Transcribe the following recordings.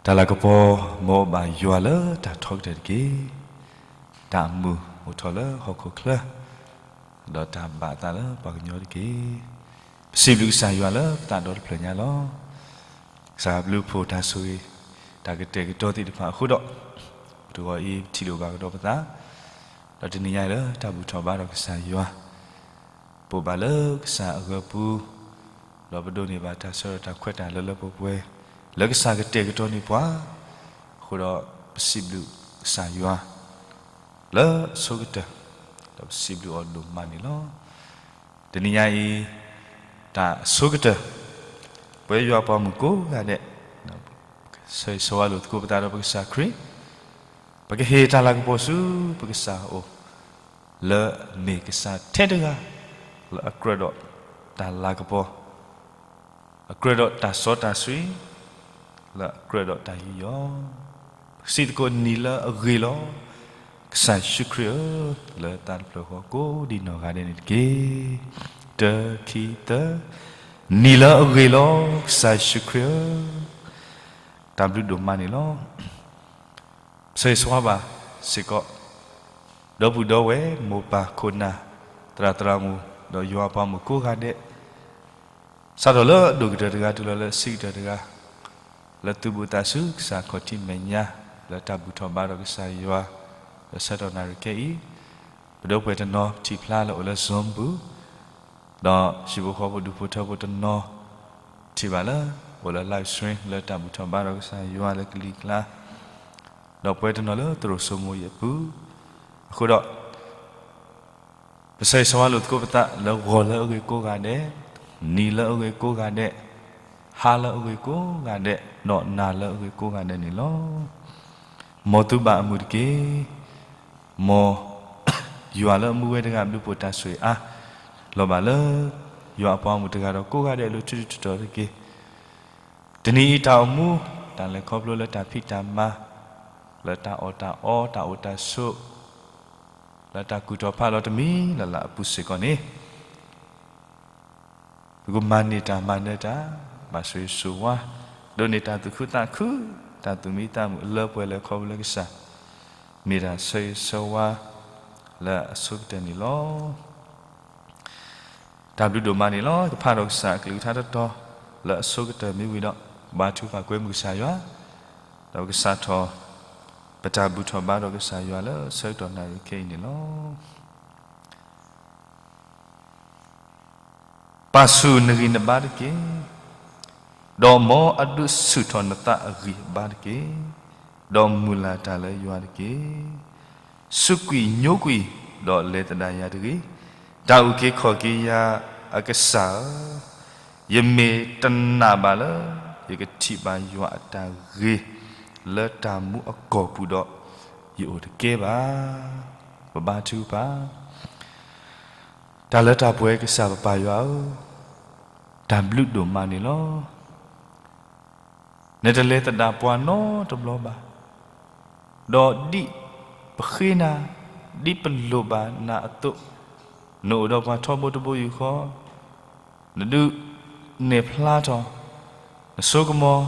တၢ်လၤကပီၤ မ်အအိၣ်ဘၣ်ယွၤလၢတၢ်ထီကတၢၢ်တက့ၢ်. တၢ်အမုာ်အိၣ်ထီၣ်လၢဟီၣ်ခိၣ်ချၢ, ဒီးတၢ်ဘၣ်အသးလၢပှၤကညီတက့ၢ်. ပစံးဘျုးကစၢ်ယွၤလၢပသးဒီတဖျၢၣ်ညါလီၤ. ကစၢ်ဘျုးဖှိၣ်တၢ်ဆိၣ်ဂ့ၤ, တၢ်ကတဲာ်ကတီၤသ့ၣ်တဖၣ်အဃိဒီး, တဂီၤအံၤပထံၣ်လိာ်ဘၣ်ကဒီးပသး, ဒီးတနံၤညါအံၤလၢတၢ်ဘူၣ်ထီၣ်ဘါဒီးကစၢ်ယွၤ ပအိၣ်ဘၣ်လၢကစၢ်အဂၢၤပူၤ, ဒီးပဒိးန့ၢ်ဘၣ်တၢ်ဆၢထၢၣ်တၢ်ခွဲးတၢ်ယာ်လၢလၢပှဲၤပှဲၤ, လၢကစၢ်ကတဲာ်ကတီၤန့ၢ်ပှၤ, အဃိဒီးပစံးဘျုးကစၢ်ယွၤ လၢအဆိကတၢၢ်, ဒီးပစံးဘျုးအီၤဒိၣ်မးန့ၣ်လီၤ. တနံၤညါအံၤ, တၢ်အဆိကတၢၢ်, ပဝဲယွၤပှၤမုၣ်ကိးဂၤဒဲး, ဆၢဂ့ၤဆၢဝါလိာ်သကိးပသးဒီးပကစၢ်ခရံာ်, ပကဟ့ၣ်တၢ်လၤကပီၤဆူပကစၢ်အအိၣ်, လၢအမ့ၢ်ကစၢ်ထဲတဂၤ, လၢအကြၢးဒီးတၢ်လၤကပီၤ, အကြၢးဒီးတၢ်စီတၢ်ဆှံ, လၢအကြၢးဒီးတၢ်ယူးယီၣ်, ပစံးသကိးနံၤလၢအဂ့ၤလီၤ, ကစၢ်ယ့ၣ်ၡူးခရံာ်ဧၢ, လၢသးတဖျၢၣ်ဃီကိးဒံနီၢ်ဂၤဒဲးန့ၣ်တက့ၢ်. တၢ ခံ သၢ, နံၤလၢအဂ့ၤလီၤ, ကစၢ်ယ့ၣ်ၡူးခရံာ်ဧၢ, တၢ်ဘျုးဒိၣ်မးန့ၣ်လီၤ. ပဆၢဂ့ၤဆၢဝါဘၣ်စ့ၢ်ကီး, ဒီပုၢ်ဒီဝဲၢ် မိၢ်ပၢ်ခိၣ်နၢ် သရၣ်သရၣ်မုၣ် ဒီးယွၤအပှၤမုၣ်ကိးဂၤဒဲး, စးထီၣ်လၢအဒိၣ်ကတၢၢ်တဂၤ တုၤလီၤလၢအဆံးကတၢၢ်တဂၤ, လၢသုဘူးသးဆူကစၢ်ခီၣ်ထံးမဲာ်ညါ, လၢတၢ်ဘူၣ်ထီၣ်ဘါဒီးကစၢ်ယွၤ, လၢဆၢကတီၢ်နၣ်ရံၣ်ခဲအံၤ, ပဒီပုၢ်ဝဲၢ်တနီၤထံၣ်ဖျါလၢအိၣ်လၢ Zoom ပူၤ, ဒီးဟံၣ်ဖိဃီဖိဒူၣ်ဖိထၢဖိတနီၤ, ထံၣ်ဘၣ်လၢ အိၣ်လၢ live stream လၢတၢ်ဘူၣ်ထီၣ်ဘါဒီးကစၢ်ယွၤလၢကလံၤကျါ, ဒီးပဝဲတနီၤလၢသရိာ်စိမိၤအံၤအပူၤ, အဃိဒီး ပဆၢဂ့ၤဆၢဝါလိာ်သကိးပသးလၢဂီၤလၢအဂ့ၤကိးဂၤဒဲး, နံၤလၢအဂ့ၤကိးဂၤဒဲး, ဟါလၢအဂ့ၤကိးဂၤဒဲး, ဒီးနၤလၢအဂ့ၤကိးဂၤဒဲးန့ၣ်လီၤ. မ်သုဘၣ်အမုာ်တက့ၢ်. မ်ယွၤလၢအမူဝဲတဂၤ ဘျုးဖှိၣ်တၢ်ဆိၣ်ဂ့ၤအါ, လီၤဘၣ်လၢ ယွၤအပှၤမုၣ်တဂၤဒီးကိးဂၤဒဲးအလိၤ ထူးထူးတီၤတီၤတက့ၢ်. တနံၤအံၤတၢ်အိၣ်မူ, တၢ်လဲၤခီဖျိလၢတၢ်ဖံးတၢ်မၤ, လၢတၢ်အီၣ်တၢ်အီ, တၢ်အိၣ်တၢ်ဆိး, လၢတၢ်ကူၣ်ထီၣ်ဖးလီၤတမံၤလၢ်လၢ်အပူၤစ့ၢ်ကီးန့ၣ်, ပကမၤန့ၢ်တၢ်မၤနၢၤတၢ်, ဘၣ်ဆိၣ်ဂ့ၤဆိၣ်ဝါ, ဒိးန့ၢ်တၢ်သူၣ်ခုသးခု, တၢ်သူၣ်မံသးမုာ်အလၢပှဲၤလၢခီဖျိလၢကစၢ်, မ့ၢ်တၢ်ဆၢဂ့ၤဆၢဝါလၢအဆိကတၢၢ်န့ၣ်လီၤ. တၢ်ဘျုးဒိၣ်မးန့ၣ်လီၤ. ကဖးထီၣ်ကစၢ်အကလုၢ်ကထါတတီၤလၢအဆိကတၢၢ်မ့ၢ်ဝံၤဒီး, ဘါထုကဖၣ်ကွဲမုာ်ကစၢ်ယွၤ, ဒီးပကစးထီၣ် ပတၢ်ဘူၣ်ထီၣ်ဘါဒီးကစၢ်ယွၤလၢဆၢကတီၢ်နၣ်ရံၣ်ခဲအံၤန့ၣ်လီၤ. ပာ်ဆူၣ်နဂံၢ်နဘါတက့ၢ်. ဒီးမ်အဒုးဆူၣ်ထီၣ်နသးအဂံၢ်အဘါတက့ၢ်. ဒီးမုၢ်လၢ်တၢ်လၢယွၤတက့ၢ်. စူးကွံာ်ညိကွံာ်, ဒီးလဲၤသဒၣ်ယၤတဂ့ၤ. တၢ်အုၣ်က့ၤခီၣ်က့ၤယၤအကစၢ်ဧၢ, ယမ့ၢ်တနာ်ဘၣ်လၢ ယကထံၣ်ဘၣ်ယွၤအတၢ်ဂ့ၤ လၢတၢ်မူအကီၢ်ပူၤဒီး, ယအိၣ်တကဲဘၣ်. ပဘါထုကဖၣ်. တၢ်လၢတၢ်ပှဲၤကစၢ်ပပၢ်ယွၤဧၢ, တၢ်ဘျုးဒိၣ်မးန့ၣ်လီၤ. နတလဲၤသဒၣ်ပှၤနီတဘျီဘၣ်. ဒီးဒ်ပဃ့နၤ, ဒ်ပလိၣ်ဘၣ်နၤအသိး, နအိၣ်ဒီးပှၤထီဘိတဘိယူၢ်ဃီ, နဒုးနဲၣ်ဖျါထီၣ် နစိကမီၤ,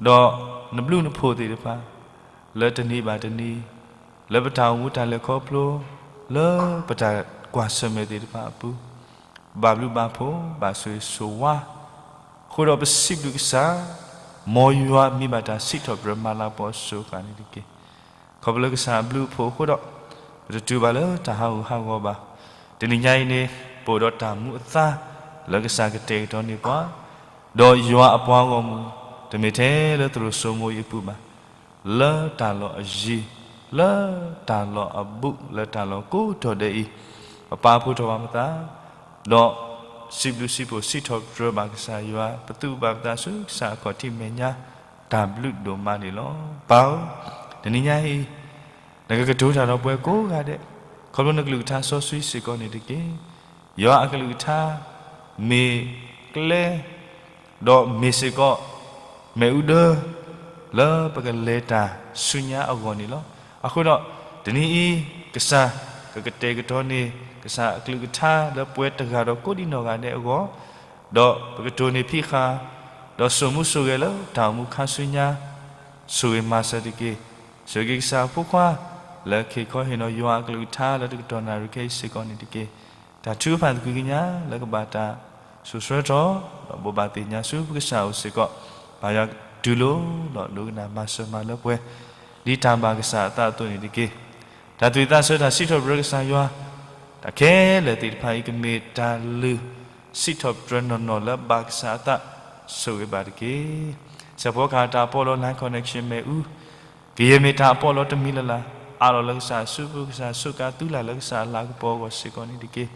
ဒီးနဘျုးနဖှိၣ်သ့ၣ်တဖၣ်, လၢတနံၤဘၣ်တနံၤ, လၢပတၢ်အိၣ်မူတၢ်လဲၤခီဖျိ, လၢပတၢ်ကွၢ်ဆၢၣ်မဲာ်သ့ၣ်တဖၣ်အပူၤ, ဘၣ်ဘျုးဘၣ်ဖှိၣ်, ဘၣ်ဆိၣ်ဂ့ၤဆိၣ်ဝါ, အဃိဒီးပစံးဘျုးကစၢ်, မ်ယွၤမ့ၢ်ဘၣ်တၢ်စံးထီၣ်ပတြၢၤမၤလၤကပီၤအစိၤအဃၣ်န့ၣ်တက့ၢ်. ခီဖျိလၢကစၢ်အဘျုးအဖှိၣ်အဃိဒီး, ပတတုၤဘၣ်လၢတၢ်ဟးဂူာ်ဟးဂီၤဘၣ်. တနံၤညါအံၤန့ၣ်, ပအိၣ်ဒီးတၢ်မူအသါ, လၢကစၢ်ကတဲာ်ကတီၤန့ၢ်ပှၤ, ဒီးယွၤအပှၤဂီၢ်မုၢ်, တမ့ၢ်ထဲလၢသရိာ်စိမိၤအံၤအပူၤဘၣ်, လၢတၢ်လီၢ်အယံၤ, လၢတၢ်လီၢ်အဘူး, လၢတၢ်လီၢ်ကိးတီၤဒဲးအံၤ, ပပာ်ဖှိၣ်ထီၣ်ဘၣ်ပသး, ဒီးစံးဘျုးစံးဖှိၣ်စံးထီၣ်ပတြၢၤဘၣ်ကစၢ်ယွၤ, ပသူၣ်ဘၣ်ပသးဆူကစၢ်အခီၣ်ထံးမဲာ်ညါ, တၢ်ဘျုးဒိၣ်မးန့ၣ်လီၤ. ပၢ်ဧၢ, တနံၤညါအံၤ, နကကတိၤတၢ်ဒီးပှၤကိးဂၤဒဲး, ခီဖျိနကလုၢ်ကထါစီဆှံစ့ၢ်ကီးန့ၣ်တက့ၢ်. ယွၤအကလုၢ်ကထါ, မ့ၢ်ကျဲ ဒီးမ့ၢ်စ့ၢ်ကီး မ့ၣ်အူဒၢ လၢပကလဲၤတၢ်ဆူညါအဂီၢ်န့ၣ်လီၤ. အဃိဒီး, တနံၤအံၤ, ကစၢ်ကကတဲာ်ကတီၤန့ၢ် ကစၢ်အကလုၢ်ကထါလၢပှၤတဂၤဒီးကိးဒံနီၢ်ဂၤဒဲးအဂီၢ်, ဒီးပကတိၢ်န့ၢ်ဖံးဃာ်, ဒီးစိာ်မူစိာ်ဂဲၤလၢတၢ်အိၣ်မူခါဆူညါ ဆိၣ်ဂ့ၤမၤစၢၤတက့ၢ်. ဆိၣ်ဂ့ၤက့ၤကစၢ်အဖိခွါ လၢက့ၤခီဟ့ၣ်နီၤယွၤအကလုၢ်ကထါလၢတကတီၢ်နၣ်ရံၣ်ခဲအံၤစ့ၢ်ကီးန့ၣ်တက့ၢ်. တၢ်ထုကဖၣ်သကွံၢ်ကညးလၢကဘၣ်တၢ်စိာ်ဆှၢထီၣ် ဒီးဘိးဘၣ်သ့ၣ်ညါဆူပကစၢ်အအိၣ်စ့ၢ်ကီး ပၢ်ယွၤတူၢ်လိာ် ဒီးဒိကနၣ်မၤစၢၤမၤလၢပှဲၤ ဒ်တၢ်ဘၣ်ကစၢ်အသးအသိးန့ၣ်တက့ၢ်. တၢ်သူၣ်ဝံၣ်သးဆၢတၢ်စံးထီၣ်ပတြၢၤကစၢ်ယွၤ တၢ်ခဲလၢာ်သ့ၣ်တဖၣ်အံၤ ကမ့ၢ်တၢ်လုၢ်စံးထီၣ်ပတြၢၤနီၢ်နီၢ်လၢဘၣ်ကစၢ်အသး ဆိၣ်ဂ့ၤဘၣ်တက့ၢ်. စဲးဖီကဟၣ်တၢ်ပီးလီၤ line connection မ့ၣ်အူ, ကယဲၢ်မ့ၢ်တၢ်အပီးလီၤတမံၤလၢ်လၢ် အးလီၤလၢကစၢ်အစုပူၤ ကစၢ်စူးကါသုလၢ်လၢကစၢ်အလၤကပီၤအဂီၢ်စ့ၢ်ကီးန့ၣ်တက့ၢ်.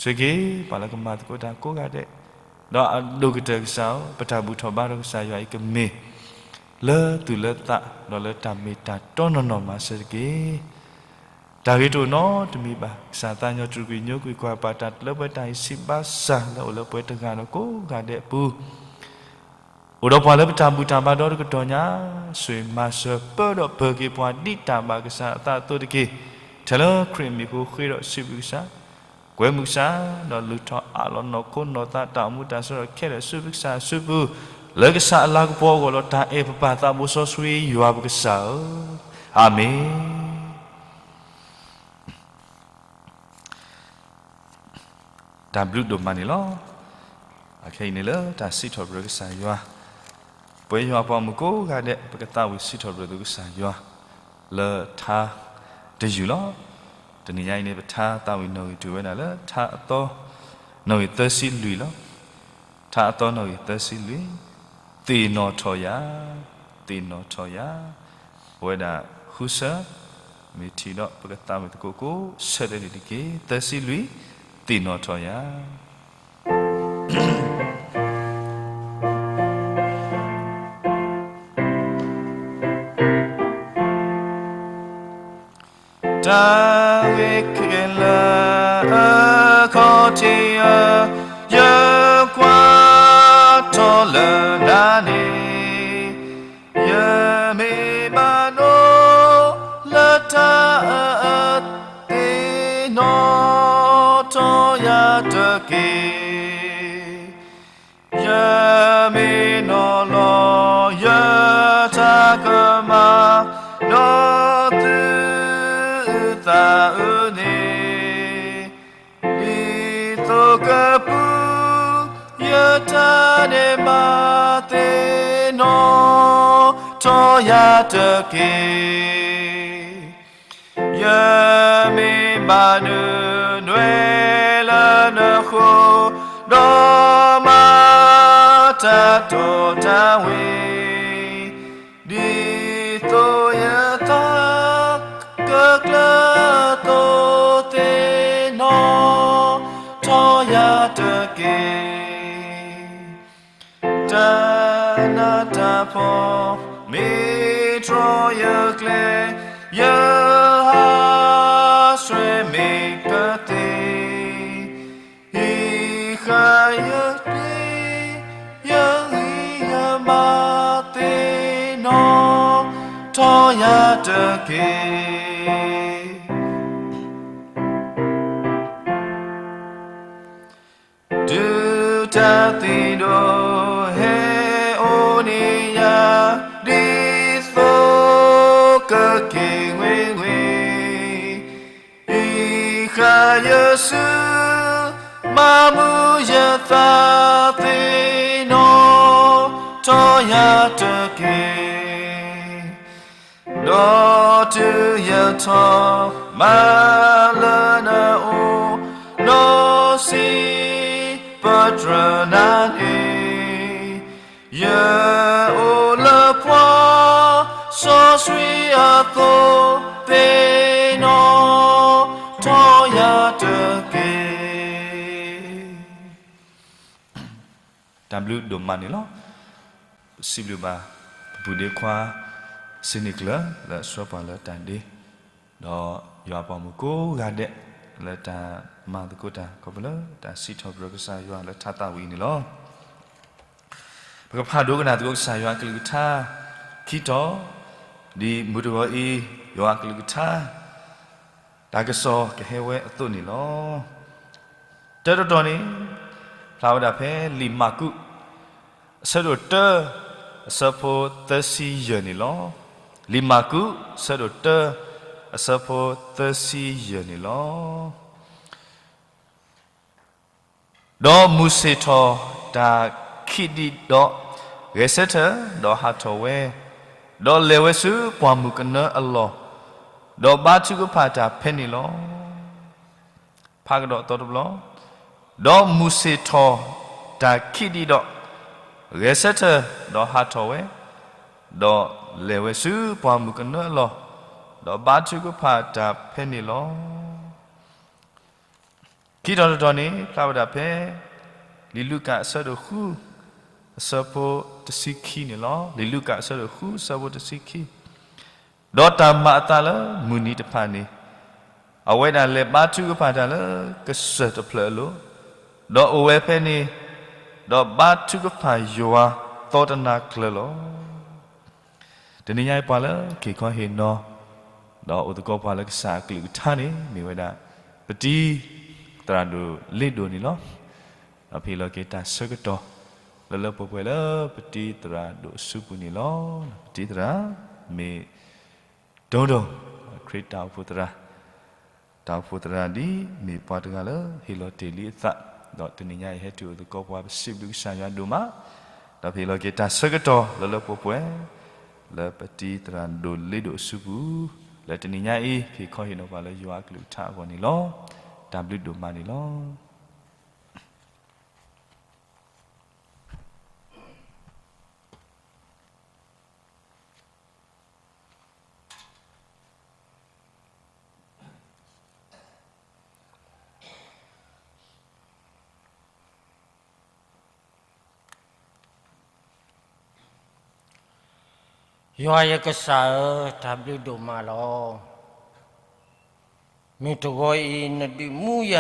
ဆိၣ်ဂ့ၤ ပှၤလၢကမၤသကိးတၢ်ကိးဂၤဒဲး, ဒီးအဒိၣ်ကတၢၢ်ကစၢ်ဧၢ, ပတၢ်ဘူၣ်ထီၣ်ဘါထီၣ်ကစၢ်ယွၤအံၤကမ့ၢ် လၢသူၣ်လၢသး ဒီးလၢတၢ်မ့ၢ်တၢ်တီနီၢ်နီၢ်မၤစၢၤတက့ၢ်. တၢ်ဂ့ၤတအိၣ်နီတမံၤဘၣ်. ကစၢ်သးညီတြူာ်ကွံာ်ညိကွံာ်ကွၢ်ပာ်တၢ်လၢပှဲၤတၢ်အံၤ စံးဘၣ်စၢ်လၢအိၣ်လၢပှဲၤတဂၤဒီးကိးဂၤဒဲးအပူၤ အိၣ်ဒီးပှၤလၢပတၢ်ဘူၣ်တၢ်ဘါဒီတကတီၢ်ညါ, ဆိၣ်ဂ့ၤမၤစၢၤပၢဒီးပၢၤက့ၤပှၤဒ်တၢ်ဘၣ်ကစၢ်အသးအသိးတက့ၢ်. ထဲလၢခရံာ်အမံၤအဃိ ဃ့ဒီးစံးဘျုးကစၢ်, ကွဲမုာ်ကစၢ်, ဒီးလုၢ်ထီၣ်အးလီၤနီၢ်ခိနီၢ်သး တၢ်အိၣ်မူတၢ်ဆၢထၢၣ်ခဲလၢာ်ဆူပကစၢ်အစုပူၤ, လၢကစၢ်အလၤကပီၤအဂီၢ်လီၤ. တၢ်အဲၣ်ပပၢ်သးဘိစီဆှံယွၤပကစၢ်ဧၢ, အၤမ့ၣ်. တၢ်ဘျုးဒိၣ်မးန့ၣ်လီၤ. အခဲအံၤန့ၣ်လၢတၢ်စံးထီၣ်ပတြၢၤကစၢ်ယွၤ, ပဝဲယွၤအပှၤမုၣ်ကိးဂၤဒဲး ပကသးဝံၣ်စံးထီၣ်ပတြၢၤသုကစၢ်ယွၤ လၢထါတယုၢ်လီၤ. တနံၤညါအံၤန့ၣ် ပထါသးဝံၣ်နီၣ်ဂံၢ်တုၤဝဲဒၣ်လၢထါအသီ နီၣ်ဂံၢ်သၢဆံလွံၢ်လီၤ. ထါအသီနီၣ်ဂံၢ်သၢဆံလွံၢ်, သ့ၣ်နီၣ်ထီၣ်ယၤ, သ့ၣ်နီၣ်ထီၣ်ယၤ, ပဝဲဒၣ်ဃုဆၢ မ့ၢ်ထံၣ်ဒီးပကသးဝံၣ်သကိးကိးဆၢဒဲးန့ၣ်တက့ၢ်. သၢဆံလွံၢ်, သ့ၣ်နီၣ်ထီၣ်ယၤ. တၢ်ဂ့ၤခဲလၢာ်အခီၣ်ထံးဧၢ, ယကွၢ်ထီၣ်လၢနၤန့ၣ်, ယမ့ၢ်မၤလိလၢတၢ်အၢ သ့ၣ်နီၣ်ထီၣ်ယၤတက့ၢ်. ယမ့ၢ်နီၣ်လီၤ ယတၢ်ကမၣ် ဒီးသုသးအုးန့ၣ်, ဒ်သိးကပူၤ ယတၢ်ဒဲးဘး သ့ၣ်နီၣ်ထီၣ်ယၤတက့ၢ်. ယမ့ၢ်ဘၣ်နုၢ်နွဲလၢနဃိ, ဒီးမၤတၢ်တီတၢ်ဝ့ၤ, ဒ်သိးယသးကကျၢၤအသိး, သ့ၣ်နီၣ်ထီၣ်ယၤတက့ၢ်. တၢ်နးတၢ်ဖှီၣ်မ့ၢ်တြီယကျဲ, ယဟးဆှဲးမ့ၢ်ကသ့, ဟံးဃာ်ယကျဲ, ယဂံၢ်ယဘါ သ့ၣ်နီၣ်ထီၣ်ယၤတက့ၢ်. တုၤတၢ်သံဒိၣ်ဟဲအိၣ်န့ၢ်ယၤ, ဒ်သိးကက့ၤဝ့ၤဝ့ၤ, ဟံးဃာ်ယစု, မၤမုာ်ယသး, သ့ၣ်နီၣ်ထီၣ်ယၤတက့ၢ်. ဒီးတုၤယထီၣ်မၤလၢနအိၣ်, ဒီးစံးပတြၢၤနၤန့ၣ်, ယအိၣ်လၢပှၤစီဆှံအသိး, သ့ၣ်နီၣ်ထီၣ်ယၤတက့ၢ်. တၢ်ဘျုးဒိၣ်မးန့ၣ်လီၤ. ပစံးဘျုးဘၣ် ပပုၢ်ဒ့ခွါ စ့န့ၢ်ကျၢၤ လၢအဆှၢပှၤလၢတၢ်ဒ့, ဒီးယွၤအပှၤမုၣ်ကိးဂၤဒဲး လၢတၢ်မၤသကိးတၢ် ခီဖျိလၢတၢ်စံးထီၣ်ပတြၢၤကစၢ်ယွၤလၢထါသးဝံၣ်အံၤန့ၣ်လီၤ. ပကဖးဒိကနၣ်သကိးကစၢ်ယွၤအကလုၢ်ကထါ ခံတီၤ, ဒ်မုၢ်တဂီၤအံၤ ယွၤအကလုၢ်ကထါ တၢ်ကစီၣ်ကဟဲဝဲအသိးန့ၣ်လီၤ. တၢတတီၤန့ၣ် ဖျါဝဲဒၣ်ဖဲလံာ်မၢ်ကူး အဆၢဒိၣ်တၢ အဆၢဖိသၢဆံယဲၢ်န့ၣ်လီၤ. လံာ်မၢ်ကူး အဆၢဒိၣ်တၢ အဆၢဖိသၢဆံယဲၢ်န့ၣ်လီၤ. ဒီးမုၢ်ဆ့ၣ်ထီၣ်တၢ်ခံးဒံးဒီး, ဂဲၤဆၢထၢၣ်, ဒီးဟးထီၣ်ဝဲ, ဒီးလဲၤဝဲဆူပှၢ်မုၢ်ကနၢအလီၢ်, ဒီးဘါထုကဖၣ်တၢ်ဖဲန့ၣ်လီၤ. ဖးကဒီးအသီတဘျီ, ဒီးမုၢ်ဆ့ၣ်ထီၣ်တၢ်ခံးဒံးဒီး, ဂဲၤဆၢထၢၣ်, ဒီးဟးထီၣ်ဝဲ, ဒီးလဲၤဝဲဆူပှၢ်မုၢ်ကနၢအလီၢ်, ဒီးဘါထုကဖၣ်တၢ်ဖဲန့ၣ်လီၤ. ခံထီၣ်တထီၣ်န့ၣ် ဖျါဝဲဒၣ်ဖဲ လံာ်လူၤကၣ်အဆၢဒိၣ်ဃု အဆၢဖိတဆံခံန့ၣ်လီၤ. လံာ်လူၤကၣ်အဆၢဒိၣ်ဃု အဆၢဖိတဆံခံ, ဒီးတၢ်မၤအသးလၢမုၢ်နံၤတဖၣ်န့ၣ်, အဝဲဒၣ်လဲၤဘါထုကဖၣ်တၢ်လၢကစၢၢ်တဖျၢၣ်အလိၤ, ဒီးအိၣ်ဝဲဖဲန့ၣ်, ဒီးဘါထုကဖၣ်ယွၤသီတနၤကျၢၤလီၤ. တနံၤညါအံၤပှၤလၢက့ၤခီဟ့ၣ်နီၤ, ဒီးအိၣ်သကိးပှၤလၢကစၢ်အကလုၢ်ကထါန့ၣ် မ့ၢ်ဝဲဒၣ် ပတံၤ သရၣ်ဒိၣ်လ့ဒိၣ်န့ၣ်လီၤ. ဒီးပဟ့ၣ်လီၤက့ၤတၢ်ဆၢကတီၢ် လၢလၢပှဲၤပှဲၤလၢပတံၤသရၣ်ဒိၣ်အစုပူၤန့ၣ်လီၤ. ပတံၤသရၣ် မ့ၢ် တိဒိၣ် ခရံာ်တၢ်အိၣ်ဖှိၣ်သရၣ်, တၢ်အိၣ်ဖှိၣ်သရၣ်ဒ်မ့ၢ်ပှၤတဂၤလၢဟ့ၣ်လီၤတ့ၢ်လံအသး, ဒီးတနံၤညါအံၤဟဲတုၤအိၣ်သကိးပှၤ ပစံးဘျုးကစၢ်ယွၤဒိၣ်မး, ဒီးပဟ့ၣ်လီၤက့ၤတၢ်ဆၢကတီၢ်လၢလၢပှဲၤပှဲၤ လၢပတံၤသရၣ်ဒိၣ်လ့ဒိၣ်အစုပူၤ, လၢတနံၤညါအံၤ ပဟ့ၣ်ခီဟ့ၣ်နီၤပှၤလၢယွၤအကလုၢ်ကထါအဂီၢ်န့ၣ်လီၤ. တၢ်ဘျုးဒိၣ်မးန့ၣ်လီၤ. ယွၤယကစၢ်ဧၢ, တၢ်ဘျုးဒိၣ်မးလီၤ. မုၢ်တဂီၤအံၤနဒုးမူယၤ,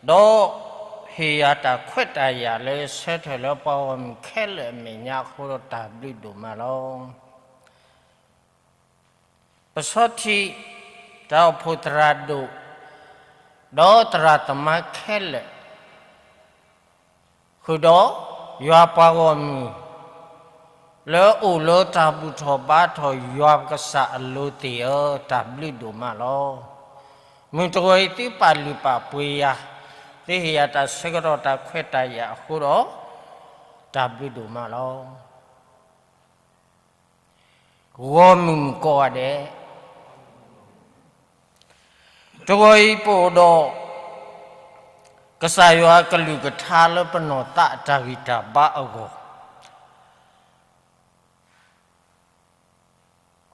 ဒီးဟ့ၣ်ယၤတၢ်ခွဲးတၢ်ယာ်လၢဆၢထၢၣ်လၢပှၤဂီၢ်မုၢ်ခဲလၢာ်အမဲာ်ညါအဃိဒီး တၢ်ဘျုးဒိၣ်မးလီၤ. ပဆီထံး တၢ်အိၣ်ဖှိၣ်သရၣ်ဒိၣ်, ဒီးသရၣ်သမါခဲလၢာ်, ဃုာ်ဒီးယွၤပှၤဂီၢ်မုၢ် လၢအိၣ်လၢတၢ်ဘူၣ်ထီၣ်ဘါထီၣ်ယွၤပကစၢ်အလိၤသ့ၣ်ဧၢ, တၢ်ဘျုးဒိၣ်မးလီၤ. မုၢ်တဂီၤအံၤသုပာ်လုၢ်ပာ်ပှ့ၤယၤ, သုဟ့ၣ်ယၤတၢ်ဆၢကတီၢ်တၢ်ခွဲးတၢ်ယာ်အဃိဒီး, တၢ်ဘျုးဒိၣ်မးလီၤ. ဂီၢ်မုၢ်မုၣ်ကိးဂၤဒဲး, တဂီၤအံၤပအိၣ်ဒီး ကစၢ်ယွၤအကလုၢ်ကထါလၢပနီၢ်သးအတၢ်ဂံၢ်တၢ်ဘါအဂီၢ်,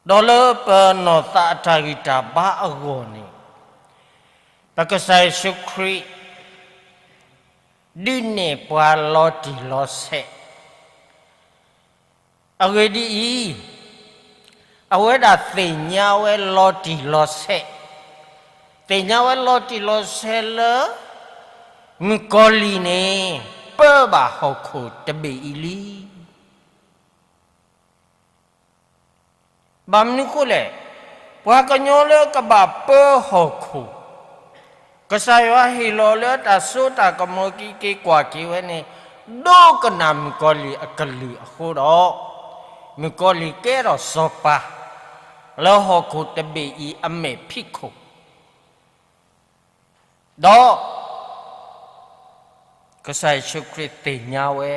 ဒီးလၢပနီၢ်သးအတၢ်ဂံၢ်တၢ်ဘါအဂီၢ်န့ၣ်, ပကစၢ်ယ့ၣ်ၡူးခရံာ် ဒုးနဲၣ်ပှၤလီၤတံၢ်လီၤဆဲး, အဂ့ၢ်ဒ်အံၤ, အဝဲဒၣ်သ့ၣ်ညါဝဲလီၤတံၢ်လီၤဆဲး, သ့ၣ်ညါဝဲလီၤတံၢ်လီၤဆဲးလၢ မုၣ်ကီၤလံၢ်န့ၣ် ပၢဘၣ်ဟီၣ်ခိၣ်တဘ့ၣ်အံၤလံ. ဘၣ်မနုၤအဃိလဲၣ်, ပှၤကညီလၢကဘၣ်ပၢဟီၣ်ခိၣ်, ကစၢ်ယွၤဟ့ၣ်လီၤလၢတၢ်စိတၢ်ကမီၤက့ၤက့ၤကွၢ်က့ၤဝဲန့ၣ်, ဒိကနၣ်မုၣ်ကီၤလံၢ်အကလုၢ်အဃိဒီး, မုၣ်ကီၤလံၢ်ကဲထီၣ်စီၤပၤ လၢဟီၣ်ခိၣ်တဘ့ၣ်အံၤအမဲာ်ဖံးခိၣ် ဒီး ကစၢ်ယ့ၣ်ၡူးခရံာ်သ့ၣ်ညါဝဲ,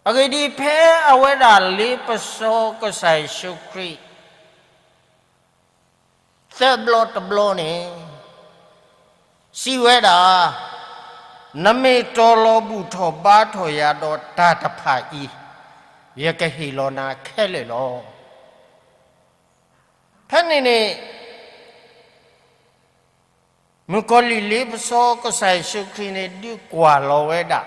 အဂ့ၢ်ဒ်အံၤ, ဖဲအဝဲဒၣ်လ့ပစီကစၢ်ယ့ၣ်ၡူးခရံာ် သၢဘျီတဘျီန့ၣ် စံးဝဲဒၣ်, နမ့ၢ်တီၤလီၤဘူၣ်ထီၣ်ဘါထီၣ်ယၤဒီးတၢ်တဖၣ်အံၤ, ယကဟ့ၣ်လီၤနၤခဲလၢာ်လီၤ. ဖဲန့ၣ်န့ၣ် မုၣ်ကီၤလံၢ်လ့ပစီကစၢ်ယ့ၣ်ၡူးခရံာ်န့ၣ် ဒုးကွၢ်လီၤဝဲဒၣ်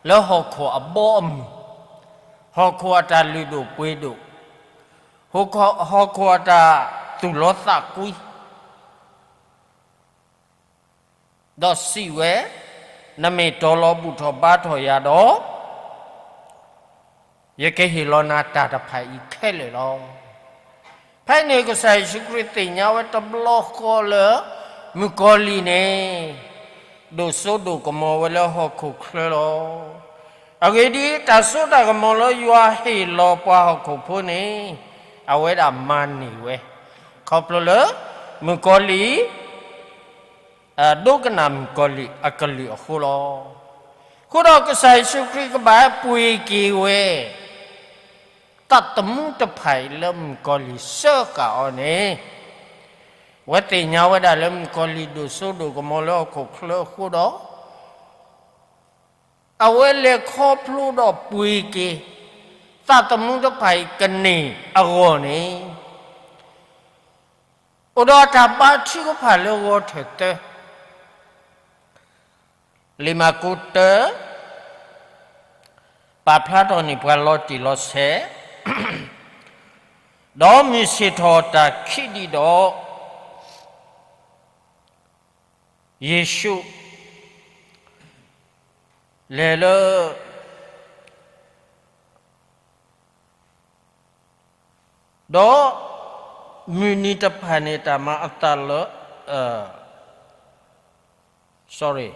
လၢဟီၣ်ခိၣ်အဘီအမုၢ်, ဟီၣ်ခိၣ်အတၢ်လုၢ်ဒိၣ်ပှ့ၤဒိၣ်, ဟီၣ်ခိၣ်အတၢ်သူၣ်လီသးကွံ ဒီးစံးဝဲ, နမ့ၢ်တီၤလီၤဘူၣ်ထီၣ်ဘါထီၣ်ယၤဒီး, ယကဟ့ၣ်လီၤနၤတၢ်တဖၣ်အံၤခဲလၢာ်လီၤ. ဖဲန့ၣ်ကစၢ်ယ့ၣ်ၡူးခရံာ်သ့ၣ်ညါဝဲတဘျီဃီလၢ မုၣ်ကီၤလံၢ်န့ၣ် ဒိၣ်စိဒိၣ်ကမီၤဝဲလၢဟီၣ်ခိၣ်ချၢလီၤ. အဂ့ၢ်ဒ်အံၤ, တၢ်စိတၢ်ကမီၤလၢယွၤဟ့ၣ်လီၤပှၤဟီၣ်ခိၣ်ဖိန့ၣ်, အဝဲဒၣ်မၤန့ၢ်ဝဲ, ခီဖျိလၢမုၣ်ကီၤလံၢ် ဒိကနၣ်မုၣ်ကီၤလံၢ်အကလုၢ်အဃိလီၤ. အဃိဒီးကစၢ်ယ့ၣ်ၡူးခရံာ်ကဘၣ်ပှ့ၤက့ၤဝဲ သးသမူတဖၣ်အံၤလၢမုၣ်ကီၤလံၢ်စၢဃာ်အီၤန့ၣ်, အဝဲသ့ၣ်ညါဝဲဒၣ်လၢမုၣ်ကီၤလံၢ်ဒိၣ်စိဒိၣ်ကမီၤလၢဟီၣ်ခိၣ်ချၢအဃိဒီး, အဝဲလဲၤခီဖျိဒီးပှ့ၤက့ၤ သးသမူတဖၣ်အံၤကန့ၢ်အဂီၢ်န့ၣ်, အိၣ်ဒီးတၢ်ဘါထုကဖၣ်လၢဂီၤထၢၣ်သၢ လံာ်မၢ်ကူးတၢ ပာ်ဖျါထီၣ်န့ၢ်ပှၤလီၤတံၢ်လီၤဆဲး, ဒီးမ့ၢ်ဆ့ၣ်ထီၣ်တၢ်ခံးဒံးဒီး, ယ့ၣ်ၡူး လဲၤလၢ ဒီးမုၢ်နံၤတဖၣ်န့ၣ် တၢ်မၤအသးလၢ sorry,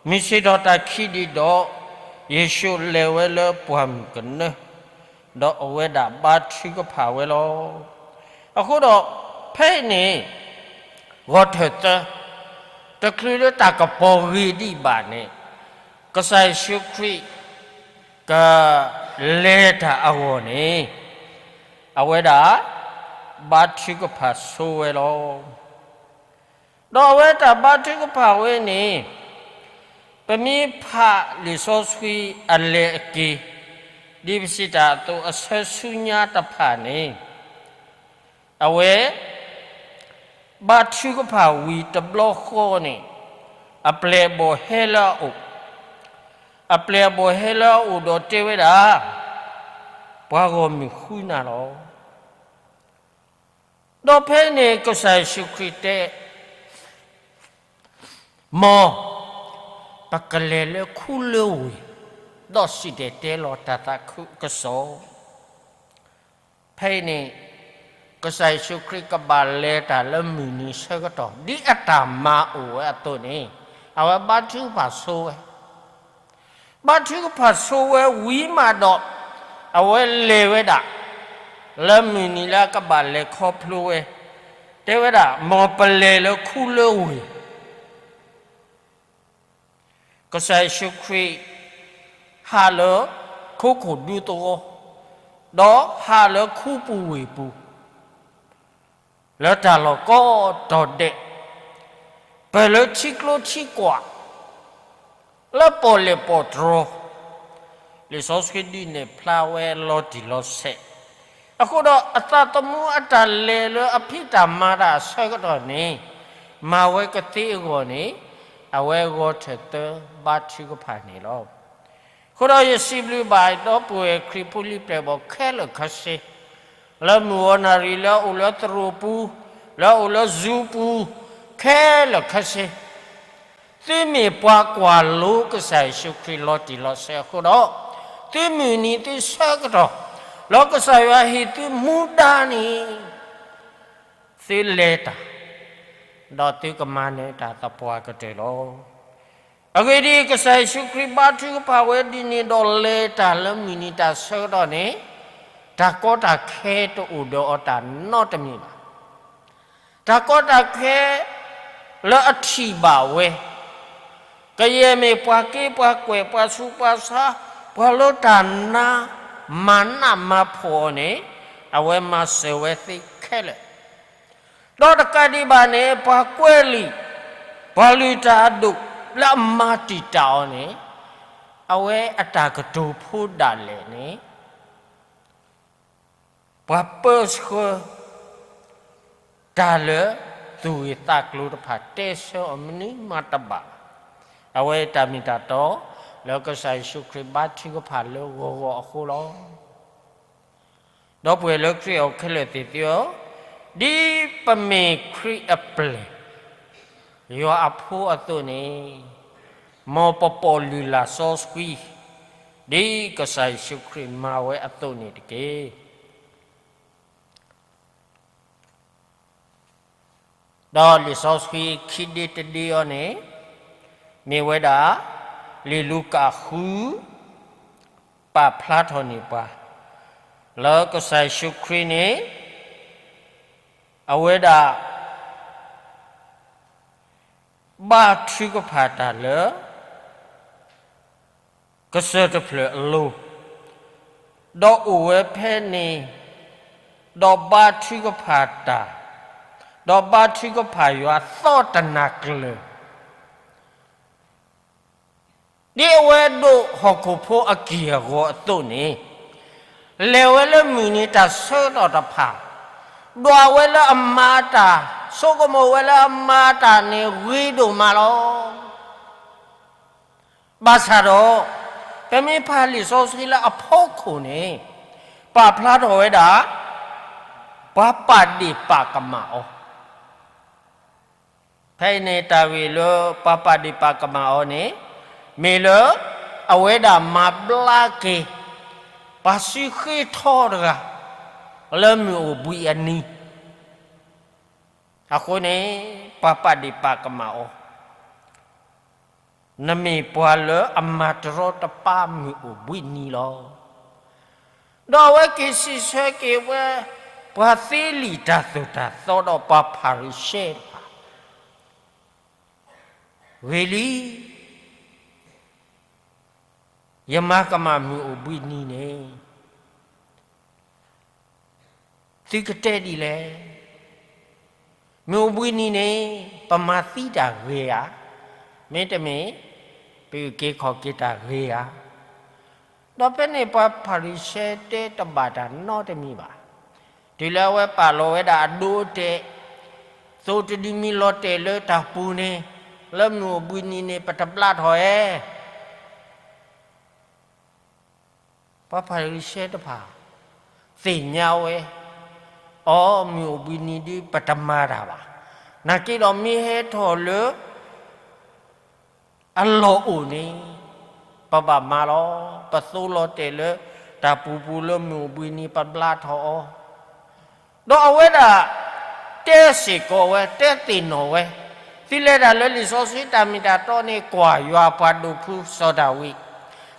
မ့ၢ်ဆ့ၣ်ထီၣ်တၢ်ခံးဒံးဒီး, ယ့ၣ်ၡူးလဲၤဝဲလၢပှၢ်မုၢ်ကနၢ, ဒီးအဝဲဒၣ်ဘါထုကဖၣ်ဝဲလီၤ. အဃိဒီး, ဖဲအံၤန့ၣ်, ဂီၤထၢၣ်သၢ, တချုးလၢတၢ်ကပီၤဂ့ၤဒံးဘၣ်န့ၣ်, ကစၢ်ယ့ၣ်ၡူးခရံာ် ကလဲၤတၢ်အဂီၢ်န့ၣ်, အဝဲဒၣ် ဘါထုကဖၣ်ဆိဝဲလီၤ. ဒီးအဝဲတၢ်ဘါထုကဖၣ်ဝဲန့ၣ်, ပမ့ၢ်ဖးလံာ်စီဆှံအလဲၤအက့ၤ, ဒ်ပစံးတၢ်အသိးအဆၢဆူညါတဖၣ်န့ၣ်, အဝဲ ဘါထုကဖၣ်ဝံၤတဘျီဃီန့ၣ်, အပျဲၢ်အဘီၣ်ဟဲလၢအအိၣ်, အပျဲၢ်အဘီၣ်ဟဲလၢအအိၣ်ဒီးတဲဝဲဒၣ်, ပှၤဂီၢ်မုၢ်ဃုနၤလီၤ. ဒီးဖဲန့ၣ်ကစၢ်ယ့ၣ်ၡူးခရံာ်တဲ, မ်ပကလဲၤလၢခူလၢဝ့ၢ်, ဒီးစံၣ်တဲၤတဲလီၤတၢ်သးခုကစီၣ် ဖဲအံၤန့ၣ်, ကစၢ်ယ့ၣ်ၡူးခရံာ်ကဘၣ်လဲၤတၢ်လၢမုၢ်နံၤဆၢကတီၢ် ဒ်အတၢ်မၤအိၣ်ဝဲအသိးန့ၣ်, အဝဲဘါထုကဖၣ်ဆိဝဲ, ဘါထုကဖၣ်ဆိဝဲဝံၤမးဒီး, အဝဲလဲၤဝဲဒၣ် လၢမုၢ်နံၤလၢအကဘၣ်လဲၤခီဖျိဝဲ, တဲဝဲဒၣ် မ်ပလဲၤလၢခူလၢဝ့ၢ် ကစၢ်ယ့ၣ်ၡူးခရံာ် ဟးလၢခိခိၣ်ဒူသဝီ, ဒီးဟးလၢခူပူၤဝ့ၢ်ပူၤ, လၢတၢ်လီၢ်ကိးတီၤဒဲး, ပၢၢ်လၢထံကျိထံကွာ်, လၢပီၣ်လဲၣ်ပီၣ်တြီၤ, လံာ်စီဆှံဒုးနဲၣ်ဖျါဝဲလီၤတံၢ်လီၤဆဲး, အဃိဒီးအသးသမူအတၢ်လဲၤလၢအဖံးတၢ်မၤတၢ်အဆၢကတီၢ်န့ၣ်, မၤဝဲကသ့အဂီၢ်န့ၣ်, အဝဲဂီၤထၢၣ်သၢဘါထုကဖၣ်န့ၣ်လီၤ. အဃိဒီးယစံးဘျုးဘၣ်ဒီပုၢ်ဝဲၢ်ခရံာ်ဖိလံၤပျဲၢ်ဘီၣ်ခဲလၢာ်ခဲဆ့, လၢမုၢ်ဂီၤနၣ်ရံၣ် လၢအအိၣ်လၢသရိာ်ပူၤ, လၢအအိၣ်လၢ Zoom ပူၤ, ခဲလၢာ်ခဲဆ့ သုမ့ၢ်ပှၤကွၢ်လိကစၢ်ယ့ၣ်ၡူးခရံာ်လီၤတံၢ်လီၤဆဲးအဃိဒီး, သုမုၢ်နံၤသုဆၢကတီၢ်, လၢကစၢ်ယွၤဟ့ၣ်သုမူဒါန့ၣ်, သုလဲၤတၢ်, ဒီးသုကမၤနၢၤတၢ်သပှၢ်ကတၢၢ်လီၤ. အဂ့ၢ်ဒ်အံၤ, ကစၢ်ယ့ၣ်ၡူးခရံာ်ဘါထုကဖၣ်ဝဲဒ်န့ၣ်ဒီးလဲၤတၢ်လၢမုၢ်နံၤတၢ်ဆၢကတီၢ်န့ၣ်, တၢ်ကီတၢ်ခဲတအိၣ်ဒီးအီၤတၢ်နီတမံၤဘၣ်. တၢ်ကီတၢ်ခဲလၢအထံၣ်ဘၣ်ဝဲ, ကယဲၢ်မ့ၢ်ပှၤက့ပှၤကွဲၢ် ပှၤဆူးပှၤဆါ, ပှၤလၢတၢ်နါ မၤနးမၤဖှီၣ်အီၤန့ၣ်, အဝဲမၤစၢၤဝဲသ့ခဲလၢာ်, ဒီးတကးဒံးဘၣ်န့ၣ် ပှၤကွဲးလံာ်, ပှၤလုၢ်တၢ်အဒိၣ်လၢအမၤတံာ်တာ်အီၤန့ၣ်, အဝဲအတၢ်ကတိၤဖိဒၣ်လဲာ်န့ၣ် ပှၤပၢဆှၢတၢ်လၢသူၣ်ဂ့ၢ်သးကျိၤတဖၣ် တဲဆၢအီၤမနုၤမးတဘၣ်ဘၣ်. အဝဲအတၢ်မ့ၢ်တၢ်တီ လၢကစၢ်ယ့ၣ်ၡူးခရံာ်ဘါထုကဖၣ်လၢဂီၤဂီၤအဃိလီၤ. ဒီပုၢ်ဝဲၢ်လၢခရံာ်အအိၣ်ခဲလၢာ်သ့ၣ်သုဧၢ, ဒ်ပမ့ၢ်ခရံာ်အပျဲၢ်, ယွၤအဖိအသိးန့ၣ်, မ်ပပိာ်လုၢ်လၢ်စီဆှံ, ဒ်ကစၢ်ယ့ၣ်ၡူးခရံာ်မၤဝဲအသိးန့ၣ်တက့ၢ်. ဒီးလံာ်စီဆှံခံဒ့တဒ့အံၤန့ၣ်, မ့ၢ်ဝဲဒၣ် လံာ်လူၤကၣ်ဃု ပာ်ဖျါထီၣ်န့ၢ်ပှၤ လၢကစၢ်ယ့ၣ်ၡူးခရံာ်န့ၣ် အဝဲဒၣ် ဘါထုကဖၣ်တၢ်လၢ ကစၢၢ်တဖျၢၣ်အလိၤ, ဒီးအိၣ်ဝဲဖဲန့ၣ်, ဒီးဘါထုကဖၣ်တၢ်, ဒီးဘါထုကဖၣ်ယွၤသီတနၤကျၢၤ ဒ်အဝဲဒိးဟီၣ်ခိၣ်ဖိအက့ၢ်အဂီၤအသိးန့ၣ်, လဲၤဝဲလၢမုၢ်နံၤတၢ်ဆၢကတီၢ်တဖၣ်, ဒွးဝဲလၢအမၤတၢ်, ဆိကမိၣ်ဝဲလၢအမၤတၢ်န့ၣ် ဂ့ၤဒိၣ်မးလီၤ. ဘၣ်ဆၣ်ဒီး, ပမ့ၢ်ဖးလံာ်စီဆှံလၢအဖီခိၣ်န့ၣ်, ပာ်ဖျါထီၣ်ဝဲဒၣ် ပှၤပာ်ဒ့ၣ်ပာ်ကမၣ်အီၤ ဖဲအံၤန့ၣ် တၢ်ဂ့ၢ်လၢပှၤပာ်ဒ့ၣ်ပာ်ကမၣ်အီၤန့ၣ်, မ့ၢ်လၢအဝဲဒၣ်မၤဘျါက့ၤ ပှၤစုဃ့ထီတဂၤ လၢမုၢ်အိၣ်ဘှံးအနံၤအဃိန့ၣ်, ပှၤပာ်ဒ့ၣ်ပာ်ကမၣ်အီၤ, နမ့ၢ်ပှၤလၢအမၤတရီတပါမုၢ်အိၣ်ဘှံးနံၤလီၤ. ဒီးအဝဲက့ၤစံးဆၢက့ၤဝဲ ပှၤသ့လံာ်တၢ်သိၣ်တၢ်သီဒီးပှၤဖၤရံၤၡဲတဖၣ်, ဂ့ၤလံ, ယမၤကမၣ်မုၢ်အိၣ်ဘှံးနံၤန့ၣ် သုကတဲဒ်လဲၣ်. မုၢ်အိၣ်ဘှံးနံၤန့ၣ် ပမၤသံတၢ်ဂ့ၤဧါ, မ့တမ့ၢ် ပအုၣ်က့ၤခီၣ်က့ၤတၢ်ဂ့ၤဧါ. ဒီးဖဲန့ၣ်ပှၤဖၤရံၤၡဲတဲတဘၣ်တၢ်နီတမံၤဘၣ်. တုၤလၢအဝဲပာ်လီၤဝဲဒၣ်အဒိအတဲာ်, သိးတဒုမံၤလီၤတဲာ်လၢတၢ်ပူၤန့ၣ်, လၢမုၢ်အိၣ်ဘှံးနံၤန့ၣ် ပတဘျါထီၣ်ဧါ ပှၤဖၤရံၤၡဲတဖၣ် သ့ၣ်ညါဝဲ, အိ မုၢ်အိၣ်ဘှံးနံၤဒ်ပတမၤတၢ်ဘၣ်. နာ်က့ဒီးမ့ၢ်ဟဲထီၣ်လၢ အလီၢ်အိၣ်န့ၣ် ပဘၣ်မၤလီၤ. ပသိးလီၤတဲာ်လၢတၢ်ပူၤပူၤလၢမုၢ်အိၣ်ဘှံးနံၤ ပဘျါထီၣ်အီၤ ဒီးအဝဲဒၣ် တဲစ့ၢ်ကီးဝဲ, တဲသ့ၣ်နီၣ်ဝဲ, သုလဲၤတၢ်လၢလံာ်စီဆှံတၢ်မ့ၢ်တၢ်တီန့ၣ် ကွၢ်ယွၤပှၤဒိးဖုစီၤဒၤဝံး,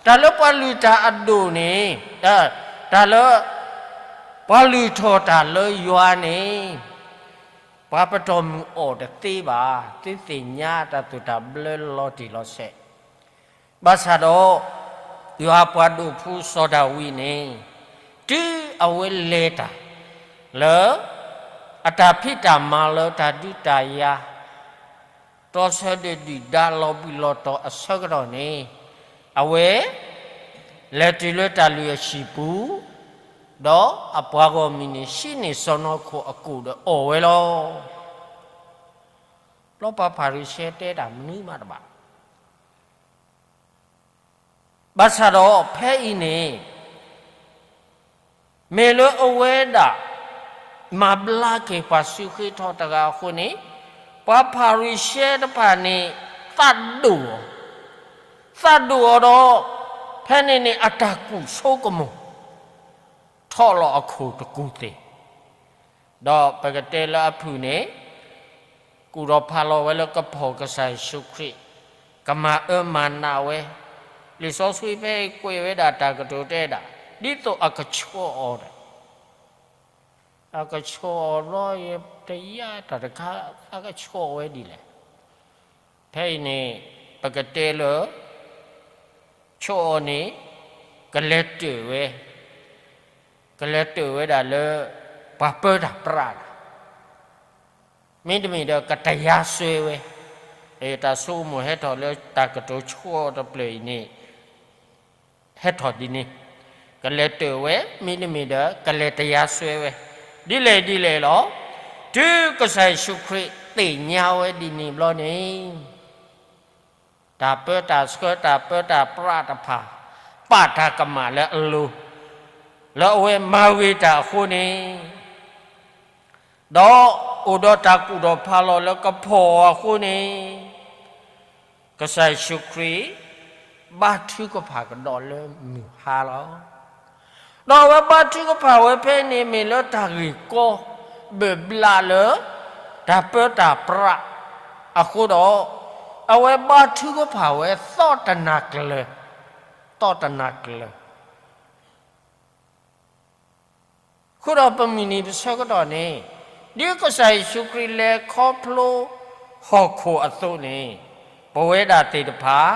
တၢ်လၢပှၤလုၢ်တၢ်အဒိၣ်န့ၣ်, တၢ်လၢ ပှၤလုၢ်ထီၣ်တၢ်လၢယွၤန့ၣ် ပှၤပတီၢ်မုၢ်အီၣ်တသ့ဘၣ်. သုသ့ၣ်ညါတၢ်သိၣ်တၢ်ဘျၢလီၤတံၢ်လီၤဆဲး, ဘၣ်ဆၣ်ဒီး ယွၤပှၤဒိးဖုစီၤဒၤဝံးန့ၣ် တုၤအဝဲလဲၤတၢ်လၢ အတၢ်ဖံးတၢ်မၤလၢတၢ်ဒုးတၢ်ယၤ တြီဆၢဒုၣ်ဒုၣ်ဒါလီၤဘှံးလီၤတီၤအဆၢကတီၢ်န့ၣ်, အဝဲ လဲၤတုၤလၢတၢ်လုၢ်အဟံၣ်ပူၤ, ဒီးအပှၤဂီၢ်မုၢ်န့ၣ် ဟံးန့ၢ်စီၢ်နီၤခိၣ်အကိၣ်ဒီးအီၣ်ဝဲလီၤ. ဘျီပှၤဖၤရံၤၡဲတဲတၢ်မနုၤမးတဘၣ်. ဘၣ်ဆၣ်ဒီးဖဲအံၤန့ၣ် မ့ၢ်လၢအဝဲဒၣ် မၤဘျါက့ၤပှၤစုဃ့ထီတဂၤအဃိန့ၣ်, ပှၤဖၤရံၤၡဲတဖၣ်န့ၣ် သးဒိၣ်အီၤ, သးဒိၣ်အီၤဒီး ဖဲန့ၣ်န့ၣ် အတၢ်ကူၣ်ဆိကမိၣ် ထီၣ်လီၤအခိၣ်တကူၣ်သ့ၣ်, ဒီးပကတဲလၢအဖုၣ်န့ၣ် ကူၣ်ထီၣ်ဖးလီၤဝဲလၢကဖီၣ်ကစၢ်ယ့ၣ်ၡူးခရံာ်, ကမၤအၢမၤနးဝဲ, လံာ်စီဆှံဖဲအံၤကွဲးဝဲဒၣ်တၢ်ကတိၤတဲဒၣ် ဒ်သိးအကဆိၣ်အီၤဒီး အကဆိၣ်အီၤဘျီ ယတယါတၢ်တခါ အကဆိၣ်အီၤဝဲဒ်လဲၣ်. ဖဲအံၤန့ၣ် ပကတဲလၢ ဆိၣ်အီၤန့ၣ် ကလဲၤတၢၣ်ဝဲ, ကလဲၤတၢၣ်ဝဲဒၣ်လၢ ပှၤပၢတၢ်ပြးတၢ် မ့တမ့ၢ်ဒီးကတရားစွဲဝဲ, တၢ်ဆိကမိၣ်ဟဲထီၣ်လၢတၢ်ကတိၤဆိၣ်အီၤတဖျၢၣ်အံၤန့ၣ် ဟဲထီၣ်ဒ်န့ၣ်, ကလဲၤတၢၣ်ဝဲ မ့တမ့ၢ်ဒီးကလဲၤတရားစွဲဝဲ, ဒ်လဲၣ်ဒ်လဲၣ်လီၤ. တုၤကစၢ်ယ့ၣ်ၡူးခရံာ်သ့ၣ်ညါဝဲဒ်န့ၣ်ဘျီန့ၣ် တၢ်ပၢတၢ်ဆှၢတၢ်ပၢတၢ်ပြးတဖၣ် ပာ်တၢ်ကမၣ်လၢအလိၤ လၢအဝဲမၤဂ့ၤတၢ်အဃိန့ၣ်, ဒီးအိၣ်ဒီးတၢ်ကူၣ်ထီၣ်ဖးလီၤလၢကဖီၣ်အီၤအဃိန့ၣ်, ကစၢ်ယ့ၣ်ၡူးခရံာ် ဘါထုကဖၣ်ကဒီးလၢမုၢ်ဟါလီၤ. ဒီးအဝဲဘါထုကဖၣ်ဝဲဖဲန့ၣ် မ့ၢ်လၢတၢ်ဂ့ၢ်ကီ ဘၢၣ်ဘျးလၢ တၢ်ပၢတၢ်ပြးအဃိဒီး, အဝဲဘါထုကဖၣ်ဝဲသီတနၤကျၢၤ, သီတနၤကျၢၤ. အဃိဒီးပမုၢ်နံၤပဆၢကတီၢ်န့ၣ်, ဒ်ကစၢ်ယ့ၣ်ၡူးခရံာ်လဲၤခီဖျိဟီၣ်ခိၣ်အသိးန့ၣ်, ပဝဲဒၣ်သ့ၣ်တဖၣ်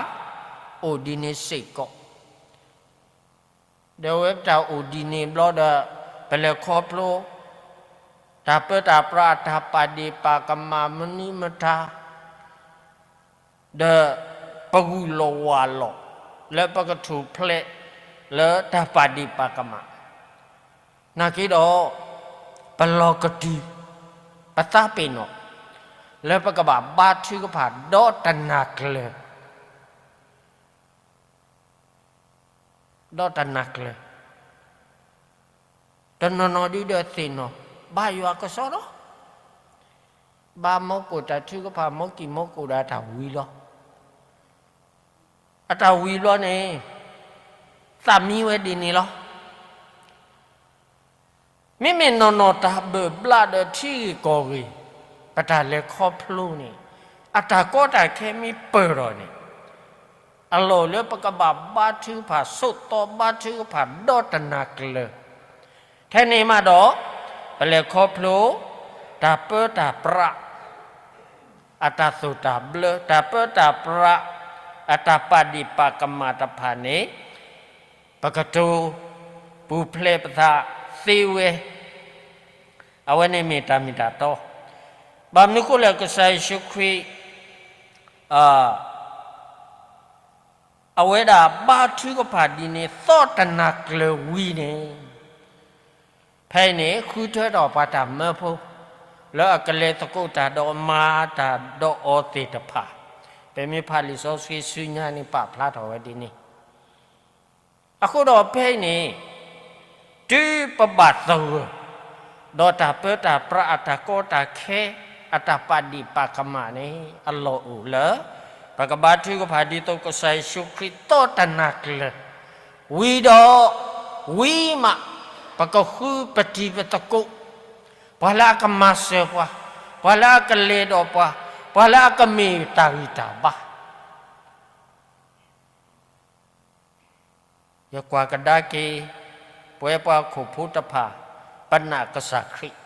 အိၣ်ဒ်န့ၣ်စ့ၢ်ကီး. ဒီးဝဲပတၢ်အိၣ်ဒ်န့ၣ်ဘျီဒီး, ပလဲၤခီဖျိ တၢ်ပၢတၢ်ပြးအတၢ်ပာ်ဒ့ၣ်ပာ်ကမၣ် မနုၤမတၤ ဒီးပဂုာ်လီၤဝးလီၤ လၢပကထူၣ်ဖျဲးလၢတၢ်ပာ်ဒ့ၣ်ပာ်ကမၣ်, နာ်က့ဒီး ပလီၤကတုၤ ပသးပ့ၤနီၣ် လၢပကဘၣ်ဘါထုကဖၣ်ဒီးတနၤကျၢၤ ဒီးတနၤကျၢၤ, တနီၤနီၤဒုဒီးသ့ၣ်နီၣ် ဘါယွၤကစီဒီ, ဘါမီကိၣ်တၢ်ထုကဖၣ် မီကံၢ်မီကိၣ်ဒီးအတၢ်ဝံၤလီၤ. အတၢ်ဝံၤဘျီန့ၣ် သးမံဝဲဒ်န့ၣ်လီၤ. မ့မ့ၢ်နီၢ်နီၢ်တၢ်ဘၢၣ်ဘျးဒီးထံဂ့ၢ်ကီၢ်ဂ့ၢ် ပတၢ်လဲၤခီဖျိန့ၣ်, အတၢ်ကီတၢ်ခဲမ့ၢ်ပၢၢ်ထီၣ်န့ၣ်, အလီၢ်လၢပကဘၣ်ဘါထုကဖၣ်ဆိးသီ ဘါထုကဖၣ်ဒီးတနၤကျၢၤ, ထဲန့ၣ်မးဒီး ပလဲၤခီဖျိ တၢ်ပၢတၢ်ပြး အတၢ်သိၣ်တၢ်ဘျၢ တၢ်ပၢတၢ်ပြး အတၢ်ပာ်ဒ့ၣ်ပာ်ကမၣ်တဖၣ်န့ၣ် ပကတိၤပူၤဖျဲးပသးသ့ဝဲ, အဝဲန့ၣ်မ့ၢ်တၢ်မ့ၢ်တၢ်တီ. ဘၣ်မနုၤဃိလဲၣ် ကစၢ်ယ့ၣ်ၡူးခရံာ် အဝဲဒၣ်ဘါထုကဖၣ်ဒ်န့ၣ် သီတနၤကျၢၤဝံၤန့ၣ်, ဖဲအံၤန့ၣ် ဃုထၢထီၣ်ပှၤတၢ်မၢဖိ လၢအကလဲၤသကိးတၢ်ဒီးမၤတၢ်ဒီးအီၤသ့ၣ်တဖၣ်, ပမ့ၢ်ဖးလံာ်စီဆှံဆူညါန့ၣ် ပာ်ဖျါထီၣ်ဝဲဒ်န့ၣ်. အဃိဒီးဖဲအံၤန့ၣ် တုၤပဘၣ်သဂၢၢ် ဒီးတၢ်ပၢတၢ်ပြးအတၢ်ကီတၢ်ခဲ အတၢ်ပာ်ဒ့ၣ်ပာ်ကမၣ်န့ၣ် အလီၢ်အိၣ်လၢ ပကဘါထုကဖၣ်ဒ်သိးကစၢ်ယ့ၣ်ၡူးခရံာ်သီတနၤကျၢၤ ဝံၤဒီး ဝံၤမး ပကဃုပတံၤပသကိး ပှၤလၢအကမၤစၢၤပှၤ, ပှၤလၢအကလဲၤဒီးပှၤ, ပှၤလၢအကမ့ၢ်တၢ်ဂံၢ်တၢ်ဘါ ယကွၢ်ကဒါက့ၤ ပဝဲပှၤဟီၣ်ခိၣ်ဖိတဖၣ် ပနာ်ကစၢ်ခရံာ်,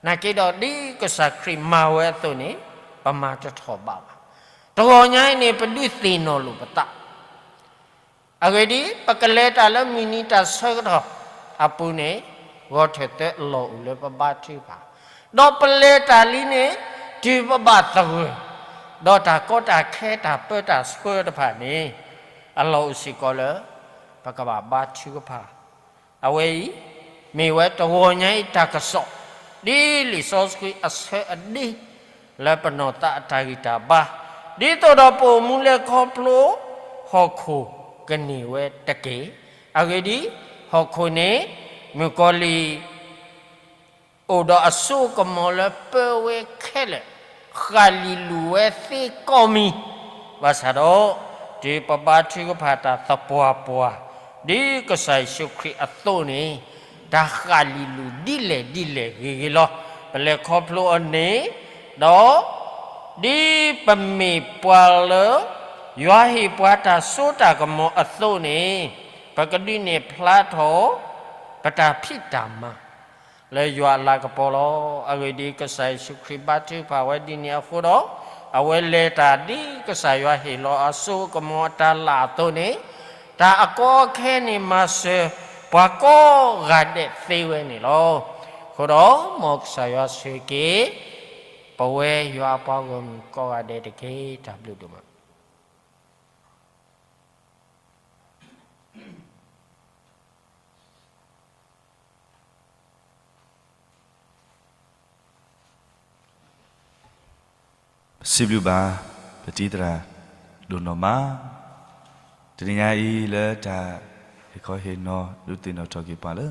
နာ်က့ဒီးဒ်ကစၢ်ခရံာ်မၤဝဲအသိးန့ၣ် ပမၤတထီၣ်ဘၣ်ဘၣ်. တဂီၤညါအံၤန့ၣ် ပဒုးသ့ၣ်နီၣ်လိာ်ပသး အဂ့ၢ်ဒ်အံၤ, ပကလဲၤတၢ်လၢမုၢ်နံၤတၢ်ဆၢကတီၢ်အပူၤန့ၣ် ဂီၤထၢၣ်သၢအလီၢ်အိၣ်လၢပဘါထုကဖၣ်, ဒီးပလဲၤတၢ်လံန့ၣ် တုၤပဘၣ်သဂၢၢ်, ဒီးတၢ်ကီတၢ်ခဲတၢ်ပၢတၢ်ဆှၢတဖၣ်န့ၣ် အလီၢ်အိၣ်စ့ၢ်ကီးလၢ ပကဘၣ်ဘါထုကဖၣ် အဝဲအံၤ မ့ၢ်ဝဲတဂီၤညါအံၤတၢ်ကစီၣ်, ဒ်လံာ်စီဆှံအဆၢအဒ့ လၢပနီၢ်သးအတၢ်ဂံၢ်တၢ်ဘါ, ဒ်သိးဒီးပအိၣ်မူလဲၤခီဖျိ ဟီၣ်ခိၣ်ကန့ၢ်ဝဲတက့ၢ်. အဂ့ၢ်ဒ်အံၤ, ဟီၣ်ခိၣ်န့ၣ် မုၣ်ကီၤလံၢ် အိၣ်ဒီးအစိအကမီၤလၢပၢဝဲခဲလၢာ်, ဃၣ်လံၣ်လူၢ်ဝဲသ့ကိးမံၤ, ဘၣ်ဆၣ်ဒီး တုၤပဘါထုကဖၣ်တၢ်သပှၢ်ပှၢ် ဒ်ကစၢ်ယ့ၣ်ၡူးခရံာ်အသိးန့ၣ်, တၢ်ဃၣ်လံၣ်လူၢ်ဒ်လဲၣ်ဒ်လဲၣ်ဂ့ၤဂ့ၤလီၤ. ပလဲၤခီဖျိအီၤန့ၣ်ဒီး ဒ်ပမ့ၢ်ပှၤလၢ ယွၤဟ့ၣ်ပှၤတၢ်စိတၢ်ကမီၤအသိးန့ၣ်, ပကဒုးနဲၣ်ဖျါထီၣ် ပတၢ်ဖံးတၢ်မၤ လၢယွၤအလၤကပီၤလီၤ. အဂ့ၢ်ဒ်အံၤ, ကစၢ်ယ့ၣ်ၡူးခရံာ်ဘါထုကဖၣ်ဝဲဒ်န့ၣ်အဃိဒီး, အဝဲလဲၤတၢ်ဒ်ကစၢ်ယွၤဟ့ၣ်လီၤအစိအကမီၤအတၢ်လၢအသိးန့ၣ်, တၢ်အကီအခဲန့ၣ် မၤစၢၤပှၤကိးဂၤဒဲးသ့ဝဲန့ၣ်လီၤ. အဃိဒီးမ်ကစၢ်ယွၤဆိၣ်ဂ့ၤက့ၤ ပဝဲယွၤအပှၤဂီၢ်မုၢ်ကိးဂၤဒဲးတက့ၢ်. တၢ်ဘျုးဒိၣ်မး. ပစံးဘျုးဘၣ် ပတံၤသရၣ်ဒိၣ်နီၢ်မး, တနံၤညါအံၤလၢတၢ်ဟ့ၣ်ခီဟ့ၣ်နီၤ ဒုးသ့ၣ်နီၣ်ထီၣ်က့ၤပှၤလၢ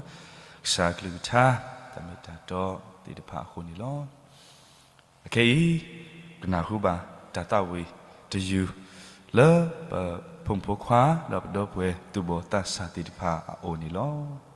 ကစၢ်အကလုၢ်ကထါ တၢ်မ့ၢ်တၢ်တီသ့ၣ်တဖၣ်အဃိန့ၣ်လီၤ. အခဲအံၤ ပနၢ်ဟူဘၣ်တၢ်သးဝံၣ်တယုၢ် လၢပဖိမုၣ်ဖိခွါ ဒီးပဒီပုၢ်ဝဲၢ်သူၣ်ဘီၣ်သးစၢ်သ့ၣ်တဖၣ်အအိၣ်န့ၣ်လီၤ.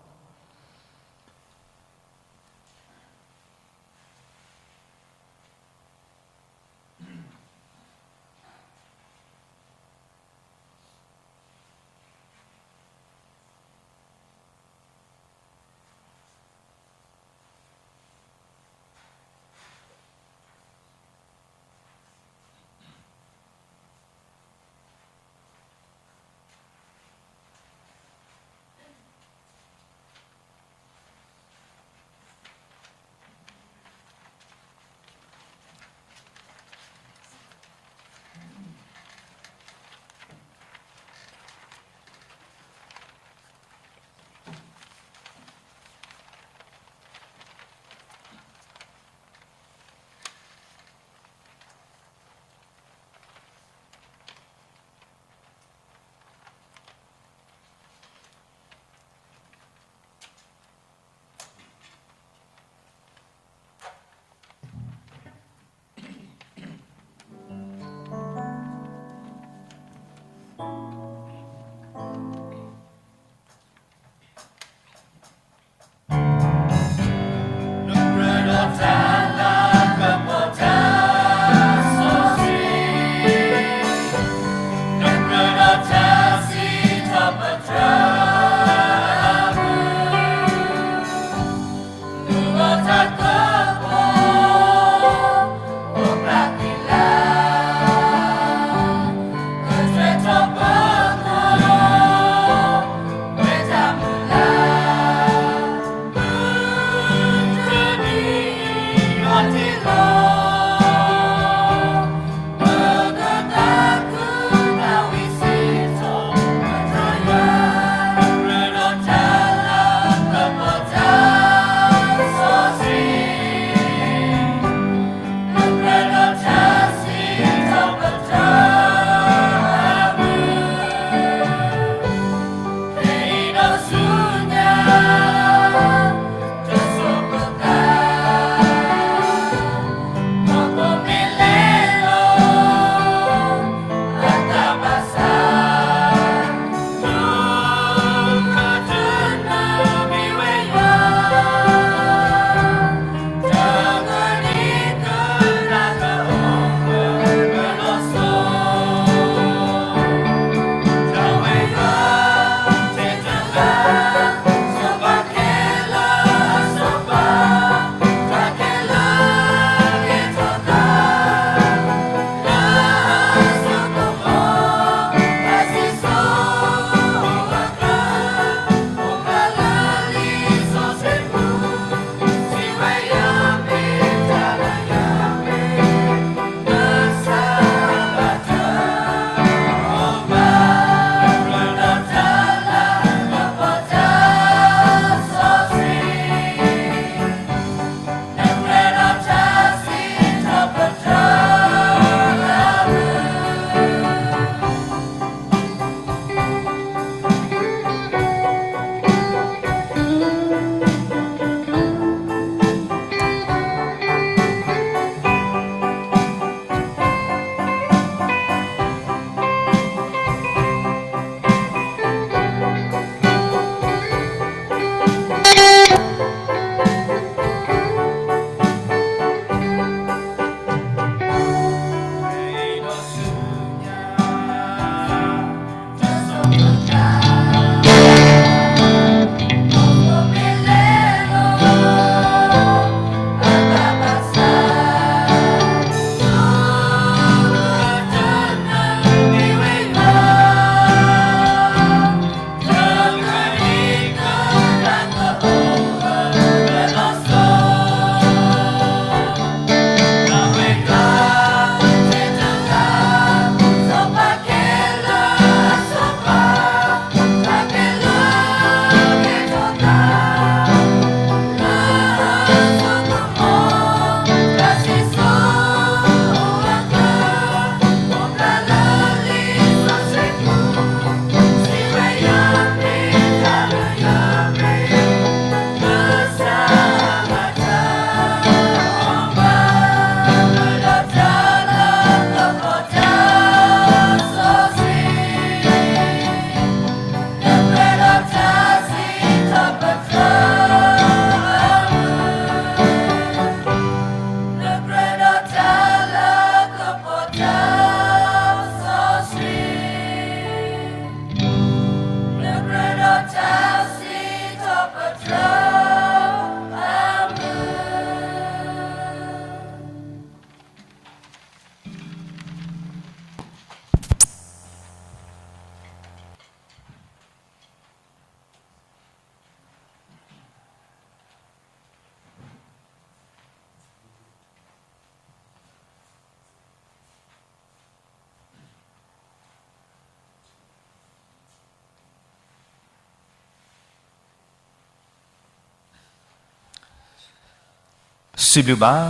စံးဘျုးဘၣ်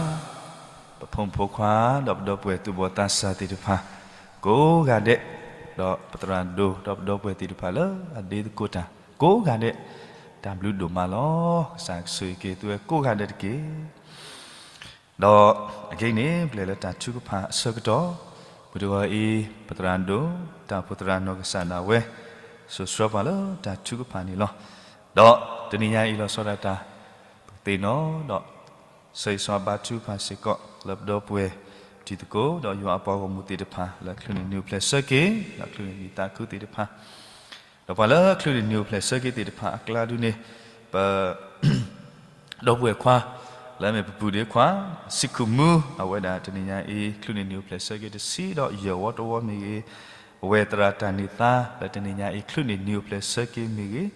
ပဖိမုၣ်ဖိခွါ ဒီးပဒီပုၢ်ဝဲၢ်သူၣ်ဘီၣ်သးစၢ်သ့ၣ်တဖၣ် ကိးဂၤဒဲး, ဒီးပသရၣ်ဒိၣ် ဒီးပဒီပုၢ်ဝဲၢ်သ့ၣ်တဖၣ်လၢအဒ့သကိးတၢ်ကိးဂၤဒဲး, တၢ်ဘျုးဒိၣ်မးလီၤ. ကစၢ်ကဆိၣ်ဂ့ၤက့ၤသုဝဲကိးဂၤဒဲးတက့ၢ်. ဒီးအခဲအံၤန့ၣ် ပကလဲၤလၢတၢ်ထုကဖၣ်အဆၢကတီၢ်, မုၢ်တဂီၤအံၤ ပသရၣ်ဒိၣ် တၢ်အိၣ်ဖှိၣ်သရၣ်နီၢ်ကစၢ်ဒၣ်ဝဲ စိာ်ဆှၢပှၤလၢတၢ်ထုကဖၣ်န့ၣ်လီၤ. ဒီးတနံၤညါအံၤလီၤဆီဒၣ်တၢ် ပကသ့ၣ်နီၣ်ဒီး ဆၢဂ့ၤဆၢဝါဘါထုကဖၣ်စ့ၢ်ကီး လၢပဒီပုၢ်ဝဲၢ်တံၤသကိး ဒီးယွၤအပှၤဂီၢ်မုၢ်သ့ၣ်တဖၣ် လၢအချုးန့ၢ်နံၤအိၣ်ဖျဲၣ်ဆၢက့ၤ ဒီးချုးန့ၢ်နံၤသးခုသ့ၣ်တဖၣ်, ဒီးပှၤလၢအချုးန့ၢ်နံၤအိၣ်ဖျဲၣ်ဆၢက့ၤသ့ၣ်တဖၣ်အကျါဒုန့ၣ် ပ ဒီပုၢ်ဝဲၢ်ခွါ လၢအမ့ၢ်ပပုၢ်ဒ့ခွါ စံးခိၣ်မူ အဝဲဒၣ်တနံၤညါအံၤ ချုးန့ၢ်နံၤအိၣ်ဖျဲၣ်ဆၢက့ၤတဆံးဒီးယဲၢ်ဝီတဝီမ့ၢ်ဂ့ၤ, ပဝဲၢ်သရၣ်တၢ်န့ၢ်သါ လၢတနံၤညါအံၤ ချုးန့ၢ်နံၤအိၣ်ဖျဲၣ်ဆၢက့ၤမ့ၢ်ဂ့ၤ,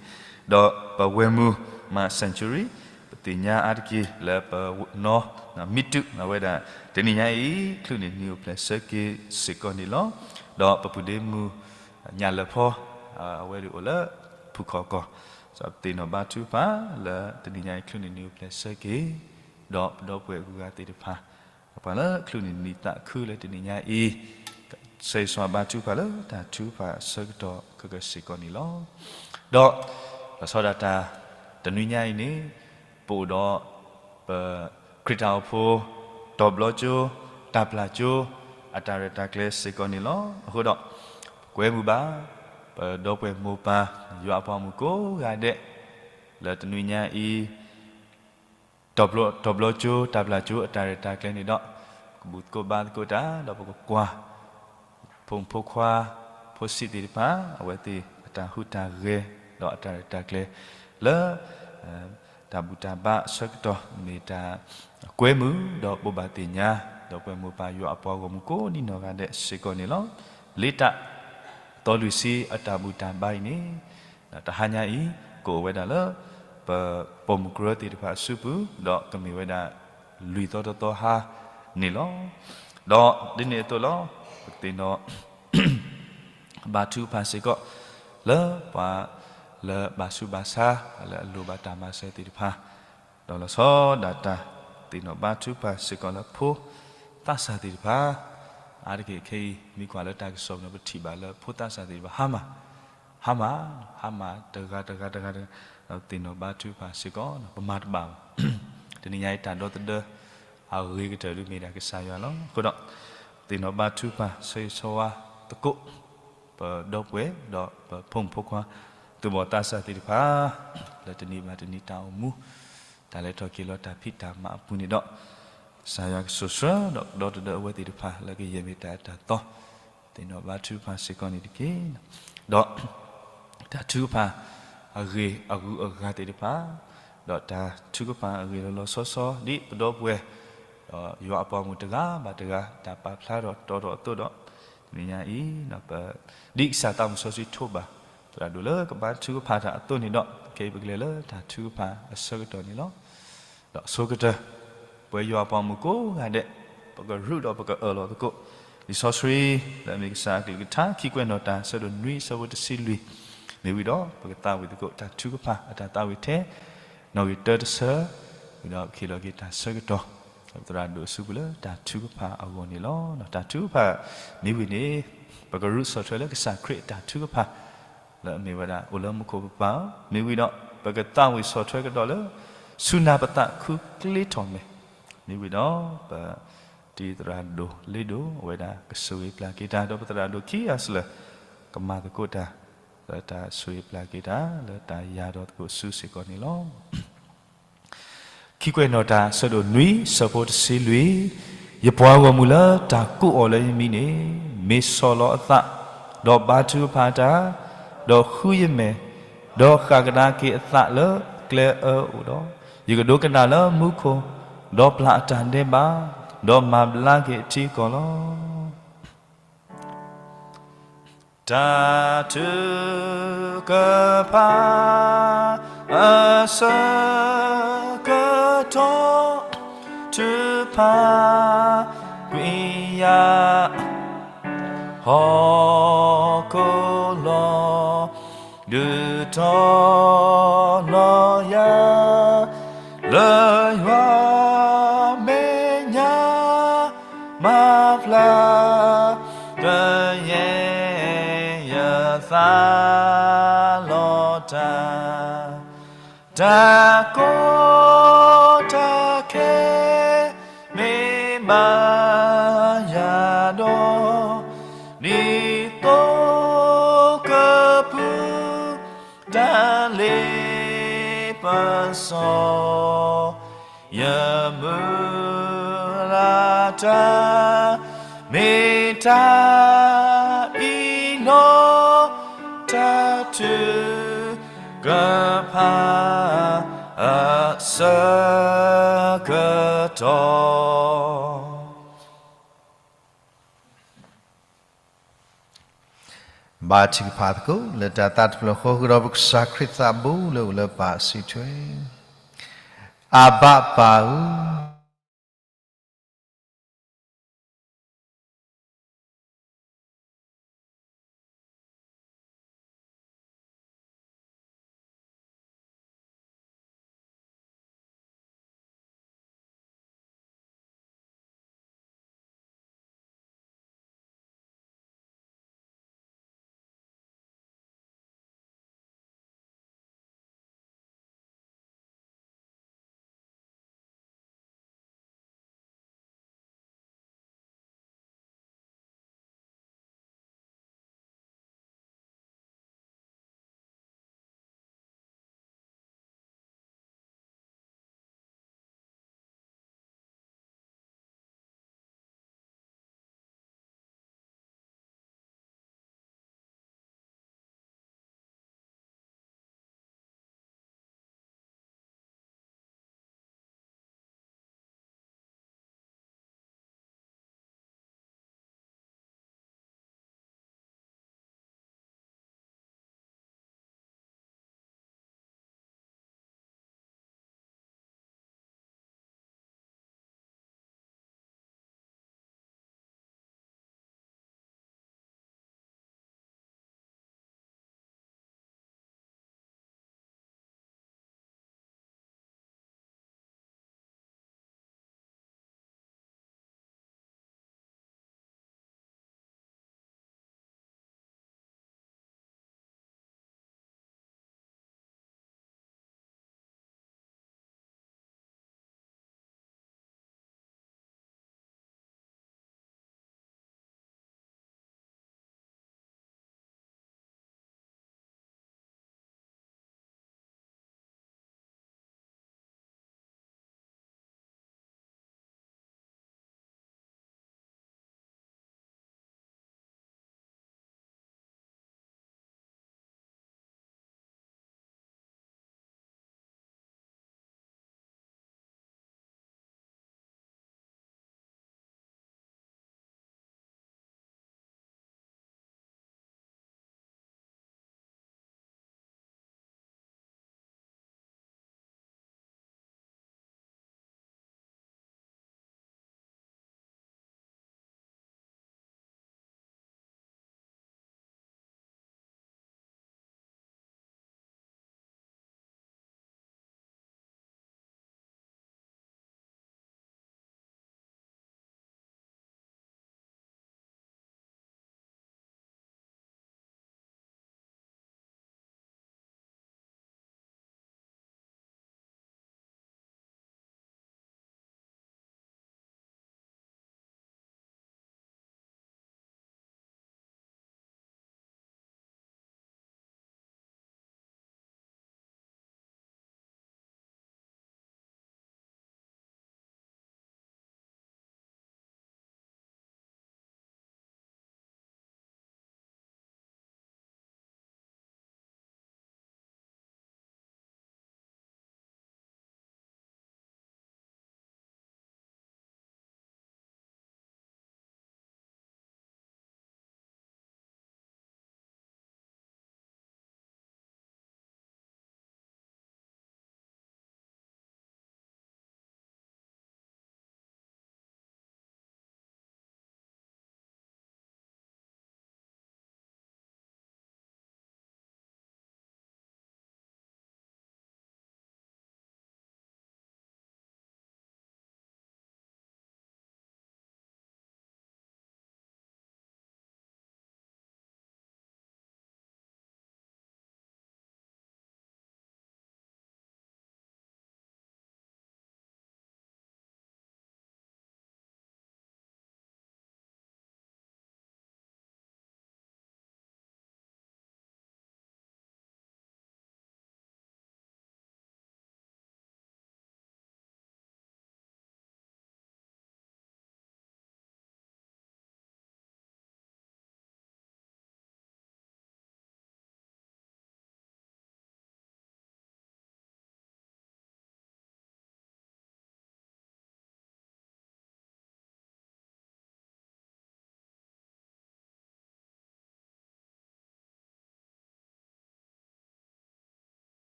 ဒီးပဝဲၢ်မုၢ် မၣ် century ပသ့ၣ်ညါအါတက့ၢ်လၢပနီၢ် မံတူး အဝဲဒၣ် တနံၤညါအံၤ ချုးန့ၢ်နံၤအိၣ်ဖျဲၣ်ဆၢက့ၤစ့ၢ်ကီးန့ၣ်လီၤ. ဒီးပပုၢ်ဒ့မုၣ် ညၣ်လၢၢ်ဖီ အဝဲဒၣ်အိၣ်လၢ ဖုၣ်ခီၣ်ကီၢ်, ပသ့ၣ်နီၣ်ဘါထုကဖၣ်လၢတနံၤညါအံၤ ချုးန့ၢ်နံၤအိၣ်ဖျဲၣ်ဆၢက့ၤ ဒီးပဒီပုၢ်ဝဲၢ်အဂုၤအဂၤသ့ၣ်တဖၣ်, ဒီးပှၤလၢချုးန့ၢ်နံၤသးခုလၢတနံၤညါအံၤ ဆၢဂ့ၤဆၢဝါဘါထုကဖၣ်လၢတၢ်ထုကဖၣ်အဆၢကတီၢ်ခဲကနံၣ်စ့ၢ်ကီးန့ၣ်လီၤ. ဒီး လီၤဆီဒၣ်တၢ် တနွံညါအံၤန့ၣ် ပအိၣ်ဒီး ပ ခရံာ်တၢ်အိၣ်ဖှိၣ် တီၤဘျီကၠိ တၢ်ပျၢ်ကၠိ အတၢ်ရဲၣ်တၢ်ကျဲၤစ့ၢ်ကီးန့ၣ်လီၤ. အဃိဒီး ပကွဲမုာ်ဘၣ် ပဒီပုၢ်ဝဲၢ်မိၢ်ပၢ် ယွၤအပှၤဂီၢ်မုၢ်ကိးဂၤဒဲး လၢတနွံညါအံၤ တီၤဘျီကၠိ တၢ်ပျၢ်ကၠိ အတၢ်ရဲၣ်တၢ်ကျဲၤန့ၣ်ဒီး ကဘူၣ်သကိးဘါသကိးတၢ် ဒီးပကကွၢ် ဖိမုၣ်ဖိခွါ ဖိဆံးသ့ၣ်တဖၣ် အဝဲသ့ၣ်အတၢ်ဟူးတၢ်ဂဲၤ ဒီးအတၢ်ရဲၣ်တၢ်ကျဲၤ လၢ တၢ်ဘူၣ်တၢ်ဘါအဆၢကတီၢ် မ့ၢ်တၢ်ကွဲမုာ် ဒီးဘိးဘၣ်သ့ၣ်ညါ ဒီးပဝဲၢ်မိၢ်ပၢ်ယွၤအပှၤဂီၢ်မုၢ်ကိးဒံနီၢ်ဂၤဒဲးစ့ၢ်ကီးန့ၣ်လီၤ. လ့တၢ် သီလွံၢ်ဆံအတၢ်ဘူၣ်တၢ်ဘါအံၤန့ၣ် တဟါညါအံၤ ကအိၣ်ဝဲဒၣ်လၢ ပပိာ်မုၣ်ကရၢသ့ၣ်တဖၣ်အစုပူၤ ဒီးကမ့ၢ်ဝဲဒၣ် လွံၢ်သီတသီဟါန့ၣ်လီၤ. ဒီးဒ်န့ၣ်အသိးလီၤ ပကသ့ၣ်နီၣ် ဘါထုကဖၣ်စ့ၢ်ကီး လၢပှၤလၢဘၣ်ဆူးဘၣ်ဆါ လၢအလိၣ်ဘၣ်တၢ်မၤစၢၤသ့ၣ်တဖၣ်, ဒီးလီၤဆီဒၣ်တၢ် သ့ၣ်နီၣ်ဘါထုကဖၣ်စ့ၢ်ကီးလၢဖိသးစၢ်သ့ၣ်တဖၣ်, အါတက့ၢ်ခဲအံၤ မ့ၢ်ကွၢ်လၢတၢ်ကစီၣ်ပူၤန့ၣ် ပထံၣ်ဘၣ်လၢဖိသးစၢ်သ့ၣ်တဖၣ် ဟါမၢ် ဟါမၢ် ဟါမၢ်တဂၤတဂၤတဂၤတဂၤ, ဒီးသ့ၣ်နီၣ်ဘါထုကဖၣ်စ့ၢ်ကီး ပမၤတဘၣ်ဘၣ်. တနံၤညါအံၤတၢ်ဒီသဒၢ အဂ့ၤကတၢၢ်ဒုးမ့ၢ်ဒၣ်ကစၢ်ယွၤလီၤ. အဃိဒီး သ့ၣ်နီၣ်ဘါထုကဖၣ် ဆၢဂ့ၤဆၢဝါသကိး ပဒီပုၢ်ဝဲၢ် ဒီးပဖိမုၣ်ဖိခွါ သူၣ်ဘီၣ်သးစၢ်သ့ၣ်တဖၣ် လၢတနံၤဘၣ်တနံၤတၢ်အိၣ်မူ တၢ်လဲၤထီၣ်က့ၤလီၤတၢ်ဖံးတၢ်မၤအပူၤန့ၣ်ဒီး ကစၢ်ယွၤကစိာ်ဆှၢဒီးကဒီသဒၢအဝဲသ့ၣ်တဖၣ် လၢကယဲၢ်မ့ၢ်တၢ်အတၢ်သီ သ့ၣ်နီၣ်ဘါထုကဖၣ်စ့ၢ်ကီးန့ၣ်တက့ၢ်. ဒီး တၢ်ထုကဖၣ် အဂ့ၢ်အဂုၤအဂၤသ့ၣ်တဖၣ်, ဒီးတၢ်ထုကဖၣ်အဂ့ၢ်လီၤလီၤဆီဆီ ဒ်ပဒီပုၢ်ဝဲၢ် ဒီးယွၤအပှၤဂီၢ်မုၢ်တဂၤဘၣ်တဂၤ တၢ်ပာ်ဖျါထီၣ်တီထီၣ်အသိးဒီး တနံၤညါအံၤ ဒ်ကစၢ်သးမုၢ်စီဆှံထိးဘၣ် သရၣ်ဒိၣ်လၢကဘါထုကဖၣ်တၢ်အသိးန့ၣ်ဒီး ခဲအံၤပကလဲၤလၢတၢ်ထုကဖၣ်အဆၢကတီၢ်န့ၣ်လီၤ. ဒီးအဆိကတၢၢ် ပဝဲယွၤအပှၤဂီၢ်မုၢ်ကိးဂၤဒဲး ပကရူးဒီးပကအၢၣ်လီၤသကိး လံာ်စီဆှံ လၢအမ့ၢ်ကစၢ်အကလုၢ်ကထါ ခံကွဲးနီၣ်တၢ် အဆၢဒိၣ်နွံ အဆၢဖိတဆံလွံၢ် မ့ၢ်ဝံၤဒီး ပကသးဝံၣ်သကိးတၢ်ထုကဖၣ်အတၢ်သးဝံၣ်ထဲ နီၣ်ဂံၢ်တၢတဆၢ ဝံၤဒီးပကဟ့ၣ်လီၤက့ၤတၢ်ဆၢကတီၢ် သရၣ်ဒိၣ်အစုပူၤလၢတၢ်ထုကဖၣ်အဂီၢ်န့ၣ်လီၤ. တၢ်ထုကဖၣ်မ့ၢ်ဝံၤန့ၣ် ပကရူးဆီၣ်ထွဲလၢကစၢ်ခရံာ်အတၢ်ထုကဖၣ် လၢအမ့ၢ်ဝဲဒၣ် အိၣ်လၢမူခိၣ်ပပၢ်အအိၣ် မ့ၢ်ဝံၤဒီး ပကသးဝံၣ်ဆီၣ်ထွဲကဒီးလၢ ဆူနၢ်ပသးခူကျ့ထီၣ်မဲာ် မ့ၢ်ဝံၤဒီး ပတံၤသရၣ်ဒိၣ်လ့ဒိၣ် အဝဲဒၣ်ကဆိၣ်ဂ့ၤပျၢ်က့ၤတၢ် ဒီးပသရၣ်ဒိၣ်ခံဂၤစၢၤလၢ ကမၤသကိးတၢ် လၢတၢ်ဆိၣ်ဂ့ၤပျၢ်က့ၤတၢ် လၢတၢ်ယၤဒီးသကိးဆူစ့ၢ်ကီးန့ၣ်လီၤ. ခံကွဲးနီၣ်တၢ် အဆၢဒိၣ်နွံ အဆၢဖိတဆံလွံၢ်, ယပှၤဂီၢ်မုၢ်လၢတၢ်ကိးအီၤလၢယမံၤန့ၣ် မ့ၢ်ဆီၣ်လီၤအသး, ဒီးဘါထုကဖၣ်တၢ်, ဒီးဃုယမဲာ်, ဒီးဃၣ်ကဒါက့ၤအသးလၢကျဲအၢအိၣ်ဒီး, ယကဒိကနၣ်လၢမူခိၣ်, ဒီးပျၢ်အတၢ်ဒဲးဘး, ဒီးမၤဘျါက့ၤအထံအကီၢ်လီၤ. တၢ်ထုကဖၣ် အဆၢကတီၢ် ထုကဖၣ် ကွံာ်ယၤ ဟီၣ်ခိၣ်လီၤ ဒုးတီၤလီၤယၤ လၢယွၤ တၢ်ကီတၢ်ခဲ မ့ၢ်ဘၣ်ယၤဒီး ဒ်သိးကပူၤ တၢ်လ့ပစီ ယမုၢ်လၢ်တၢ် မ့ၢ်တၢ်အံၤလီၤ. တၢ်ထုကဖၣ် အဆၢကတီၢ် ဘါထုကဖၣ်သကိး လၢတၢ်သးတဖျၢၣ်ဃီ ဃုာ်ဒီးပကစၢ်ခရံာ်သးဘိလၢအိၣ်လၢပၢ်အစုထွဲ, အဘၣ်ပၢ်ဧၢ,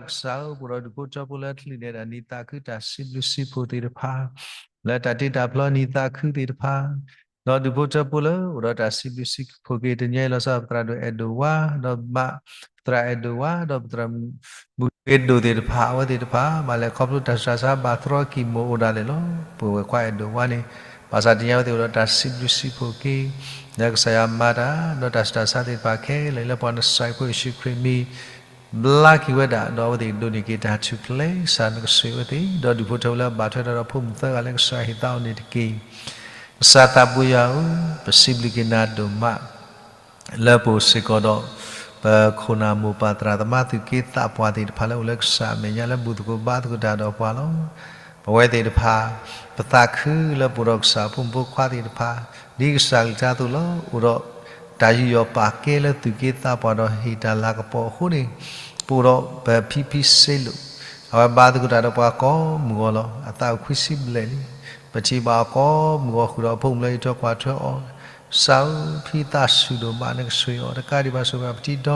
ကစၢ်ဧၢ, ပအိၣ်ဒီးဒူၣ်ဖိထၢဖိလၢအချုးန့ၢ်ဒၣ်နံၤသးခုတၢ်စံးဘျုးစံးဖှိၣ်သ့ၣ်တဖၣ်, လၢတၢ်တ့တၢ်ဖျီနံၤသးခုသ့ၣ်တဖၣ်, ဒီးဒူၣ်ဖိထၢဖိလၢအိၣ်ဒီးတၢ်စံးဘျုးစံးဖှိၣ်က့ၤတနံၤအံၤလီၤဆီ ပသရၣ်ဒိၣ်အဲၣ်ဒိၣ်ဝါ, ဒီးဘၣ်ပသရၣ်အဲၣ်ဒိၣ်ဝါ, ဒီးပသရၣ်မုၣ်ဂ့ၤဒိၣ်သ့ၣ်တဖၣ်, အဝဲသ့ၣ်တဖၣ် ဘၣ်လဲၤခီဖျိတၢ်စူးတၢ်စါဘၣ်သရီကံၢ်မိၢ်အိၣ်ဒၣ်လဲာ်လီၤ. ပဝဲၢ်ခွါအဲၣ်ဒိၣ်ဝါန့ၣ်, ဘၣ်ဆၣ်တနံၤအံၤအဝဲသ့ၣ်အိၣ်ဒီးတၢ်စံးဘျုးစံးဖှိၣ်က့ၤ လၢကစၢ်ယွၤမၤတၢ် ဒီးတၢ်စူးတၢ်စါသ့ၣ်တဖၣ်ခဲလၢာ် လၢပှၤနစၢ်ဖိယ့ၣ်ၡူးခရံာ်မံၤ ဘျါက့ၤဝဲဒၣ်, ဒီးအဝဲသ့ၣ်ဒိးန့ၢ်က့ၤတၢ်ထူၣ်ဖျဲး, ကစၢ်နကဆိၣ်ဂ့ၤအဝဲသ့ၣ်, ဒီးဒူၣ်ဖိထၢဖိလၢအဘၣ်ထွဲဒီးဖိမုၣ်သၢဂၤလၢကစၢ်ဟ့ၣ်သးအီၤန့ၣ်တက့ၢ်. ကစၢ်သးဘိယွၤဧၢ, ပစံးဘျုးက့ၤနၤဒိၣ်မး လၢပအိၣ်စ့ၢ်ကီးဒီး ပခိၣ်နၢ်မိၢ်ပၢ်သရၣ်သမါသူၣ်က့သးပှၢ်သ့ၣ်တဖၣ်လၢအိၣ်လၢကစၢ်အမဲာ်ညါလၢဘူၣ်သကိးဘါသကိးတၢ်ဒီးပှၤလီၤ. ပဝဲသ့ၣ်တဖၣ် ပသးခုလၢပအိၣ်ဒီးကစၢ်ဖိမုၣ်ဖိခွါသ့ၣ်တဖၣ် ဒ်ကစၢ်ကလုၢ်ကထါအသိးလီၤ. အိၣ်ဒီးတၢ်ယူးယီၣ်ပာ်ကဲလၢသူၣ်က့သးပှၢ်ဒီးဟ့ၣ်တၢ်လၤကပီၤအဃိန့ၣ်, ပအိၣ်ဒီးပဖံဖံစ့လိာ်, အဝဲဘါသကိးတၢ်ဒီးပှၤကိးမုၢ်ဂီၤလီၤ. အသးအိၣ်ခွံဆံဘျဲၣ်လံ. ပထံၣ်ဘၣ်အီၤကိးမုၢ်ဂီၤဃုာ်ဒီးအဖိမုၣ်လၢအံးထွဲကွၢ်ထွဲအီၤ, ကစၢ်ဧၢ, ဖံသးစူၤဒိၣ်မး နကဆိၣ်ဂ့ၤအီၤ, တကးဒံးဘၣ်ဆိၣ်ဂ့ၤဘၣ်ပထံဒီ,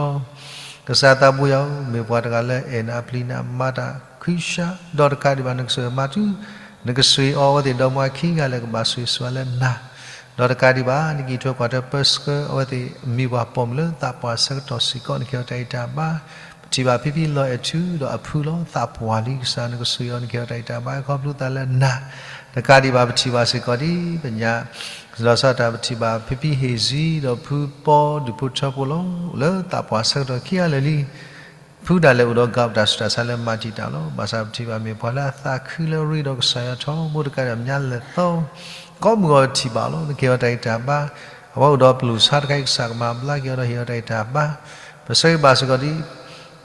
ကစၢ်သးဘိယွၤဧၢ, မ့ၢ်ပှၤတဂၤလၢအဲၣ်နၤပျံၤနၤမၤတၢ်ခွံဆၢ, ဒီးတကးဒံးဘၣ်နကဆိၣ်ဂ့ၤမၤတုၤ, နကဆိၣ်ဂ့ၤအီၤအဝဲသ့ၣ်ဒီမါခံဂၤလၢကဘၣ်ဆိၣ်ဂ့ၤဆိၣ်ဝါလၢနၤ ဒီးတကးဒံးဘၣ် နကအံးထွဲကွၢ်ထွဲပၢဆှၢအဝဲသ့ၣ်အမံၤပှၢ်ပိာ်မုၣ်လၢသးပှၢ်ဆၢကတီၢ်စ့ၢ်ကီး နကဟ့ၣ်အီၤတၢ်ဂံၢ်တၢ်ဘါ, ပထံၣ်ဘၣ်ဖံဖံလီၤအဲၣ်ထူဒီးအဖုလီၤ သးပှၢ်လံ ကစၢ်နကဆိၣ်ဂ့ၤအီၤ နကဟ့ၣ်အီၤတၢ်ဂံၢ်တၢ်ဘါ ခီဖျိသးလၢနၤ, တကးဒံးဘၣ်ပထံၣ်ဘၣ်စ့ၢ်ကီးဒ်ပညါ လီၤဆီဒၣ်တၢ် ပထံၣ်ဘၣ်ဖံဖံဟ့ၣ်စံဒီးဖုပီဒူၣ်ဖိထၢဖိလီၤ လၢသးပှၢ်ဆၢကတီၢ်ခံဂၤလၢာ်လံ ဖုဒၣ်လဲာ်အိၣ်ဒီးကးတၢ်ဆူးတၢ်ဆါလၢမၤတံာ်တာ်လီၤ. ဘၣ်ဆၣ်ပထံၣ်ဘၣ်မ့ၢ်ပှၤလၢအသးခုလၢအရ့ဒီးကစၢ်ယွၤထီဘိ တကးဒံးဘၣ်မညါလဲၤသီ ကိးမုၢ်ဂီၤထံၣ်ဘၣ်လီၤ နကဟ့ၣ်အီၤတၢ်ဂံၢ်တၢ်ဘါ, အဝဲအိၣ်ဒီးပလိၣ်ဆါတခါအံၤ ကစၢ်ကမၤဘျါက့ၤအီၤဒီးဟ့ၣ်အီၤတၢ်ဂံၢ်တၢ်ဘါ, ပဆၢဂ့ၤဘၣ်စ့ၢ်ကီးဒ်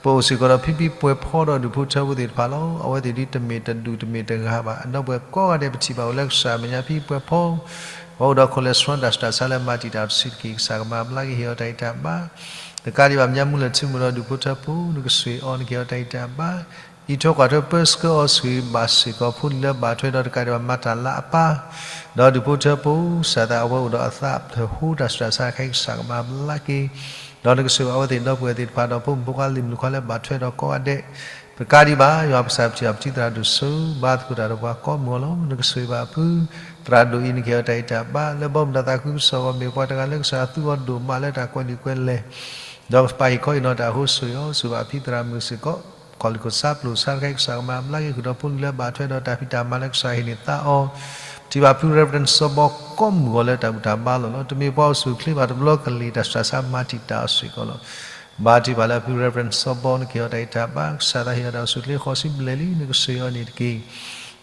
ပအိၣ်စ့ၢ်ကီးဒီးဖံဖံပှဲၤဖီဒီးဒူၣ်ဖိထၢဖိသ့ၣ်တဖၣ်လီၤ. အဝဲသ့ၣ်ဒ်တမ့ၢ်တဒူၣ်တမ့ၢ်တဂၤဘၣ် ဒီပုၢ်ဝဲၢ်ကိးဂၤဒဲး ပထံၣ်ဘၣ်အိၣ်လၢကစၢ်အမဲာ်ညါဖံပှဲၤဖီ ပှၤအိၣ်ဒီး cholesterol တၢ်ဆူးတၢ်ဆါလၢမၤတံာ်တာ်တစုတက့ၢ် ကစၢ်ကမၤဘျါက့ၤဟ့ၣ်အီၤတၢ်ဂံၢ်တၢ်ဘါ, တကးဒံးဘၣ်မညါမုၢ်လၢ်ထံမုၢ်ဒီးဒူၣ်ဖိထၢဖိ နကဆိၣ်ဂ့ၤအီၤ နကဟ့ၣ်အီၤတၢ်ဂံၢ်တၢ်ဘါ, အံးထွဲကွၢ်ထွဲပၢဆှၢအီၤ ဆိၣ်ဂ့ၤဘၣ်စ့ၢ်ကီးဖိလံၤလၢဘၣ်ထွဲဒီးတကးဒံးဘၣ် မၤတၢ်လၤအပၢ် ဒီးဒူၣ်ဖိထၢဖိ ကစၢ်သးအဝဲအိၣ်ဒီးအသးဖျၢၣ်ဟိတၢ်ဆူးတၢ်ဆါခဲအံၤ ကစၢ်ကမၤဘျါက့ၤ, ဒီးနကဆိၣ်ဂ့ၤအဝဲသ့ၣ်ဒီပုၢ်ဝဲၢ်သ့ၣ်တဖၣ် ဒီးဖိမုၣ်ဖိခွါလံၤမုၣ်ခွါလၢဘၣ်ထွဲဒီးကိးဂၤဒဲး, တကးဒံးဘၣ် ယွၤပကစၢ်ပထံၣ်ဘၣ်ပထံၣ်သရၣ်ဒိၣ်စိဘါသကိးတၢ်ဒီးပှၤကိးမုၢ်ဂီၤလီၤ. နကဆိၣ်ဂ့ၤဘၣ်ဖုသရၣ်ဒိၣ်အံၤ နကဟ့ၣ်အီၤတၢ်ဂံၢ်တၢ်ဘါ လၢဘီမုၢ်တၢ်သးခုကစီၣ်အဂီၢ် မ့ၢ်ပှၤတဂၤလၢကစၢ်သူအီၤဒိၣ်မးလၢတၢ်ကွဲးလံာ်ကွဲးလဲၢ် ဒီးကပာ်ဟ့ၣ်ခီဟ့ၣ်နီၤတၢ်အဃိ ဆိၣ်ဂ့ၤအီၤ, ဆိၣ်ဂ့ၤဘၣ်ဖံသရၣ်မုၣ်စ့ၢ်ကီး ကီၢ်လံၢ်ခိၣ်ဆါပလိၣ်ဆါတခါအံၤ ကစၢ်ကမၤဘျါက့ၤဃုာ်ဒီးဖိလံၤလၢဘၣ်ထွဲဒီးတၢ်ဖံးတၢ်မၤလၢကစၢ်ဟ့ၣ်န့ၢ်သါအီၤ, ပထံၣ်ဘၣ်ဖု Reverend စီၤဘီ ကိးမုၢ်ဂီၤလၢတၢ်ဘူၣ်တၢ်ဘါလီၤလီၤ. တမ့ၢ်ပှၤအိၣ်ဆူၣ်အိၣ်ချ့ဘၣ် တဘျီကလံၤတၢ်ဆူးတၢ်ဆါမၤတံာ်တာ်အီၤစ့ၢ်ကီးလီၤ. ဘါထုကဖၣ်လၢဖု Reverend စီၤဘီ နကဟ့ၣ်အီၤတၢ်ဂံၢ်တၢ်ဘါ, ကစၢ်သးဟ့ၣ်အီၤတၢ်အိၣ်ဆူၣ်အိၣ်ချ့ဃိးဆံဘျဲၣ်လံ နကဆိၣ်ဂ့ၤအီၤန့ၣ်တက့ၢ်.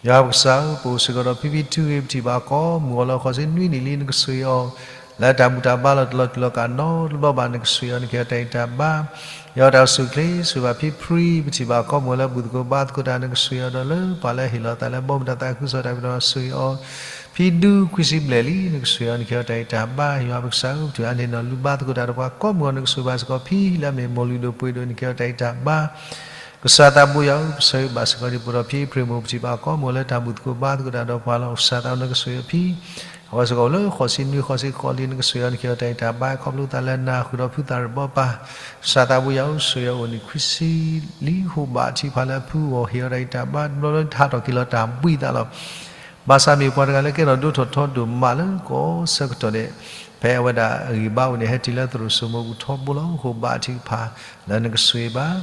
ယွၤပကစၢ်ဧၢ, ပအိၣ်စ့ၢ်ကီးဒီးဖံဖံထူဂ့ၤ ပထံၣ်ဘၣ်ကိးမုၢ်ဂီၤလၢဃိးဆံနွံနံၣ်လံ နကဆိၣ်ဂ့ၤအီၤ လၢတၢ်ဘူၣ်တၢ်ဘါလီၤတလီၤတူာ်လီၤကာ်နီတဘျီဘၣ် နကဆိၣ်ဂ့ၤအီၤ နကဟ့ၣ်အီၤတၢ်ဂံၢ်တၢ်ဘါ, ယွၤတၢ်အိၣ်ဆူၣ်အိၣ်ချ့ ဆိၣ်ဂ့ၤဘၣ်ဖံဖံ ပထံၣ်ဘၣ်ကိးမုၢ်ဂီၤလၢဘူၣ်သကိးဘါသကိးတၢ် နကဆိၣ်ဂ့ၤအီၤဒီးလၢပှၤလၢဟ့ၣ်လီၤသးလၢဘီမုၢ်တၢ်သးခုကစီၣ်တၢ်ဖံးတၢ်မၤ ဆိၣ်ဂ့ၤအီၤ ဖံဒူခွံဆံဘျဲၣ်လံ နကဆိၣ်ဂ့ၤအီၤ နကဟ့ၣ်အီၤတၢ်ဂံၢ်တၢ်ဘါ, ယွၤပကစၢ်ဧၢ, ပထံၣ်အါန့ၢ်နီၢ်လူၤဘါသကိးတၢ်ဒီးပှၤကိးမုၢ်ဂီၤ နကဆိၣ်ဂ့ၤဘၣ်စ့ၢ်ကီးဖံလၢအမ့ၢ်မိၢ်လုၢ်ဒိၣ်ပှ့ၤဒိၣ် နကဟ့ၣ်အီၤတၢ်ဂံၢ်တၢ်ဘါ, ကစၢ်သးဘိယွၤဧၢ, ပဆၢဂ့ၤဘၣ်စ့ၢ်ကီးဒ်ပှၤဒီးဖံအ့ဖြ့ၣ်မိၢ် ပထံၣ်ဘၣ်ကိးမုၢ်ဂီၤလၢတၢ်ဘူၣ်သကိးဘါသကိးတၢ်ဒီးပှၤလီၤ. ကစၢ်သးနကဆိၣ်ဂ့ၤအီၤဖံ အဝဲစ့ၢ်ကီးအိၣ်လၢဃိးဆံနွံဃိးဆံဃိးလံ နကဆိၣ်ဂ့ၤအီၤ နကဟ့ၣ်အီၤတၢ်ဂံၢ်တၢ်ဘါ ခီဖျိသးလၢနၤဃုာ်ဒီးဖုသးရ့ၣ်ဘီပၢ်, ကစၢ်သးဘိယွၤဧၢ, ဆိၣ်ဂ့ၤအီၤအိၣ်နံၣ်ခွံဆံလံ ဟိဘၣ်ထံဖးလၢအဖုအဂီၢ် ဟ့ၣ်အီၤတၢ်ဂံၢ်တၢ်ဘါ တဘျီလၢဟးထီၣ်က့ၤလီၤတၢ်ဘှံးသးလီၤ. ဘၣ်ဆၣ်မ့ၢ်ပှၤတဂၤလၢကဲထီၣ်ဒိၣ်ထီၣ်ထီဒိၣ်မးလၢကီၢ်ဆၢကတီၢ်ဒဲး, ဖဲအဝဲဒၣ်အဂံၢ်ဘါအိၣ်န့ၣ် ဟဲတုၤလၢသရိာ်စိမိၤပူၤထီဘိလီၤ. ဟိဘၣ်ထံကဖးလၢနကဆိၣ်ဂ့ၤဘၣ်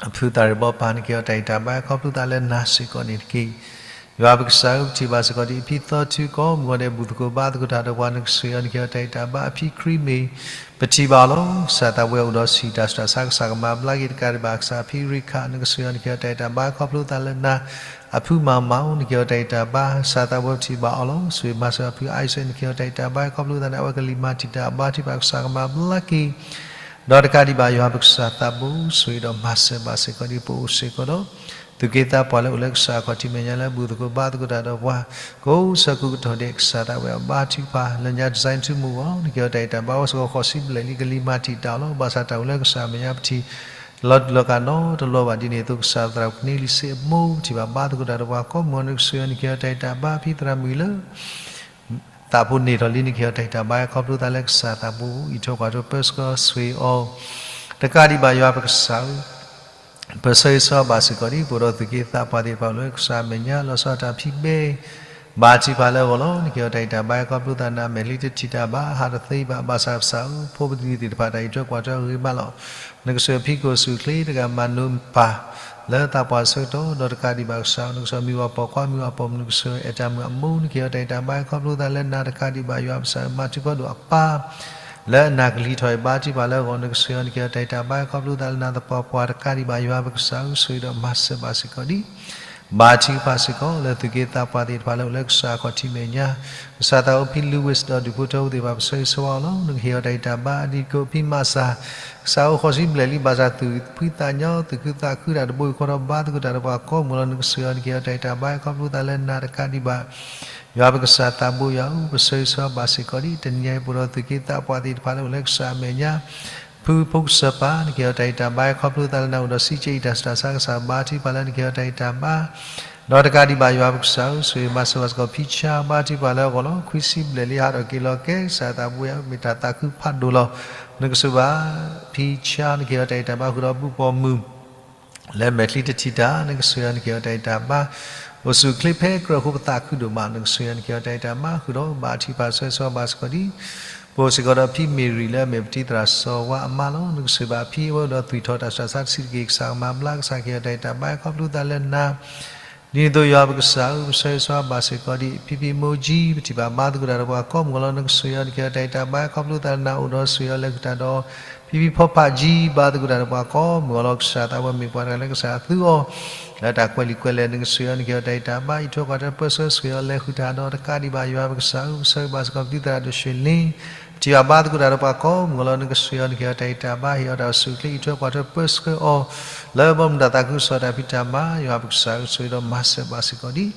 အဖုသးရ့ၣ်ဘီပၢ် နကဟ့ၣ်အီၤတၢ်ဂံၢ်တၢ်ဘါ ခီဖျိသးလၢနၤစ့ၢ်ကီးန့ၣ်တက့ၢ်. ယွၤပကစၢ်ဧၢ, ပထံၣ်ဘၣ်စ့ၢ်ကီးဒ်အဖံသီထုကိးမုၢ်ဂီၤဒဲး ဘူၣ်သကိးဘါသကိးတၢ်ဒီးပှၤ နကဆိၣ်ဂ့ၤအီၤ နကဟ့ၣ်အီၤတၢ်ဂံၢ်တၢ်ဘါ, အဖံခရံမ့ၢ် ပထံၣ်ဘၣ်အီၤလီၤ. ကစၢ်သးဝဲအိၣ်ဒီးဆံးတၢ်ဆူးတၢ်ဆါ ကစၢ်ကမၤဘျါက့ၤ တကးဒံးဘၣ် ကစၢ်ဖံရံခး နကဆိၣ်ဂ့ၤအီၤ နကဟ့ၣ်အီၤတၢ်ဂံၢ်တၢ်ဘါ ခီဖျိသးလၢနၤ, အဖုမၤမၤဧိၤ နကဟ့ၣ်အီၤတၢ်ဂံၢ်တၢ်ဘါ, ကစၢ်သးဝဲပထံၣ်ဘၣ်အီၤလီၤ. ဆိၣ်ဂ့ၤမၤစၢၤအဖုအါအံစဲး နကဟ့ၣ်အီၤတၢ်ဂံၢ်တၢ်ဘါ ခီဖျိသးန့ၣ် အဝဲကလံၤမၤတံာ်တာ်အဘါထုကဖၣ် ကစၢ်ကမၤဘျါက့ၤ ဒီးတကးဒံးဘၣ် ယွၤပကစၢ်သးဘိ ဆိၣ်ဂ့ၤဒီးမၤစၢၤဘၣ်စ့ၢ်ကီးဒ်ပအိၣ်စ့ၢ်ကီးဒီး သူၣ်က့သးပှၢ်လၢအိၣ်လၢကစၢ်အခီၣ်ထံးမဲာ်ညါလၢ ဘူၣ်သကိးဘါသကိးတၢ်ဒီးပှၤ ကိးဆၢကိးကတီၢ်ဒဲး ကစၢ်သးဝဲအဘါထုကဖၣ် လၢညါတစဲးထူမုၢ်ဂီၤ နကဟ့ၣ်အီၤတၢ်ဂံၢ်တၢ်ဘါ အဝဲစ့ၢ်ကီးဃိးဆံဘျဲၣ်လံ ကလံၤမၤတံာ်တာ်အီၤလီၤ. ဘၣ်ဆၣ်တၢ်အိၣ်လၢကစၢ်အမဲာ်ညါပထံၣ် တလီၤတူာ်လီၤကာ်နီတဘျီဘၣ် ဒ်န့ၣ်အသိး ကစၢ်သရၣ်ကန့လံစ့အမိၢ် ပထံၣ်ဘၣ်ဘါသကိးတၢ်ဒီးပှၤကိးမုၢ်ဂီၤ နကဆိၣ်ဂ့ၤအီၤ နကဟ့ၣ်အီၤတၢ်ဂံၢ်တၢ်ဘါ ဖံသရၣ်မုၣ်လၢ သးဖိန့ၢ်ထီၣ်လံ နကဟ့ၣ်အီၤတၢ်ဂံၢ်တၢ်ဘါ ခီဖျိသးလၢကစၢ်သးဘိ အံးထွဲကွၢ်ထွဲပၢဆှၢဆိၣ်ဂ့ၤအီၤ တကးဒံးဘၣ် ယွၤပကစၢ်ဧၢ, ပဆၢဂ့ၤဆၢဝါဘၣ်စ့ၢ်ကီးဒ် ပအိၣ်ဒီးသူၣ်က့သးပှၢ်သ့ၣ်တဖၣ်လၢကစၢ်အမဲာ်ညါ လီၤဆီဒၣ်တၢ်ဖံးဘဲ ဘါထုကဖၣ်လၢအဂီၢ်လီၤ. နကဟ့ၣ်အီၤတၢ်ဂံၢ်တၢ်ဘါ ခီဖျိသးနၤ မဲာ်ချံတထံၣ်တၢ်ဘၣ် ဟးတသ့ဘၣ် ဘၣ်ဆၣ်ကစၢ်ဧၢ ဖိပဒံသ့ၣ်တဖၣ် တၢ်အံးထွဲကွၢ်ထွဲဂ့ၤမးလီၤ. နကစၢ်ဖံးကိၣ်ဆူၣ်ချ့ တဂၤမၤနိပၢ် လၢသးပှၢ်ဆၢကတီၢ် ဒီးတကးဒံးဘၣ်ကစၢ်ဧၢ နကစၢ်မံၤဝဲပိာ်ခွါ မံၤဝဲပိာ်မုၣ် နကစၢ်အဲၣ်တၢ်မုၣ်အမိၢ် နကဟ့ၣ်အီၤတၢ်ဂံၢ်တၢ်ဘါ ခီဖျိသးလၢနၤ တကးဒံးဘၣ်ယွၤပကစၢ်ဧၢ မၤထူၣ်ဖီဒိၣ်အပၢ် လၢအနၢ်ကလံၤထီၣ်အံၤ ဘါထုကဖၣ်လၢအဂီၢ် နကစၢ်ယွၤ နကဟ့ၣ်အီၤတၢ်ဂံၢ်တၢ်ဘါ ခီဖျိသးလၢနၤ သပှၢ်ပှၢ် တကးဒံးဘၣ်ယွၤပကစၢ်ဧၢ ဆိၣ်ဂ့ၤဒီးမၤစၢၤဘၣ်စ့ၢ်ကီးဒ် ဘါထုကဖၣ်စ့ၢ်ကီး လၢသူၣ်က့သးပှၢ်သ့ၣ်တဖၣ်လၢအိၣ်လၢကစၢ်အခီၣ်ထံးမဲာ်ညါ, ကစၢ်သးအိၣ်ဖံ Louis ဒီးဒူၣ်ဖိထၢဖိသ့ၣ်တဖၣ် ပဆၢဂ့ၤဆၢဝါအီၤလီၤ. နကဟ့ၣ်အီၤတၢ်ဂံၢ်တၢ်ဘါ ဒံၣ်ကိးဖံမးစၢ်, ကစၢ်အိၣ်ဃိးဆံဘျဲၣ်လံ ဘၣ်ဆၣ်သူၣ်ဖှံသးညီ သူၣ်ခုသးခုတၢ်တဘိယူၢ်ဃီဒီး ဘါသကိးတၢ်ဒီးပှၤကိးမုၢ်လီၤ. နကစၢ်ယွၤ နကဟ့ၣ်အီၤတၢ်ဂံၢ်တၢ်ဘါ ခီဖျိသးလၢနၤတကးဒံးဘၣ် ယွၤပကစၢ်သးဘိယွၤဧၢ ပဆၢဂ့ၤဆၢဝါဘၣ်စ့ၢ်ကီးဒ် တနံၤအံၤ ပအိၣ်ဒီးသူၣ်က့သးပှၢ်သ့ၣ်တဖၣ်လၢအိၣ်လၢကစၢ်အမဲာ်ညါ ဖုဖိကစၢ်ပၢ် နကဟ့ၣ်အီၤတၢ်ဂံၢ်တၢ်ဘါ ခီဖျိသးလၢနၤအိၣ်ဒီးစံးကဲအံၤ တၢ်ဆူးတၢ်ဆါ ကစၢ်ဘါထုကဖၣ်လၢနကဟ့ၣ်အီၤတၢ်ဂံၢ်တၢ်ဘါ ဒီးတကးဒံးဘၣ်ယွၤပကစၢ်ဧၢ ဆိၣ်ဂ့ၤမၤစၢၤဘၣ်စ့ၢ်ကီး ဖံဆါ ဘါထုကဖၣ်လၢအဂီၢ်လီၤ. ခွံဆံဘျဲၣ်လံ ဟးထီၣ်က့ၤလီၤကဲ ကစၢ်သးဘိယွၤဧၢ မ့ၢ်တၢ်သးခုဖးဒိၣ်လီၤ. နကစၢ်ဘၣ် ဖံဆါ နကဟ့ၣ်အီၤတၢ်ဂံၢ်တၢ်ဘါဃုာ်ဒီးပုၢ်ပိာ်မုၣ် လၢမဲာ်ချံတထံၣ်တၢ် နကစၢ်ယွၤ နကဟ့ၣ်အီၤတၢ်ဂံၢ်တၢ်ဘါ အိၣ်ဆူၣ်အိၣ်ချ့ဖဲကြၢးဃိပသးခုဒိၣ်မး နကစၢ်ယွၤ နကဟ့ၣ်အီၤတၢ်ဂံၢ်တၢ်ဘါဃုာ်ဒီး ဘါထုကဖၣ်ဆၢဂ့ၤဆၢဝါဘၣ်စ့ၢ်ကီးဒ် ပအိၣ်စ့ၢ်ကီးဒီးဖံမ့ၢ်ရံၤလၢအမ့ၢ်ပတံၤသရၣ်စီၤဝါအမါလီၤ. နကစၢ်ဘၣ်ဖံအဝဲဒီးသွံၣ်ထီၣ်တၢ်ဆူးတၢ်ဆါတဆံးတက့ၢ် ကစၢ်ကမၤဘျါ ကစၢ်ကဟ့ၣ်အီၤတၢ်ဂံၢ်တၢ်ဘါ ခီဖျိသးလၢနၤ ဒ်န့ၣ်အသိးယွၤပကစၢ်ဧၢ ပဆၢဂ့ၤဆၢဝါဘၣ်စ့ၢ်ကီးဒ် ဖံဖံမိၢ်ကၠံ ပထံၣ်ဘၣ်ဘါသကိးတၢ်ဒီးပှၤကိးမုၢ်လီၤ. နကစၢ်ယွၤ နကဟ့ၣ်အီၤတၢ်ဂံၢ်တၢ်ဘါ ခီဖျိသးလၢနၤအိၣ်ဒီးဆိၣ်ဂ့ၤအီၤလဲၤဃုာ်တၢ်ဒီး ဖံဖံဖီဖးကၠံ ဘါသကိးတၢ်ဒီးပှၤကိးမုၢ်အီၤလီၤ. ကစၢ်သးဝဲမ့ၢ်ပှၤတဂၤလၢကစၢ်အသူအီၤ လၢတၢ်ကွဲးလံာ်ကွဲးလဲၢ် နကစၢ်ယွၤ နကဟ့ၣ်အီၤတၢ်ဂံၢ်တၢ်ဘါ အံးထွဲကွၢ်ထွဲပၢဆှၢဆိၣ်ဂ့ၤအီၤလဲၤဃုာ်တၢ်ဒီး တကးဒံးဘၣ်ယွၤပကစၢ်ဧၢ ပဆၢဂ့ၤဘၣ်စ့ၢ်ကီးပတံၤသရၣ်ဒိၣ်ရွှ့ၣ်လ့ ပထံၣ်ဘၣ်ဘါသကိးတၢ်ဒီးပှၤကိးမုၢ်အီၤလီၤ. နကစၢ်ယွၤ နကဟ့ၣ်အီၤတၢ်ဂံၢ်တၢ်ဘါ ဟ့ၣ်အီၤတၢ်အိၣ်ဆူၣ်အိၣ်ချ့ အံးထွဲကွၢ်ထွဲပၢဆှၢအီၤ လၢဘီမုၢ်တၢ်သးခုကစီၣ်တၢ်ဖံးတၢ်မၤ ယွၤပကစၢ်ဧၢ ဆိၣ်ဂ့ၤဒီးမၤစၢၤဘၣ်စ့ၢ်ကီးဒ်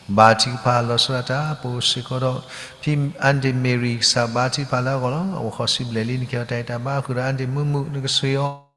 ဘါထုကဖၣ်လီၤဆီဒၣ်တၢ် ပအိၣ်စ့ၢ်ကီးဒီး ဖံအၣ်ဒ့ၣ်မ့ၢ်ရံၤ ကစၢ်ဘါထုကဖၣ်လၢအဂီၢ်လီၤ. အဝဲဃိးဆံဘျဲၣ်လံ နကဟ့ၣ်အီၤတၢ်ဂံၢ်တၢ်ဘါဃုာ်ဒီးအၣ်ဒ့ၣ်မုၢ်မုၢ် နကစၢ်ယွၤ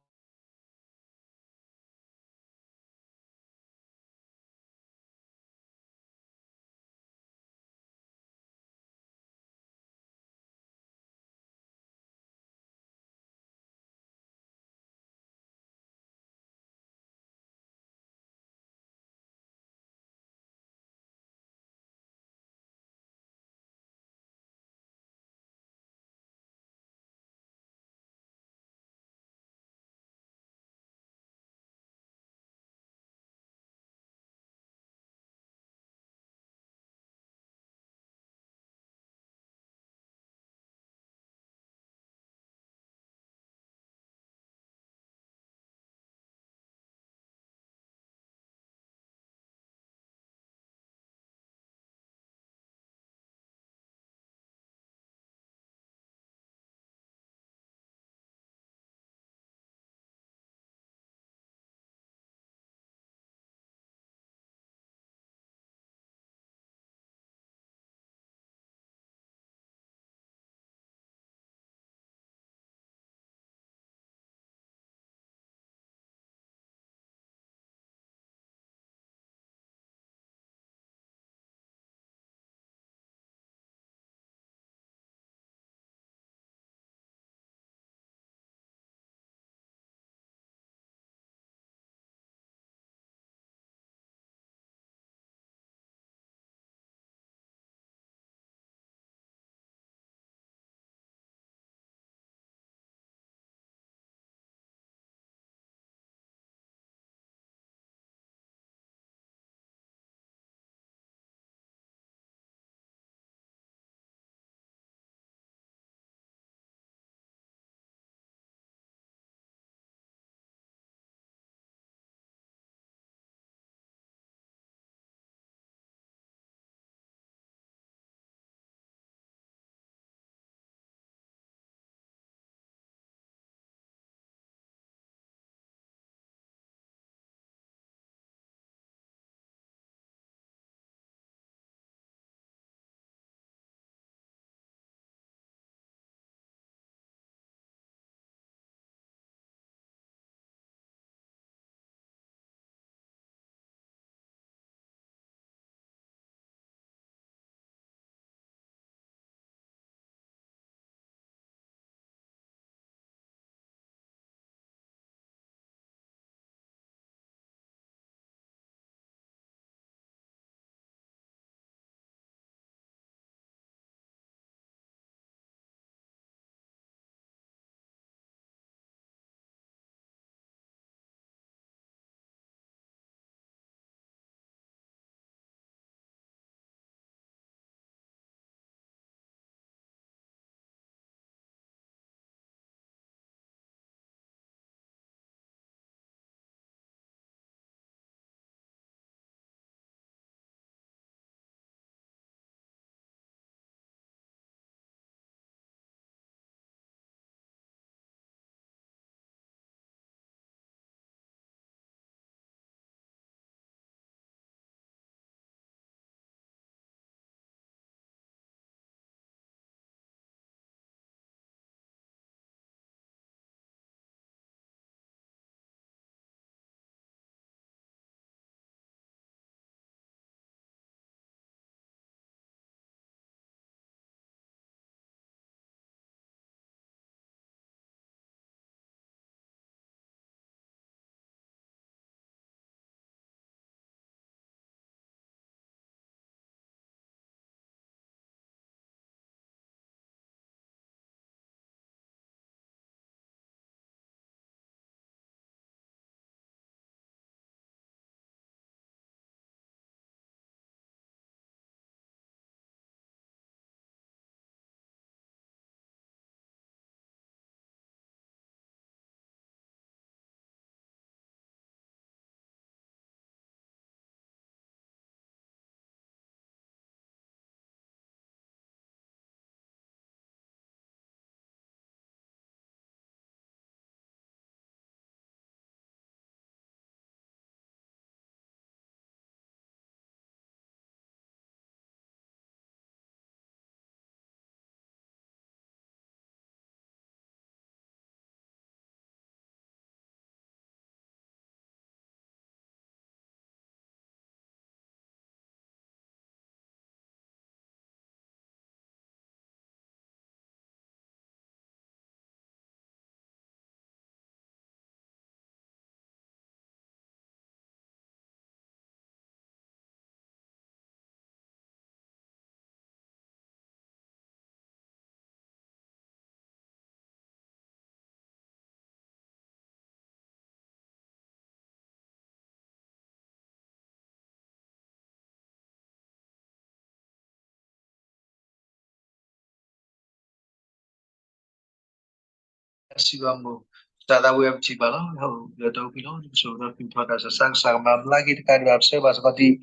စံးဘၣ်မိၢ်, စၢ်သးဝံၣ်အပထံၣ်ဘၣ်လီၤ, ဟဲအိၣ်လၢတၢ်အုၣ်က့ၤလီၤ, နကဆိၣ်ဂ့ၤဒီးသူၣ်ထီၣ်တၢ်စူၢ်တၢ်နာ် ကစၢ်ကမၤဘျါက့ၤတကးဒံးဘၣ် ပဆၢဂ့ၤဘၣ်စ့ၢ်ကီးဒ်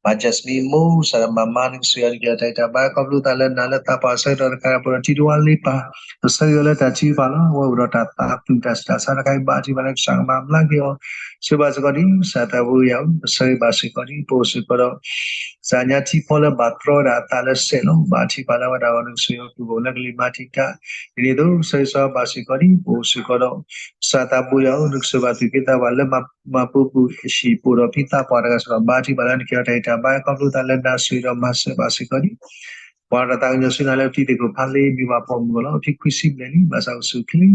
မၤ Jasmine မိၢ် စၢ်ဒီးမၤမါ နကဆိၣ်ဂ့ၤဒီးနကဲထီၣ်တၢ်အံၤတၢ်ဘါ ခီဖျိသးလၢနၤလၢသးပှၢ်ဆၢကတီၢ်တခါ ပဒီးထံတဝါလ့ပၢ် ပဆၢဂ့ၤအီၤလၢတၢ်ထုကဖၣ်လီၤ, အဝဲအိၣ်ဒီးတၢ်သးသူၣ်တၢ်ဆူးတၢ်ဆါတခါအံၤ ဘါထုကဖၣ်လၢကစၢ်ကမၤဘျါက့ၤအီၤ, ဆၢဂ့ၤဘၣ်စ့ၢ်ကီးဒ် ကစၢ်သးဝံၣ်ယၤဧၢ, ပဆၢဂ့ၤဘၣ်စ့ၢ်ကီးဒ် ပအိၣ်စ့ၢ်ကီးဒီး ကစၢ်ညါထံဖီလၢဘၣ်တြီဝဲဒၣ်အသးလၢစဲးလီၤ, ဘါထုကဖၣ်လၢဝဲဒၣ်အီၤ နကဆိၣ်ဂ့ၤအီၤ ပအိၣ်လၢကလံၤမၤတံာ်တာ်, ဒ်န့ၣ်အသိး ပဆၢဂ့ၤဘၣ်စ့ၢ်ကီးဒ် ပအိၣ်စ့ၢ်ကီးဒီး ကစၢ်သးဘိယၤဧၢ, နကဆိၣ်ဂ့ၤဘၣ်သူၣ်က့သးပှၢ်လၢမၤပူၤကွံာ်အဟံၣ် ပအိၣ်ဒီးဖံသးပှၢ်တဂၤစ့ၢ်ကီး ဘါထုကဖၣ်လၢနကဲထီၣ်တၢ်အံၤတၢ်ဘါ ခီဖျိသးလၢနၤ ဆိၣ်ဂ့ၤဒီးမၤစၢၤဘၣ်စ့ၢ်ကီးဒ် ပှၤတၢ်သးကညီၤဆူနၤလၢပတံၤသကိးဖးလ့ မ့ၢ်ပှၤပိာ်မုၣ်အဂီၢ်လီၤ, အဖံခွံဆံဘျဲၣ်လံ, ဘၣ်ဆၣ်အိၣ်ဆူၣ်အိၣ်ချ့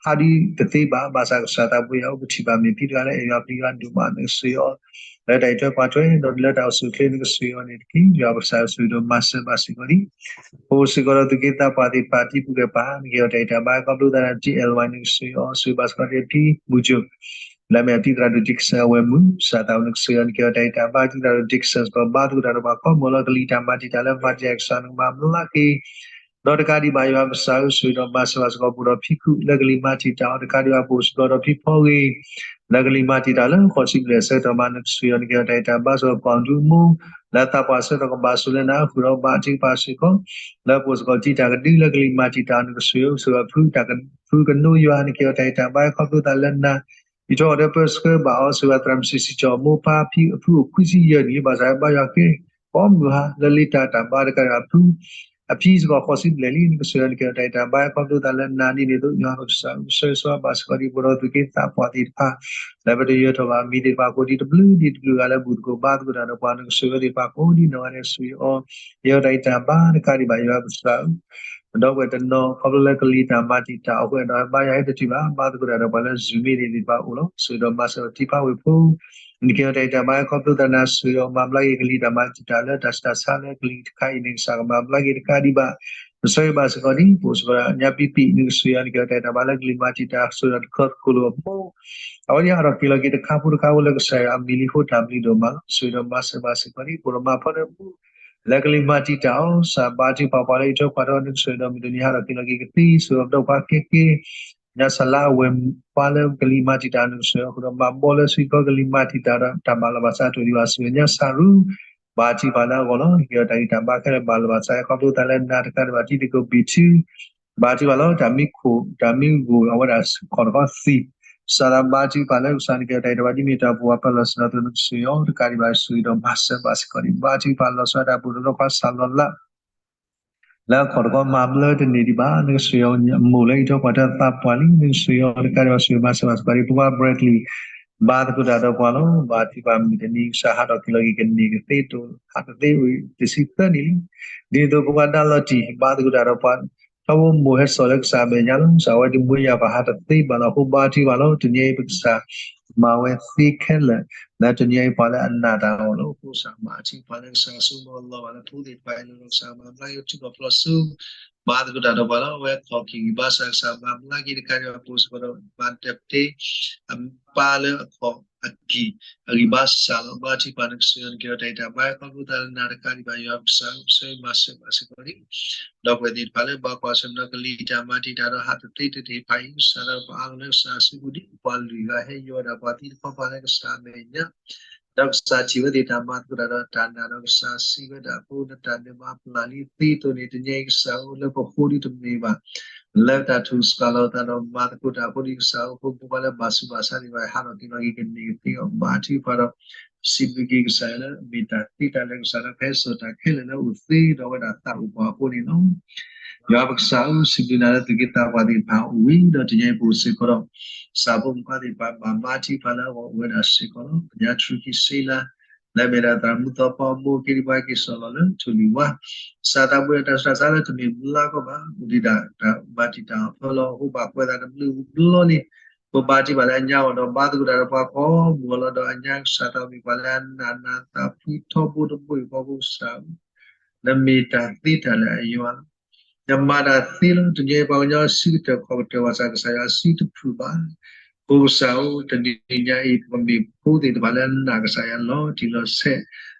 ဟးဒ်တသ့ဘၣ်, ဘၣ်ဆၣ်ကစၢ်သးဘိယၤဧၢ, ပထံၣ်ဘၣ်မ့ၢ်ဖံတဂၤလၢအဲၣ်ယွၤပျံၤယွၤဒိၣ်မး နကဆိၣ်ဂ့ၤအီၤ လၢတၢ်အံးထွဲကွၢ်ထွဲ ဒီးလၢတၢ်အိၣ်ဆူၣ်အိၣ်ချ့ နကဆိၣ်ဂ့ၤအီၤန့ၣ်တက့ၢ်, ယွၤပကစၢ်ဆိၣ်ဂ့ၤဒီးမၤစၢၤဘၣ်စ့ၢ်ကီးဒ် ပအိၣ်စ့ၢ်ကီးဒီးသူၣ်က့သးပှၢ်သ့ၣ်တဖၣ် တံၤပုၢ်ကဲပၢ် နကဲထီၣ်တၢ်အံးတၢ်ဘါ ခီဖျိသးလၢ တံၤအဲၣ်ဝါ နကဆိၣ်ဂ့ၤအီၤ, ဆိၣ်ဂ့ၤဘၣ်စ့ၢ်ကီးဒ်အဖံမုၢ်ကၠိၣ် လၢအမ့ၢ်အတံၤသရၣ်ဒိၣ် Dixon အဝဲမုၣ်, ကစၢ်သးဝံၣ် နကဆိၣ်ဂ့ၤအီၤ နကဲထီၣ်တၢ်အံးတၢ်ဘါ တံၤသရၣ်ဒိၣ် Dixon စ့ၢ်ကီး ဘါသကိးတၢ်ဒီးပှၤကိးမုၢ်လီၤ, ကလံၤတၢ်မၤတံာ်တာ်လၢမၤတံာ်တာ်ကစၢ်ကမၤဘျါက့ၤ ဒီးတကးဒံးဘၣ် ယွၤပကစၢ်ဧၢ, ဆိၣ်ဂ့ၤဒီးမၤစၢၤဘၣ်စ့ၢ်ကီး ပအိၣ်ဒီးဖံခုၣ်လၢကလံၤမၤတံာ်တာ်အီၤ, တကးဒံးဘၣ် ပအိၣ်စ့ၢ်ကီးဒီးဖံဖီဂ့ၤ လၢကလံၤမၤတံာ်တာ်လၢဃိးဆံဘျဲၣ်အဆၢကတီၢ်မး နကဆိၣ်ဂ့ၤအီၤ နကဲထီၣ်တၢ်အံးတၢ်ဘါစ့ၢ်ကီး ပှၤဒူမူ လၢသးပှၢ်ဆၢကတီၢ်ကဘၣ်ဆိၣ်လၢနၤအဃိဒီး ဘါထုကဖၣ်စ့ၢ်ကီး လၢပအိၣ်စ့ၢ်ကီးတံၤတၢ်ကဒုလၢကလံၤမၤတံာ်တာ် နကဆိၣ်ဂ့ၤ ဆိၣ်ဂ့ၤဖုကနိယွၤ နကဲထီၣ်တၢ်အံးတၢ်ဘါ ခီဖျိသးလၢနၤ ယံာ်ထီၣ်အီၤဒီးပၢဆှၢဘၣ်အီၤ ဆိၣ်ဂ့ၤသရၣ်မုၣ်စံးစံးကၠီၤမိၢ်ပၢ် ဖံအဖုအိၣ်ခွံဆံယဲၢ်နံၣ် ဘၣ်ဆၣ်ဘါယွၤကဲ ကိးမုၢ်ဟါလၢလ့တၢ်တၢ်ဘါတကးဒံးဘၣ်ဖု အဖံစ့ၢ်ကီးဃိးဆံဘျဲၣ်လံ နကဆိၣ်ဂ့ၤအီၤ နကဲထီၣ်တၢ်အံးတၢ်ဘါ ခီဖျိသးလၢနၤ ဒ်န့ၣ်အသိး ယွၤပကစၢ်ဧၢ, ပဆၢဂ့ၤဘၣ်စ့ၢ်ကီးဒ် ပအိၣ်ဒီးသူၣ်က့သးပှၢ်သ့ၣ်တဖၣ် လၢပတယၢၤထီၣ်ဘၣ်အမံၤသ့ၣ်တဖၣ်ကိးဒံတဘျုးဒံတဘျုးဂၤလၢဘူၣ်သကိးဘါသကိးတၢ်ဒီးပှၤ နကဆိၣ်ဂ့ၤအီၤသ့ၣ်တဖၣ်ကိးဒ်နီၢ်ဂၤဒဲး ဆိၣ်ဂ့ၤအီၤ ကဲထီၣ်တၢ်အံးတၢ်ဘါ တကးဒံးဘၣ် ယွၤပကစၢ်ဧၢ ပဒီပုၢ်ဝဲၢ်တနီၤ ခီဖျိလၢကလံၤတၢ်မၤတံာ်တာ်အဃိဒီး ဘါယွၤဟဲတတုၤဘၣ် ဘါသကိးတၢ်ဒီးပှၤလၢ Zoom မ့ၢ်သ့ၣ်တဖၣ်အိၣ်လီၤ. ဆိၣ်ဂ့ၤဒီးမၤစၢၤတံၤဖးဝ့ၢ်ဖိ နကဲထီၣ်တၢ်အံးတၢ်ဘါ ခီဖျိသးနၤ ဆိၣ်ဂ့ၤအီၤ မၤဘျါက့ၤကလံၤတၢ်မၤတံာ်တာ်လၢတၢ်ဆူးတၢ်ဆါလၢကလံၤတခါအံၤန့ၣ် ကစၢ်ကမၤဘျါက့ၤတကးဒံးဘၣ် ပဆၢဂ့ၤဘၣ်စ့ၢ်ကီးဒ် ပအိၣ်စ့ၢ်ကီးညါပံပံ နကဆိၣ်ဂ့ၤအီၤ နကဲထီၣ်တၢ်အံးတၢ်ဘါလၢကလံၤမၤတံာ်တာ် ဆိၣ်ဂ့ၤဒီးတခီသကိးလိာ်အမိၢ် အဝဲဒၣ်ဟးထီၣ်က့ၤလီၤက့ၤတခါဖိတခါဖိလၢကစၢ်ယွၤအမံၤလံအဃိတၢ်ဘျုးဒိၣ်မးလီၤ. ဆိၣ်ဂ့ၤဒီးမၤစၢၤဘၣ်စ့ၢ်ကီးဒ် ပအိၣ်ဒီးမၤဖီဒၢမူ လၢကလံၤမၤတံာ်တာ်အီၤ ကစၢ်ဘါထုကဖၣ်ပှၤလၢအံးထွဲကွၢ်ထွဲ နကဆိၣ်ဂ့ၤဒီးမုၢ်တနံၤဟးထီၣ်က့ၤလီၤက့ၤကသ့ ဆိၣ်ဂ့ၤဒီးပဒီပုၢ်ဝဲၢ်ခဲက့ၤ ညါစၢ်လါအဝဲၢ်ပှၤလၢကလံၤမၤတံာ်တာ် နကဆိၣ်ဂ့ၤအီၤအဃိဒီး မၤဘီလၢဆံကီကလံၤမၤတံာ်တာ်ဒီး တၢ်ဘၣ်လီၤဘၣ်စးတအိၣ်ဒံးဘၣ် ဆိၣ်ဂ့ၤညါစၢ်ရူ ဘါထုကဖၣ်လၢအဂီၢ်လီၤ. ကဲထီၣ်တၢ်ဂံၢ်တၢ်ဘါခဲလၢာ်ဘၣ်လီၤဘၣ်စး ခီဖျိသးလၢနၤတကးဒံးဘၣ် တံၤသကိးဘံၣ်ထူ ဘါထုကဖၣ်လီၤ. တၢ်မံခိၣ် တၢ်မံဂိၢ် အဝဲဒၣ်ခီၣ်တခီသံၣ် စးထီၣ်ဘါထုကဖၣ်လၢကစၢ် နကဲထီၣ်တၢ်အံးတၢ်ဘါ ဒ်မ့ၢ်တၢ်ပူၤပှၤပၢၤလီၢ်ဆ့ၣ်နီၤအသိး နကဆိၣ်ဂ့ၤအီၤတကးဒံးဘၣ် ဆိၣ်ဂ့ၤဒီးမၤစၢၤဘၣ်စ့ၢ်ကီးဒ် ဘါထုကဖၣ်လီၤဆီဒၣ်တၢ်ပူၤဒီး လၢခီၣ်စၢ်လီၤလး လၢအခီၣ်တခီမၤဘျၢတန့ၢ်ဒံးဘၣ် နကဆိၣ်ဂ့ၤအီၤအမိၢ်လၢအံးထွဲကွၢ်ထွဲသးပှၢ်လံ နကဆိၣ်ဂ့ၤအီၤတကးဒံးဘၣ် ဆိၣ်ဂ့ၤမၤစၢၤဘၣ်စ့ၢ်ကီးဒ် ပှၤ Bradley ဘါသကိးတၢ်ဒီးပှၤလီၤ. ဘါထုကဖၣ်မုၢ်တနံၤ ကစၢ်ဟးထီၣ်က့ၤလီၤက့ၤကန့ၢ်ကသ့တိၣ် ဟးတသ့အိၣ်တဆံသၢနံၣ်လံ. ဒ်သိးပှၤဒါလီၤတံၢ် ဘါသကိးတၢ်ဒီးပှၤ ထီဘိမိၢ်ဟဲစိာ်လၢကစၢ်အမဲာ်ညါလီၤ. ကစၢ်ဝဲဒၣ်မူယၤပဟးတသ့ဘၣ်လီၤ အဃိဘါထုကဖၣ်လီၤ. တနံၤအံၤပကစၢ်မၤဝဲသ့ခဲလၢာ် လၢတနံၤအံၤပှၤလၢအနာ်တၢ်အဂီၢ်လီၤ. အဃိကစၢ်မၤအထံပှၤလၢကစၢ်ကဆိကမိၣ်လီၤဘၣ်လၢဖိသ့ၣ်တဖၣ်အံၤလီၤ ကစၢ်မၤဘျါက့ၤထူၣ်ကီၢ်ဖျိးစိ ဘါသကိးတၢ်ဒီးပှၤလီၤ. အဝဲခီၣ်က့ၤဂံၢ်ဘါစၢ် ကစၢ်မၤဘျါက့ၤတကးဒံးဘၣ် ပအိၣ်စ့ၢ်ကီးဒီး မၤတဲာ်ပတဲာ် အပၢ်လၢအခီၣ်အကံၢ် အဂံၢ်ဘါစၢ်လီၤ. ဘါထုကဖၣ် နကဆိၣ်ဂ့ၤအီၤ နကဲထီၣ်တၢ်အံးတၢ်ဘါ ခီဖျိသးလၢနၤတကးဒံးဘၣ် ယွၤပကစၢ် ပဆၢဂ့ၤမၤစၢၤဘၣ်စ့ၢ်ကီးဒ် ဒီပုၢ်ဝဲၢ်သ့ၣ်တဖၣ်လၢဘၣ်ကွၢ်ဆၢၣ်မဲာ်ဒီးကလံၤတၢ်မၤတံာ်တာ်ဒီးဟးတသ့တသ့ၣ်တဖၣ်အံၤ စးထီၣ်ပှၤအါဂၤလၢကစၢ်အစုပူၤဒ်ပှၤလွံၢ်ဂၤ ဟဲယီၤဝဲဒၣ်ပှၤသံတခီပၤလၢကစၢ်အမဲာ်ညါ ဒီးကစၢ်ထံၣ်ဝဲသ့ၣ်တၢ်မၤသကိးတၢ်ဒီးတၢ်နာ်ဒီးကစၢ်စံးဝဲဒၣ်အဃိ နတၢ်ဒဲးဘးပျၢ်လံသ့အသိးန့ၣ် တနံၤအံၤကစၢ်ဧၢ လၢပဃိဒ်တမ့ၢ်ဘၣ် လၢတၢ်ထူၣ်စှၤလီၤသးဒီးမၤသကိးတၢ်အဃိဒ်ကစၢ်ဧၢ ဖိမုၣ်ပှၤလၢဘၣ်ဆူးဘၣ်ဆါသ့ၣ်တဖၣ် ဟးထီၣ်က့ၤလီၤက့ၤကန့ၢ်ကသ့အီၤ ဘါထုကဖၣ်ဒီး စံးဘျုးက့ၤကစၢ်ယွၤလၢအမ့ၢ်တၢ်သ့တၢ်လၢာ်ကစၢ်လၢ ပဟဲစိာ်တၢ်ခဲလၢာ်လၢအအိၣ်သ့ဒီးအဝဲဒၣ်သးအိၣ်ပှၤအဃိန့ၣ်လီၤ. ယွၤပကစၢ်ဧၢ စံးဘျုးနၤလၢသူၣ်က့သးပှၢ်သ့ၣ်တဖၣ်အိၣ်ဝံၤဒီး တနံၤအံၤပအိၣ်စ့ၢ်ကီးဒီး ကစၢ်ဖိမုၣ်ခွါသ့ၣ်တဖၣ် ဘၣ်ဘါထုကဖၣ်လၢအဂီၢ်အိၣ်ဝဲဒၣ်စ့ၢ်ကီးလီၤ. ကညီထြူခံစ့လၢ လၢအမ့ၢ်ဒၣ်သရၣ်မုၣ်သီဖီအမိၢ် က့ၤဒံးပှၤက့ၤစိာ်လီၤလၢထိၣ်လွံၢ်ဝါ ကစၢ်သးဘိယွၤတၢ်ဆူးတၢ်ဆါလၢတမ့ၢ်ဘျါကီဘၣ် အိၣ်ဒံးဒၣ်တၢ်မၤတံာ်တာ်အီၤဖဲလီၤ အဃိဘၣ်ကွဲးသးတဘျုးဘျီန့ၣ် ပဘါထုကဖၣ်လၢအညါအဂီၢ်ဒီး ဘါသကိးတၢ်ဒီးပှၤကိးမုၢ်အဂီၢ်လီၤ ဒီးအညါကစၢ်သးမ့ၢ်ပှၤလၢအနာ်နၤသးဖှံထီဘိတဘိအံၤ ပှၤဖိကစၢ်ဧၢ နမ့ၢ်တၢ်သ့တၢ်လၢာ်အယွၤလီၤ. နမၤတၢ်သ့လီၤ. တနံၤအံၤပှၤကညီစုကတၢၢ်ခီၣ်ကတၢၢ်ဘၣ်ဆၣ် ကစၢ်ယွၤစုတဖုးဘၣ်. ဖိကစၢ်ဧၢ တနံၤညါအံၤ ပကမ့ၢ်ဖိသ့ၣ်တဖၣ်လၢအနာ်ကစၢ်ယွၤလီၤတံၢ်လီၤဆဲး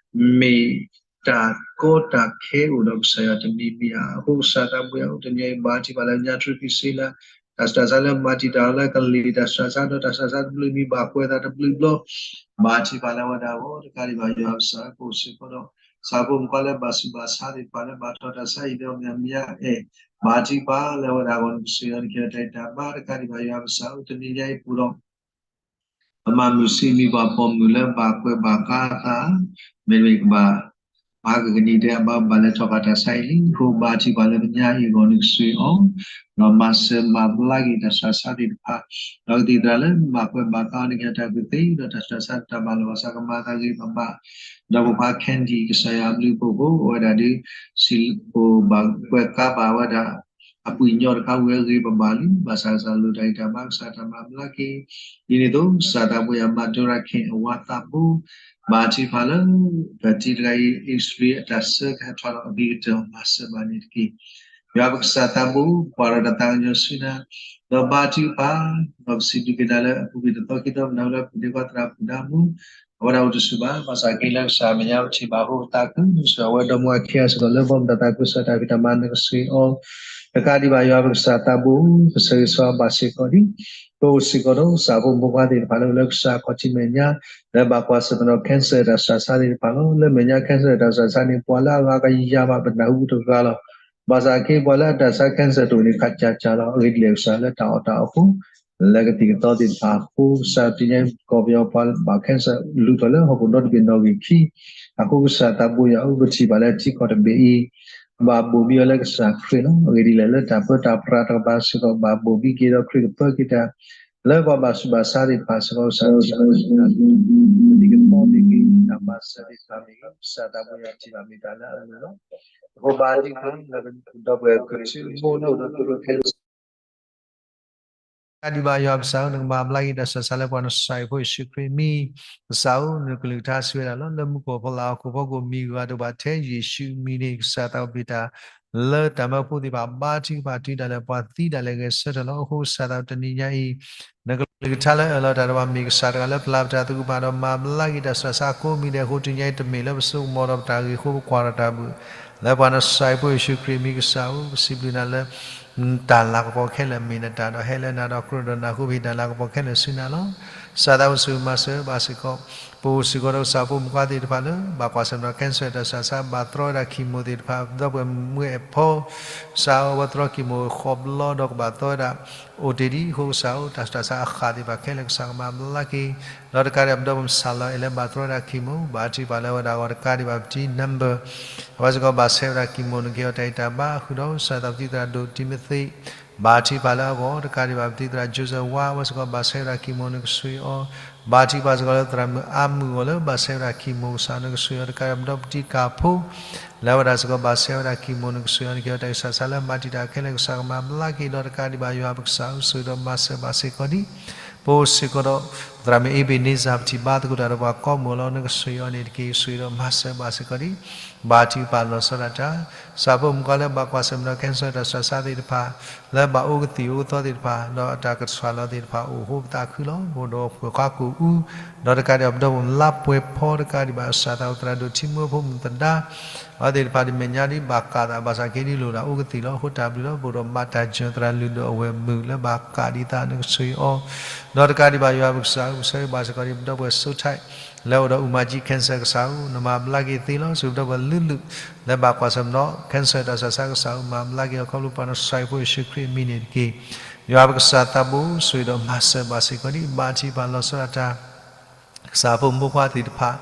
မ့ၢ်တၢ်ကီတၢ်ခဲအိၣ်ဒီးကစၢ်ယွၤတမံၤမံၤဧါ. အဃိကစၢ်သးဘိယွၤဧၢ တနံၤအံၤဘါထုကဖၣ်လၢညါထြူခံစ့လၢ တၢ်ဆူးတၢ်ဆါလၢမၤတံာ်တာ်လၢကလ့ၢ်တၢ်ဆူးတၢ်ဆါ ဒီးတၢ်ဆူးတၢ်ဆါတဘျုးမံၤဘၣ်ကွဲးသးတဘျုးဘျီ ဘၣ်ထံၣ်ပာ်လၢအဝဲဒၣ်အဂီၢ် တကးဒံးဘၣ်ယွၤပကစၢ် ပအိၣ်စ့ၢ်ကီးဒီး ဆၣ်ဖိမုၣ်ခွါလၢဘၣ်ဆူးဘၣ်ဆါသ့ၣ်တဖၣ်လၢဘၣ်ထီၣ်တၢ်ဆါဟံၣ်ဒီးမ့ၢ်အမ့ၢ်အဲၣ် ဘၣ်ထံၣ်ပာ်လၢအဝဲဒၣ်အဂီၢ် နကစၢ်ယွၤနကဲတၢ်အံၤတၢ်ဘါ တကးဒံးဘၣ်ယွၤပကစၢ် တနံၤညါအံၤပူၤဒီး အမၤမုာ်ဆံးမံၤပှၤပိာ်မုၣ်လၢဘၣ်ကွဲးဘၣ်ကါသး မ့တမ့ၢ်ကဘၣ် မၤကကနံၤဒဲးအဘၣ်ဘၣ်လဲၤထီၣ်ဘၣ်တၢ်ဆါအံၤလံ အဃိဘၣ်ထံၣ်ပာ်လၢတနံၤညါအံၤအဂီၢ် နကစၢ်အံၤအီၤ ဒီးမၤစၢၤမၤဘျါက့ၤတၢ်ဆူးတၢ်ဆါသ့ၣ်တဖၣ် ဒီးကသံၣ်သရၣ်လၢဘၣ်ကွဲးဘၣ်ကါအီၤ နကဲတၢ်ကူၣ်သ့ ဒီးတၢ်ဆူးတၢ်ဆါတၢ်ဘၣ်လိာ်ဘၣ်စးကမၤသးဂ့ၤဘၣ်ဘၣ် ဒီးပပှၤ Candy ကစၢ်ယွၤအဘျုးအဖှိၣ်အဃိ အဝဲဒၣ်ဒုး စံးဘၣ်ကွဲးကါဘၣ်ဝဲဒၣ် အပှ့ၤညီတခါဝံၤအဂ့ၤဘၣ်ဘၣ်လံ ဘၣ်ဆၣ်ကစၢ်လိၣ်တၢ်ဂံၢ်တၢ်ဘါ ကစၢ်တၢ်မၤဘျါက့ၤ ဒ်န့ၣ်အသိး ကစၢ်သးဘိယွၤ မၤဒိရၤခ့ၣ် အဝၤသးဘိ ဘၣ်ထံၣ်ပာ်လၢ ပတံၤတဂၤအံၤ အံၣ်စရ့လးအတၢ်စၢဃာ်ထီၣ်ဒီးအဂ့ၤကတၢၢ် မၤစၢၤဘၣ်န့ၣ်တက့ၢ်. ယွၤပကစၢ်သးဘိ ပှၤဒီးတၢ်သးကညီၤဆူနၤ ဒီးဘၣ်ထံၣ်ပာ် ဒီးပစံးဘျုးက့ၤနၤလၢအပူၤကွံာ်တသီခံသီ ပနၢ်ဟူလၢပဒ့ခွါသရၣ်မုၣ်ဒါမူ အဝဲဒၣ်အိၣ်တဆူၣ်ဘၣ် ဘၣ်ဆၣ်က့ၤလၢကစၢ်အမဲာ်ညါ ပထံၣ်ဘၣ်အဃိပသးခု နကစၢ်အဝဲဒီမါဝၤခံဂၤစ့ၢ်ကီးလၢ ဘီမုၢ်တၢ်သးခုကစီၣ်တၢ်ဖံးတၢ်မၤ နကစၢ်အံၤအီၤ တကးဒံးဘၣ်ယွၤပကစၢ်သးဘိ ကစၢ်ဂ့ၤဆၢဘၣ်စ့ၢ်ကီးဒံး ပအိၣ်စ့ၢ်ကီးဒီး ကစၢ်ဖိမုၣ်ဖိခွါသ့ၣ်တဖၣ်လၢလၢကစၢ်ခီၣ်ထံးမဲာ်ညါ လၢဘၣ်ကွၢ်ဆၢၣ်မဲာ်ဒီး cancer တၢ်ဆူးတၢ်ဆါသ့ၣ်တဖၣ်လီၤ. လၢမဲာ်ညါ cancer တၢ်ဆူးတၢ်ဆါန့ၣ် ပှၤလၢအဂၤကယၤမး ပနၢ်ဟူတဂၤလီၤ. ဘၣ်ဆၣ်က့ၤပှၤလၢအတၢ်ဆူး cancer တအိၣ်န့ၣ် ခးကၢ်ကၢ်လီၤ. အဂ့ၢ်ဒ်လဲၣ် ကစၢ်လၢတၢ်အီၣ်တၢ်အီအဃိ လၢကသံၣ်ကသီသ့ၣ်တဖၣ်အဃိ ကစၢ်တနံၤညါအံၤ ကီၢ်ပယီၤပှၤဘၣ် cancer လူၤထီၣ်လၢဟီၣ်ခိၣ်ဒီတဘ့ၣ်နီၣ်ဂံၢ်ခံ အဃိကစၢ်သးဘိယွၤဧၢ ပထံၣ်ဘၣ်လၢထံကီၢ်တဘ့ၣ်အံၤ ဘၣ်ဘိၣ်ဘံအီၤလၢကစၢ်ခရံာ်လီၤ. အဂ့ၢ်ဒ်လဲၣ် လၢတၢ်ပၢတၢ်ပြးတကပၤစ့ၢ်ကီး ဘၣ်ဘိၣ်ဘံက့ၤဒီးခရံာ်ကပၢက့ၤတၢ် လၢပှၤဘၣ်ဆူးဘၣ်ဆါသ့ၣ်တဖၣ်စ့ၢ်ကီး ကစၢ်ထံၣ်ဘၣ်လၢ ပသံၣ်ကသီမ့ၢ်ဂ့ၤ တၢ်မၤစၢၤသ့ၣ်တဖၣ်မ့ၢ်ဂ့ၤ ကစၢ်သးဘိယွၤထံၣ်ဘၣ်မ့ၢ်တၢ်လၢအလိၤလီၤ. အဃိဘၣ်တံၢ်ပာ်လၢပဒီပုၢ်ဝဲၢ်ကထံၣ်ဘိလၢအိၣ်ဒီး တကးဒံးဘၣ်ယွၤပကစၢ်ဧၢ နကမၤဘျါက့ၤတၢ်ဆူးတၢ်ဆါလၢပှၤနစၢ်အံၤဖိယ့ၣ်ၡူးခရံာ်အမံၤ ကစၢ်ဧၢ နကလုၢ်ကထါစံးဝဲဒၣ်လီၤ. လၢမူခိၣ်ဖီလာ်ဟီၣ်ခိၣ်ဖီခိၣ်မံၤဂၤတအိၣ်ဘၣ်ထဲ ယ့ၣ်ၡူးအမံၤန့ၣ် ကစၢ်သးအိၣ်ဘ့ၣ်တၢ် လၢတၢ်မၢဖိသ့ၣ်တဖၣ် ဘါထုကဖၣ်တုၤဒၣ်လဲာ်ပှၤသံဒၣ်လဲာ်ဂဲၤဆၢထၢၣ်လီၤ. အဃိကစၢ်သးတနံၤညါအံၤ နကလုၢ်ကထါလၢအၢၣ်လီၤတၢ်ဒီးပှၤ မ့ၢ်ကစၢ်တဂၤလၢပျၢ်ပတၢ်သးကပၤဒီးမၤဘျါက့ၤတၢ်ဆူးတၢ်ဆါကိးမံၤဒဲးအဃိ တနံၤညါအံၤတမ့ၢ်လၢပစိကမီၤဒီးပတၢ်ဂ့ၤအဃိ ပကွၢ်ထီၣ်တၢ်ဘျုး လၢပှၤနစၢ်အံၤဖိယ့ၣ်ၡူးခရံာ်အမံၤကစၢ်ဧၢ ပစံးဘျုးနၤလၢ တၢ်လၤကပီၤခဲလၢာ်မ့ၢ်နတၢ်ဒီးဟဲလၢနၤဒီးကြၢးဒီးနၢ်ဟူပဟ့ၣ်တၢ်လၤကပီၤခဲလၢာ်ဆူနၤလီၤ. ကစၢ်သးအိၣ်ဆူၣ်မၤစၢၤဘၣ်စ့ၢ်ကီး ပအိၣ်စ့ၢ်ကီးဒီးကစၢ်ဖိမုၣ်ဖိခွါသ့ၣ်တဖၣ်လၢ ဘၣ်ကွၢ်ဆၢၣ်မဲာ်ဒီး cancer တၢ်ဆူးတၢ်ဆါ ဘၣ်တြီဝဲဒၣ် chemo သ့ၣ်တဖၣ် ဒီပုၢ်ဝဲၢ်မုၢ်အဲၣ်ဖီ ကစၢ်ဧၢ အဝဲတြီ chemo ဃိးဘျီဒီးကဘၣ်တြီဝဲဒၣ် အိၣ်တ့ၢ်ဒံးအဃိကစၢ်ဧၢ တၢ်ဆူးတၢ်ဆါအဃၣ်သ့ၣ်တဖၣ်ခဲလၢာ်ကစၢ်ကမၤဘျါက့ၤ ဒီးတကးဒံးဘၣ်ပဒီပုၢ်ဝဲၢ်မုၣ်ဆၣ်လီၤအဲၣ်လၢဘၣ်တြီဝဲဒၣ် chemo ဘၣ်ထုကဖၣ်လၢအဝဲဒၣ်အဂီၢ် တကးဒံးဘၣ်ပတံၤ number အဝဲစ့ၢ်ကီးဘၣ်ဆဲးဝဲဒၣ် chemo နကဟ့ၣ်အီၤတၢ်ဂံၢ်တၢ်ဘါဃုာ်ဒီး ကစၢ်သးပတံၤသရၣ်ဒိၣ်တံၤမသ့း ဘၣ်ထုကဖၣ်လၢအဂီၢ် တကးဒံးဘၣ်ပတံၤသရၣ် Joseph ဝါ အဝဲစ့ၢ်ကီးဘၣ်ဆဲးဝဲဒၣ် chemo နကဆှၢအီၤ ဘၣ်ထုကဖၣ်စ့ၢ်ကီးလၢသရၣ်မုၣ်အါမုၢ်အဂီၢ်လၢဘၣ်ဆဲးဝဲဒၣ် chemo ကစၢ်နကဆှၢအီၤ တကးဒံးဘၣ်ပတံၤကၢ်ဖိ လၢအဝဲဒၣ်စ့ၢ်ကီးဘၣ်ဆဲးဝဲဒၣ် chemo နကဆှၢအီၤ နကဟ့ၣ်အီၤတၢ်ဂံၢ်စၢ်ဆါလၢမၤတံာ်တာ်ခဲလၢာ်ကစၢ်ကမၤဘျါက့ၤဒီး တကးဒံးဘၣ်ယွၤပကစၢ်အိၣ်ဆိၣ်ဒီးမၤစၢၤဘၣ်စ့ၢ်ကီးဒံး ပအိၣ်စ့ၢ်ကီးဒီး သရၣ်မုၣ်အ့ဘ့းန့စၢ် ပထံၣ်ဘါသကိးတၢ်ဒီးပှၤကိးမုၢ်အလီၢ် နကဆှၢအီၤန့ၣ်တက့ၢ် ဆိၣ်ဒီးမၤစၢၤဘၣ်စ့ၢ်ကီးဒံး ဘၣ်ထုကဖၣ်လီၤဆီဒၣ်တၢ် ကစၢ်ဖိမုၣ်ဖိခွါလၢဘၣ်ကွၢ်ဆၢၣ်မဲာ်ဒီး cancer တၢ်ဆူးတၢ်ဆါသ့ၣ်တဖၣ် လၢဘၣ်အိၣ်ကသံၣ်အိၣ်သီသ့ၣ်တဖၣ် ဒီးအတၢ်ကဆှၣ်လီၤသ့ၣ်တဖၣ်အိၣ်အဃိပသးခုလီၤ. ပအိၣ်ဒီးပှၤခွါကိာ်အူ ဒီးတကးဒံးဘၣ်ပဒီပုၢ်ဝဲၢ်လါပှဲၤဖီ တကးဒံးဘၣ်ကစၢ်သးအိၣ်သရၣ်ဒိၣ်ထံမူဖိမုၣ်သဒါ အဝဲသ့ၣ်တဖၣ်ဒ်မဲာ်ညါဒ်ဘၣ်ကးသး ဘၣ်ဆၣ်က့ၤဒ်လိၣ်ဒၣ်အိၣ်ကသံၣ်လီၤ. အဃိတၢ်ဘျုးလီၤ ပအိၣ်ဒီးမၤတၢ်စၢၤသရၣ်လုၢ်ဒိၣ်အဝဲၢ်မုၣ်လၢဘၣ်ကးဒံးသး နကဆှၢအီၤ ဒီးတကးဒံးဘၣ်ယွၤပကစၢ် ပဆၢဂ့ၤဘၣ်စ့ၢ်ကီးဒံးပဒီပုၢ်ဝဲၢ်စိထၢၣ် လၢအိၣ်ဒီးအူမၤကၠံ cancer ကစၢ်ဧၢ နမၤဘျါက့ၤသ့လီၤ. စူၢ်ပဒီပုၢ်ဝဲၢ်လုၢ်လုၢ် လၢဘၣ်ကွၢ်ဆၢၣ်မဲာ်ဒီး cancer တၢ်ဆူးတၢ်ဆါကစၢ်ဧၢ မၤဘျါက့ၤအီၤခီဖျိပှၤနစၢ်အံၤဖိယ့ၣ်ၡူးခရံာ်အမံၤန့ၣ်တက့ၢ်. ယွၤပကစၢ်သးဘိ ဆိၣ်ဂ့ၤဒီးမၤစၢၤဘၣ်စ့ၢ်ကီးဒံး ဘၣ်ထုကဖၣ်လီၤဆီဒၣ်တၢ် ကစၢ်ဖိမုၣ်ဖိခွါသ့ၣ်တဖၣ်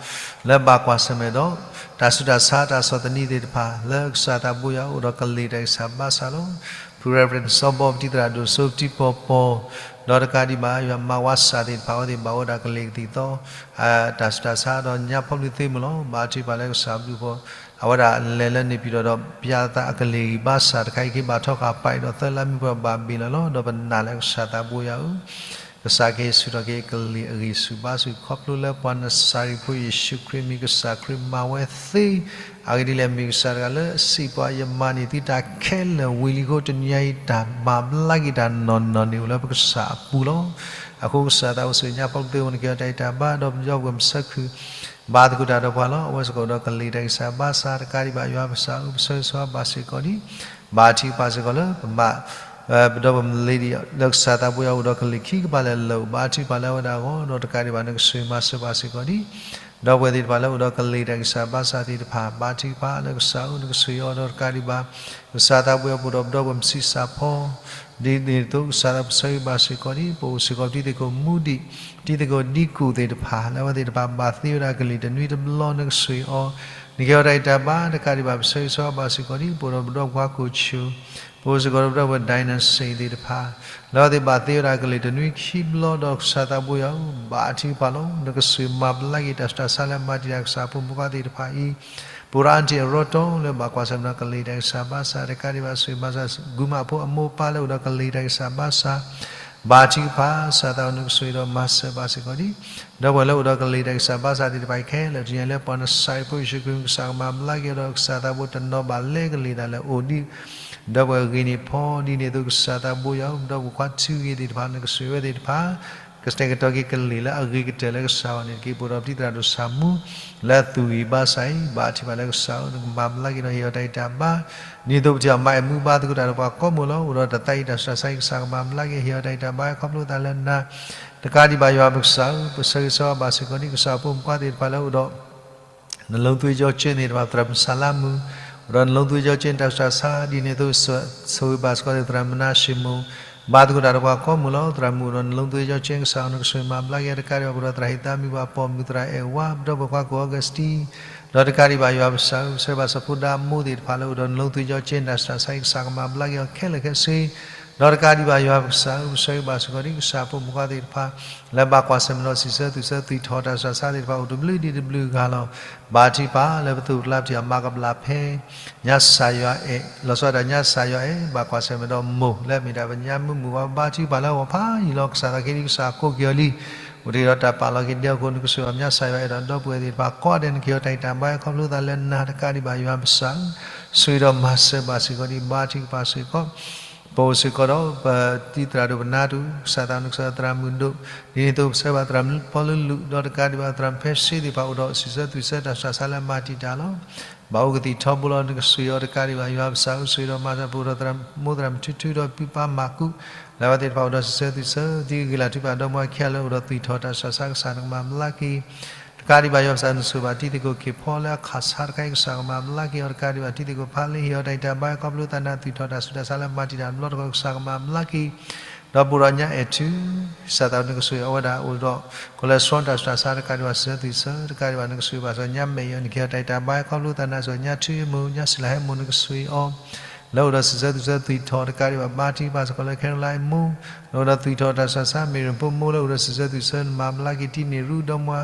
လၢဘၣ်ကွၢ်ဆၢၣ်မဲာ်ဒီး တၢ်ဆူးတၢ်ဆါတၢ်ဆီၣ်သနံးသ့ၣ်တဖၣ် လၢကစၢ်သးဘိယွၤအိၣ်ဒီးကလ့ၢ်တၢ်ဂံၢ်စၢ်ဘါစၢ်လီၤ. ဖု Reverend စီၤဘီ ပတံၤသရၣ်ဒိၣ်စိပတံၤပီၤပီၤ ဒီးတကးဒံးဘၣ် ယွၤမၤဝါစၢ်သ့ၣ်တဖၣ် အဝဲသ့ၣ်ဘၣ်ဝဲဒၣ်ကလ့ၢ်ကသံၣ်သီ တၢ်ဆူးတၢ်ဆါဒီးညါဖီဘျုးသ့မုၢ်လီၤ. ဘၣ်ထုကဖၣ်လၢကစၢ်ဘျုးဖီ အဝဲဒၣ်လဲၤလၢန့ၣ်ပၠံၣ်တီၣ်ဒီး ပျၢ်သးအကလ့ၢ်ဂံၢ်ဘါစၢ်တခါအံၤက့ၤ ဘၣ်ထီၣ်ဃာ်ပာ်အံၤဒီးသၢလါမ့ၢ်ပှၤဘၣ်ဘ့ၣ်လီၤလီၤ. ဒီးပနာ်လၢကစၢ်သးဘိယွၤဧၢ ကစၢ်ကဟ့ၣ်ဆူၣ်ထီၣ်က့ၤအကလ့ၢ်အဂံၢ်ဆူၣ်ဘါဆူၣ် ခီဖျိလၢပှၤနစၢ်ရံၣ်ဖိယ့ၣ်ၡူးခရံာ်မံၤ ကစၢ်ခရံာ်မၤဝဲသ့ အဂ့ၢ်ဒ်လဲၣ် မ့ၢ်ကစၢ်တဂၤလၢအစံးပှၤ ယမၤန့ၢ်သုတၢ်ခဲလၢာ်ဝံၤလံအဃိ တနံၤအံၤတၢ်မၤဘျါက့ၤတၢ်နီၢ်နီၢ်န့ၣ်အိၣ်လၢပကစၢ်အပူၤလီၤ. အဃိကစၢ်သးအိၣ်ဆိၣ်ဂ့ၤညါဖီၣ်သုသ့ နကဟ့ၣ်အီၤတၢ်ဂံၢ်တၢ်ဘါဒီးပဒီပုၢ်ဝဲၢ်မုၢ်ဆၢခုၣ် ဘါသကိးတၢ်ဒီးပှၤလီၤ. အဝဲစ့ၢ်ကီးဒီးကလ့ၢ်တၢ်ဂံၢ်စၢ်ဘါစၢ် တကးဒံးဘၣ်ယွၤပကစၢ်ဧၢ ပဆၢဂ့ၤဆၢဝါဘၣ်စ့ၢ်ကီးဒံး ဘၣ်ထုကဖၣ်စ့ၢ်ကီးလၢပဘၣ် ပဒီပုၢ်ဝဲၢ်မလ့ၤဒံး လၢကစၢ်သးဘိယွၤအိၣ်ဒီးကလံၤခံကပၤလၢာ်လၢာ် ဘါထုကဖၣ်လၢအဝဲဒၣ်အဂီၢ် ဒီးတကးဒံးဘၣ်နကစၢ်မၤစၢၤဘၣ်စ့ၢ်ကီးဒံး ဒီပုၢ်ဝဲၢ်သ့ၣ်တဖၣ်လၢအိၣ်ဒီးကလံၤတၢ်ဂံၢ်စၢ်ဘါစၢ်သ့ၣ်တဖၣ် ဘါထုကဖၣ်လၢကစၢ်ဧၢ နကစၢ်ယွၤဒီးတကးဒံးဘၣ် ကစၢ်သးဘိယွၤအိၣ်ဒီးပဒီပုၢ်ဝဲၢ်မုၢ်ဆံးစၢ်ဖီ ဒ်န့ၣ်အသိးကစၢ်သးဘိယွၤပၢၤဆၢဂ့ၤဘၣ်စ့ၢ်ကီးဒံး ပအိၣ်စ့ၢ်ကီးပတံၤသကိးမူဒံး တံၤသကိးဒံကူၣ်သ့ၣ်တဖၣ် လၢအဝဲသ့ၣ်တဖၣ်ဘၣ်သ့ဝဲဒၣ်ကလံၤတနွံတဘျီ နကစၢ်အီၤ နကဟ့ၣ်အီၤတၢ်ဂံၢ်တၢ်ဘါ တကးဒံးဘၣ်ပဆၢဂ့ၤဆၢဝါဘၣ်စ့ၢ်ကီးဒံး ပအိၣ်ဒီးပဒီပုၢ်ဝဲၢ်ခွါကိၣ်ဆူၣ် ပအိၣ်စ့ၢ်ကီးဒီးပဒီပုၢ်ဝဲၢ် ဒိၣ်နၣ်စ့ၣ် သ့ၣ်တဖၣ် လၢအဝဲသ့ၣ်ဘၣ်သ့ဝဲဒၣ်ကလံၤတနွံခံဘျီဒီးကစၢ်သးဘိယွၤဧၢ ဘါထုကဖၣ်လီၤ နကစၢ်မၤဘျါက့ၤတၢ်ဆူးတၢ်ဆါလၢအမၤတံာ်တာ်ကစၢ်အဖိမုၣ်ခွါသ့ၣ်တဖၣ်အံၤ ပအိၣ်ဒီးအါတံၢ်အရီတီလၢဘၣ်ကွၢ်ဆၢၣ်မဲာ်ဒီးကလံၤတၢ်ဂံၢ်စၢ်ဘါစၢ် တကးဒံးဘၣ်စ့ၢ်မၤစၢၤ ဂုၤမးဖိအမိၢ်ပၢ်လၢအိၣ်ဒီးကလံၤတၢ်ဂံၢ်စၢ်ဘါစၢ် ဘါထုကဖၣ် ကစၢ်သးဘိယွၤနကစၢ်ဒီးမၤစၢၤဘၣ်စ့ၢ်ကီးဒံး ဒီပုၢ်ဝဲၢ်လၢအိၣ်ဒီးကလံၤတၢ်ဂံၢ်စၢ်ဘါစၢ်သ့ၣ်တဖၣ်အံၤခဲလၢာ် တနံၤညါလၢပှၤနစၢ်အဖိယ့ၣ်ၡူးခရံာ်မံၤ ကစၢ်ကမၤဘျါက့ၤဒီးကစၢ်သးဘိတနီၤဘၣ်လဲကလံၤဒၣ်လဲာ်အိၣ်ဒံး ဒီပုၢ်ဝဲၢ်ဂ့ၤန့ၢ်ဖီဒ်န့ၣ်အသိးကစၢ်သးဘိယွၤဧၢ ပဒီပုၢ်ဝဲၢ်ခွါထုဂ့ၤသ့ၣ်တဖၣ် နကစၢ်ဝဲသ့ၣ်တဖၣ် ကတဲာ်ကတီၤက့ၤကလံၤလၢအဂ့ၤကတၢၢ်လၢကစၢ်အဂီၢ်န့ၣ်တက့ၢ် ပအိၣ်ဒီးပတံၤသရၣ်ဒိၣ်ဆၣ်မူ လၢအသူၣ်ဂံၢ်ဘါစၢ်အံၤ ဘါထုကဖၣ်လၢကစၢ်ဧၢ နကမၤဘျါက့ၤဒီးဟ့ၣ်အီၤတၢ်ဂံၢ်တၢ်ဘါ ဒ်န့ၣ်အသိးပထံၣ်အီၤမၤအဲၣ်မူဘါသကိးတၢ်ဒီးပှၤကိးမုၢ်လီၤ အိၣ်ဒီးတၢ်သးအံၤတၢ်ဆူးတၢ်ဆါအံၤ ကစၢ်ကမၤဘျါက့ၤ ဟ့ၣ်အီၤတၢ်ဂံၢ်တၢ်ဘါ ခီဖျိသးလၢနၤ တကးဒံးဘၣ်ယွၤပကစၢ်ဧၢ ပဆၢဂ့ၤဆၢဝါဘၣ်စ့ၢ်ကီးဒံး ကစၢ်အဖိမုၣ်ခွါသ့ၣ်တဖၣ်လၢအိၣ်ဒီး နလိသ့ၣ်ကၠီကၠ့သ့ၣ်တဖၣ် သရၣ်မုၣ်စၢ်လါမုၣ် အိၣ်ဒီးနလိသ့ၣ်ကၠီကၠ့တၢ်ဆူးတၢ်ဆါ ဒ်န့ၣ်အသိး ဆိၣ်ဂ့ၤဘၣ်စ့ၢ်ကီးသရၣ်မုၣ်နါၡ့မိၣ် ဘါသကိးတၢ်ဒီးပှၤကိးမုၢ်လီၤ သရၣ်မုၣ်အိၣ်ဒီးနလိသ့ၣ်ကၠီကၠ့ ကစၢ်ဧၢ နကစၢ်မၤဘျါက့ၤ တကးဒံးဘၣ်ပအိၣ်ဒီးသရၣ်ဟ့ၣ်သးမံၤ ပှၤပိာ်မုၣ်သရၣ်အဲၣ်ဝါ ပဒီပုၢ်ဝဲၢ်ခွါကိၣ်အီကူးစတံ ဒီးတကးဒံးဘၣ်ယွၤပကစၢ်ဧၢ ပဆၢဂ့ၤဘၣ်စီၤဖိဒါမိၢ်သ့ၣ်တဖၣ်လၢအိၣ်ဒီးနလိသ့ၣ်ကၠီကၠ့တၢ်ဆူးတၢ်ဆါအံၤ ကစၢ်ကမၤဘျါက့ၤအီၤခဲလၢာ်ခဲဆ့ ဒီးတကးဒံးဘၣ်ယွၤပကစၢ်ဧၢ ပဆၢဂ့ၤဘၣ်စ့ၢ်ကီးဒံး ကစၢ်အဖိမုၣ်ခွါသ့ၣ်တဖၣ် လၢဘၣ်ကွၢ်ဆၢၣ်မဲာ်ဒီးစံးဆၢသူၣ်ဆၢသုးထီၣ်တၢ်ဆူးတၢ်ဆါသ့ၣ်တဖၣ် အိၣ်တဘျုးဒံးတဘျုးဂၤလီၤ. ဘါထုကဖၣ်လၢပသူၣ်ပကျါပထံၣ်အီၤမၤကပျၢ်ဖဲ ညါစၢ်ယွၤအဲၣ် လီၤဆီဒၣ်တၢ်ညါစၢ်ယွၤအဲၣ် ဘၣ်ကွၢ်ဆၢၣ်မဲာ်ဒီးမိၢ်လၢအမ့ၢ်ဒၣ်ပညါမုၢ်မုၢ်ဝါ ဘါထုကဖၣ်လၢဂီၤဖးယံာ်လီၤ. ကစၢ်သးက့ဒံး ကစၢ်ကိးက့ၤအီၤလံ အိၣ်တ့ၢ်ဒီးတၢ်ပာ်လီၤက့ၤဒဲအဃိ နကစၢ်အီၤ ညါစၢ်ယွၤအဲၣ်ဒီးဒီပုၢ်ဝဲၢ်သ့ၣ်တဖၣ်ကိးဂၤဒဲး နကဟ့ၣ်အီၤတၢ်ဂံၢ်တၢ်ဘါခီဖျိသးလၢနၤ တကးဒံးဘၣ်ယွၤပကစၢ်ဧၢ ဆိၣ်ဂ့ၤဒီးမၤစၢၤဘၣ်စ့ၢ်ကီးဒံး ဘါထုကဖၣ်စ့ၢ်ကီး ပအိၣ်စ့ၢ်ကီးဒီး ပတံၤသရၣ်ဒိၣ်ပနါဒိၣ် ကစၢ်သးနကစၢ်သရၣ်မုၣ်ဒိၣ် ဒ်န့ၣ်အသိးပဆၢဘၣ်သရၣ်မုၣ်ဖီလၢလူၢ် ဒီးတကးဒံးဘၣ်သရၣ်မုၣ်ဖဲစ့သ့ၣ်တဖၣ်အိၣ်ဒီးစံးဆၢသူၣ်ဆၢတၢ်ဆူးတၢ်ဆါလၢမၤတံာ်တာ်လီၤ. ဘၣ်အိၣ်ကသံၣ်ထီဘိလီၤ နကစၢ်အီၤတကးဒံးဘၣ်ယွၤပကစၢ်ဧၢ ဆိၣ်ဂ့ၤဒီးမၤစၢၤပအိၣ်ဒီးသရၣ်မိၢ်သရၣ်မုၣ်ထုထုဒီးဖံးဖါမၤကူး လၢအဝဲသ့ၣ်တဖၣ်အိၣ်ဒီးစံးဆၢသူၣ်ဆၢ သုးက့ၤလၢ်ထုကဖၣ်ဒီမါဝၤခံဂၤလၢအိၣ်ဒီးသူၣ်ထီၣ်တၢ်ဆူးတၢ်ဆါ ကစၢ်နကမၤဘျါက့ၤ တကးဒံးဘၣ်ယွၤပကစၢ် နဆိၣ်ဘၣ်တံၤသကိးခ့ၣ်ဖီလၢအခးဆါတခါအံၤ ကစၢ်ကမၤဘျါက့ၤအီၤတကးဒံးဘၣ် တံၤသကိးဖးလ့ဟ့ၣ်အီၤတၢ်ဂံၢ်တၢ်ဘါခီဖျိသးနၤ သူၣ်ထီၣ်တၢ်ဆူးတၢ်ဆါလၢမၤတံာ်တာ်တဘျီတခီၣ် ကစၢ်ကမၤဘျါက့ၤ ဒီးပအိၣ်ဒီးညါအဲၣ်ထူ ကစၢ်သးနကစၢ်အဝဲဒၣ်အိၣ်ဒီး cholesterol တၢ်ဆူးတၢ်ဆါတကးဒံးဘၣ် စံးဆၢသူၣ်ဆၢ တကးဒံးဘၣ်နကစၢ်ဘၣ်စီၤညါမဲာ်အီၤ နကဟ့ၣ်အီၤတၢ်ဂံၢ်တၢ်ဘါခီဖျိသးနၤ စီၤညါထူမိၢ် ညါစံးလၢဟဲမိၢ် နကစၢ်အီၤ လၢအိၣ်ဒီးစံးဆၢသူၣ်ဆၢသူၣ်ထီၣ် တကးဒံးဘၣ်ဘါထုကဖၣ်စ့ၢ်ကီးလၢ Caroline မိၢ် လၢအိၣ်ဒီးသူၣ်ထီၣ်တၢ်ဆူးတၢ်ဆါ မ့ၢ်ရဖိမိၢ်လၢအိၣ်ဒီးစံးဆၢသူၣ်ဆၢ နမၤဘျါက့ၤတံၤန့ၣ်ရူဒီမါ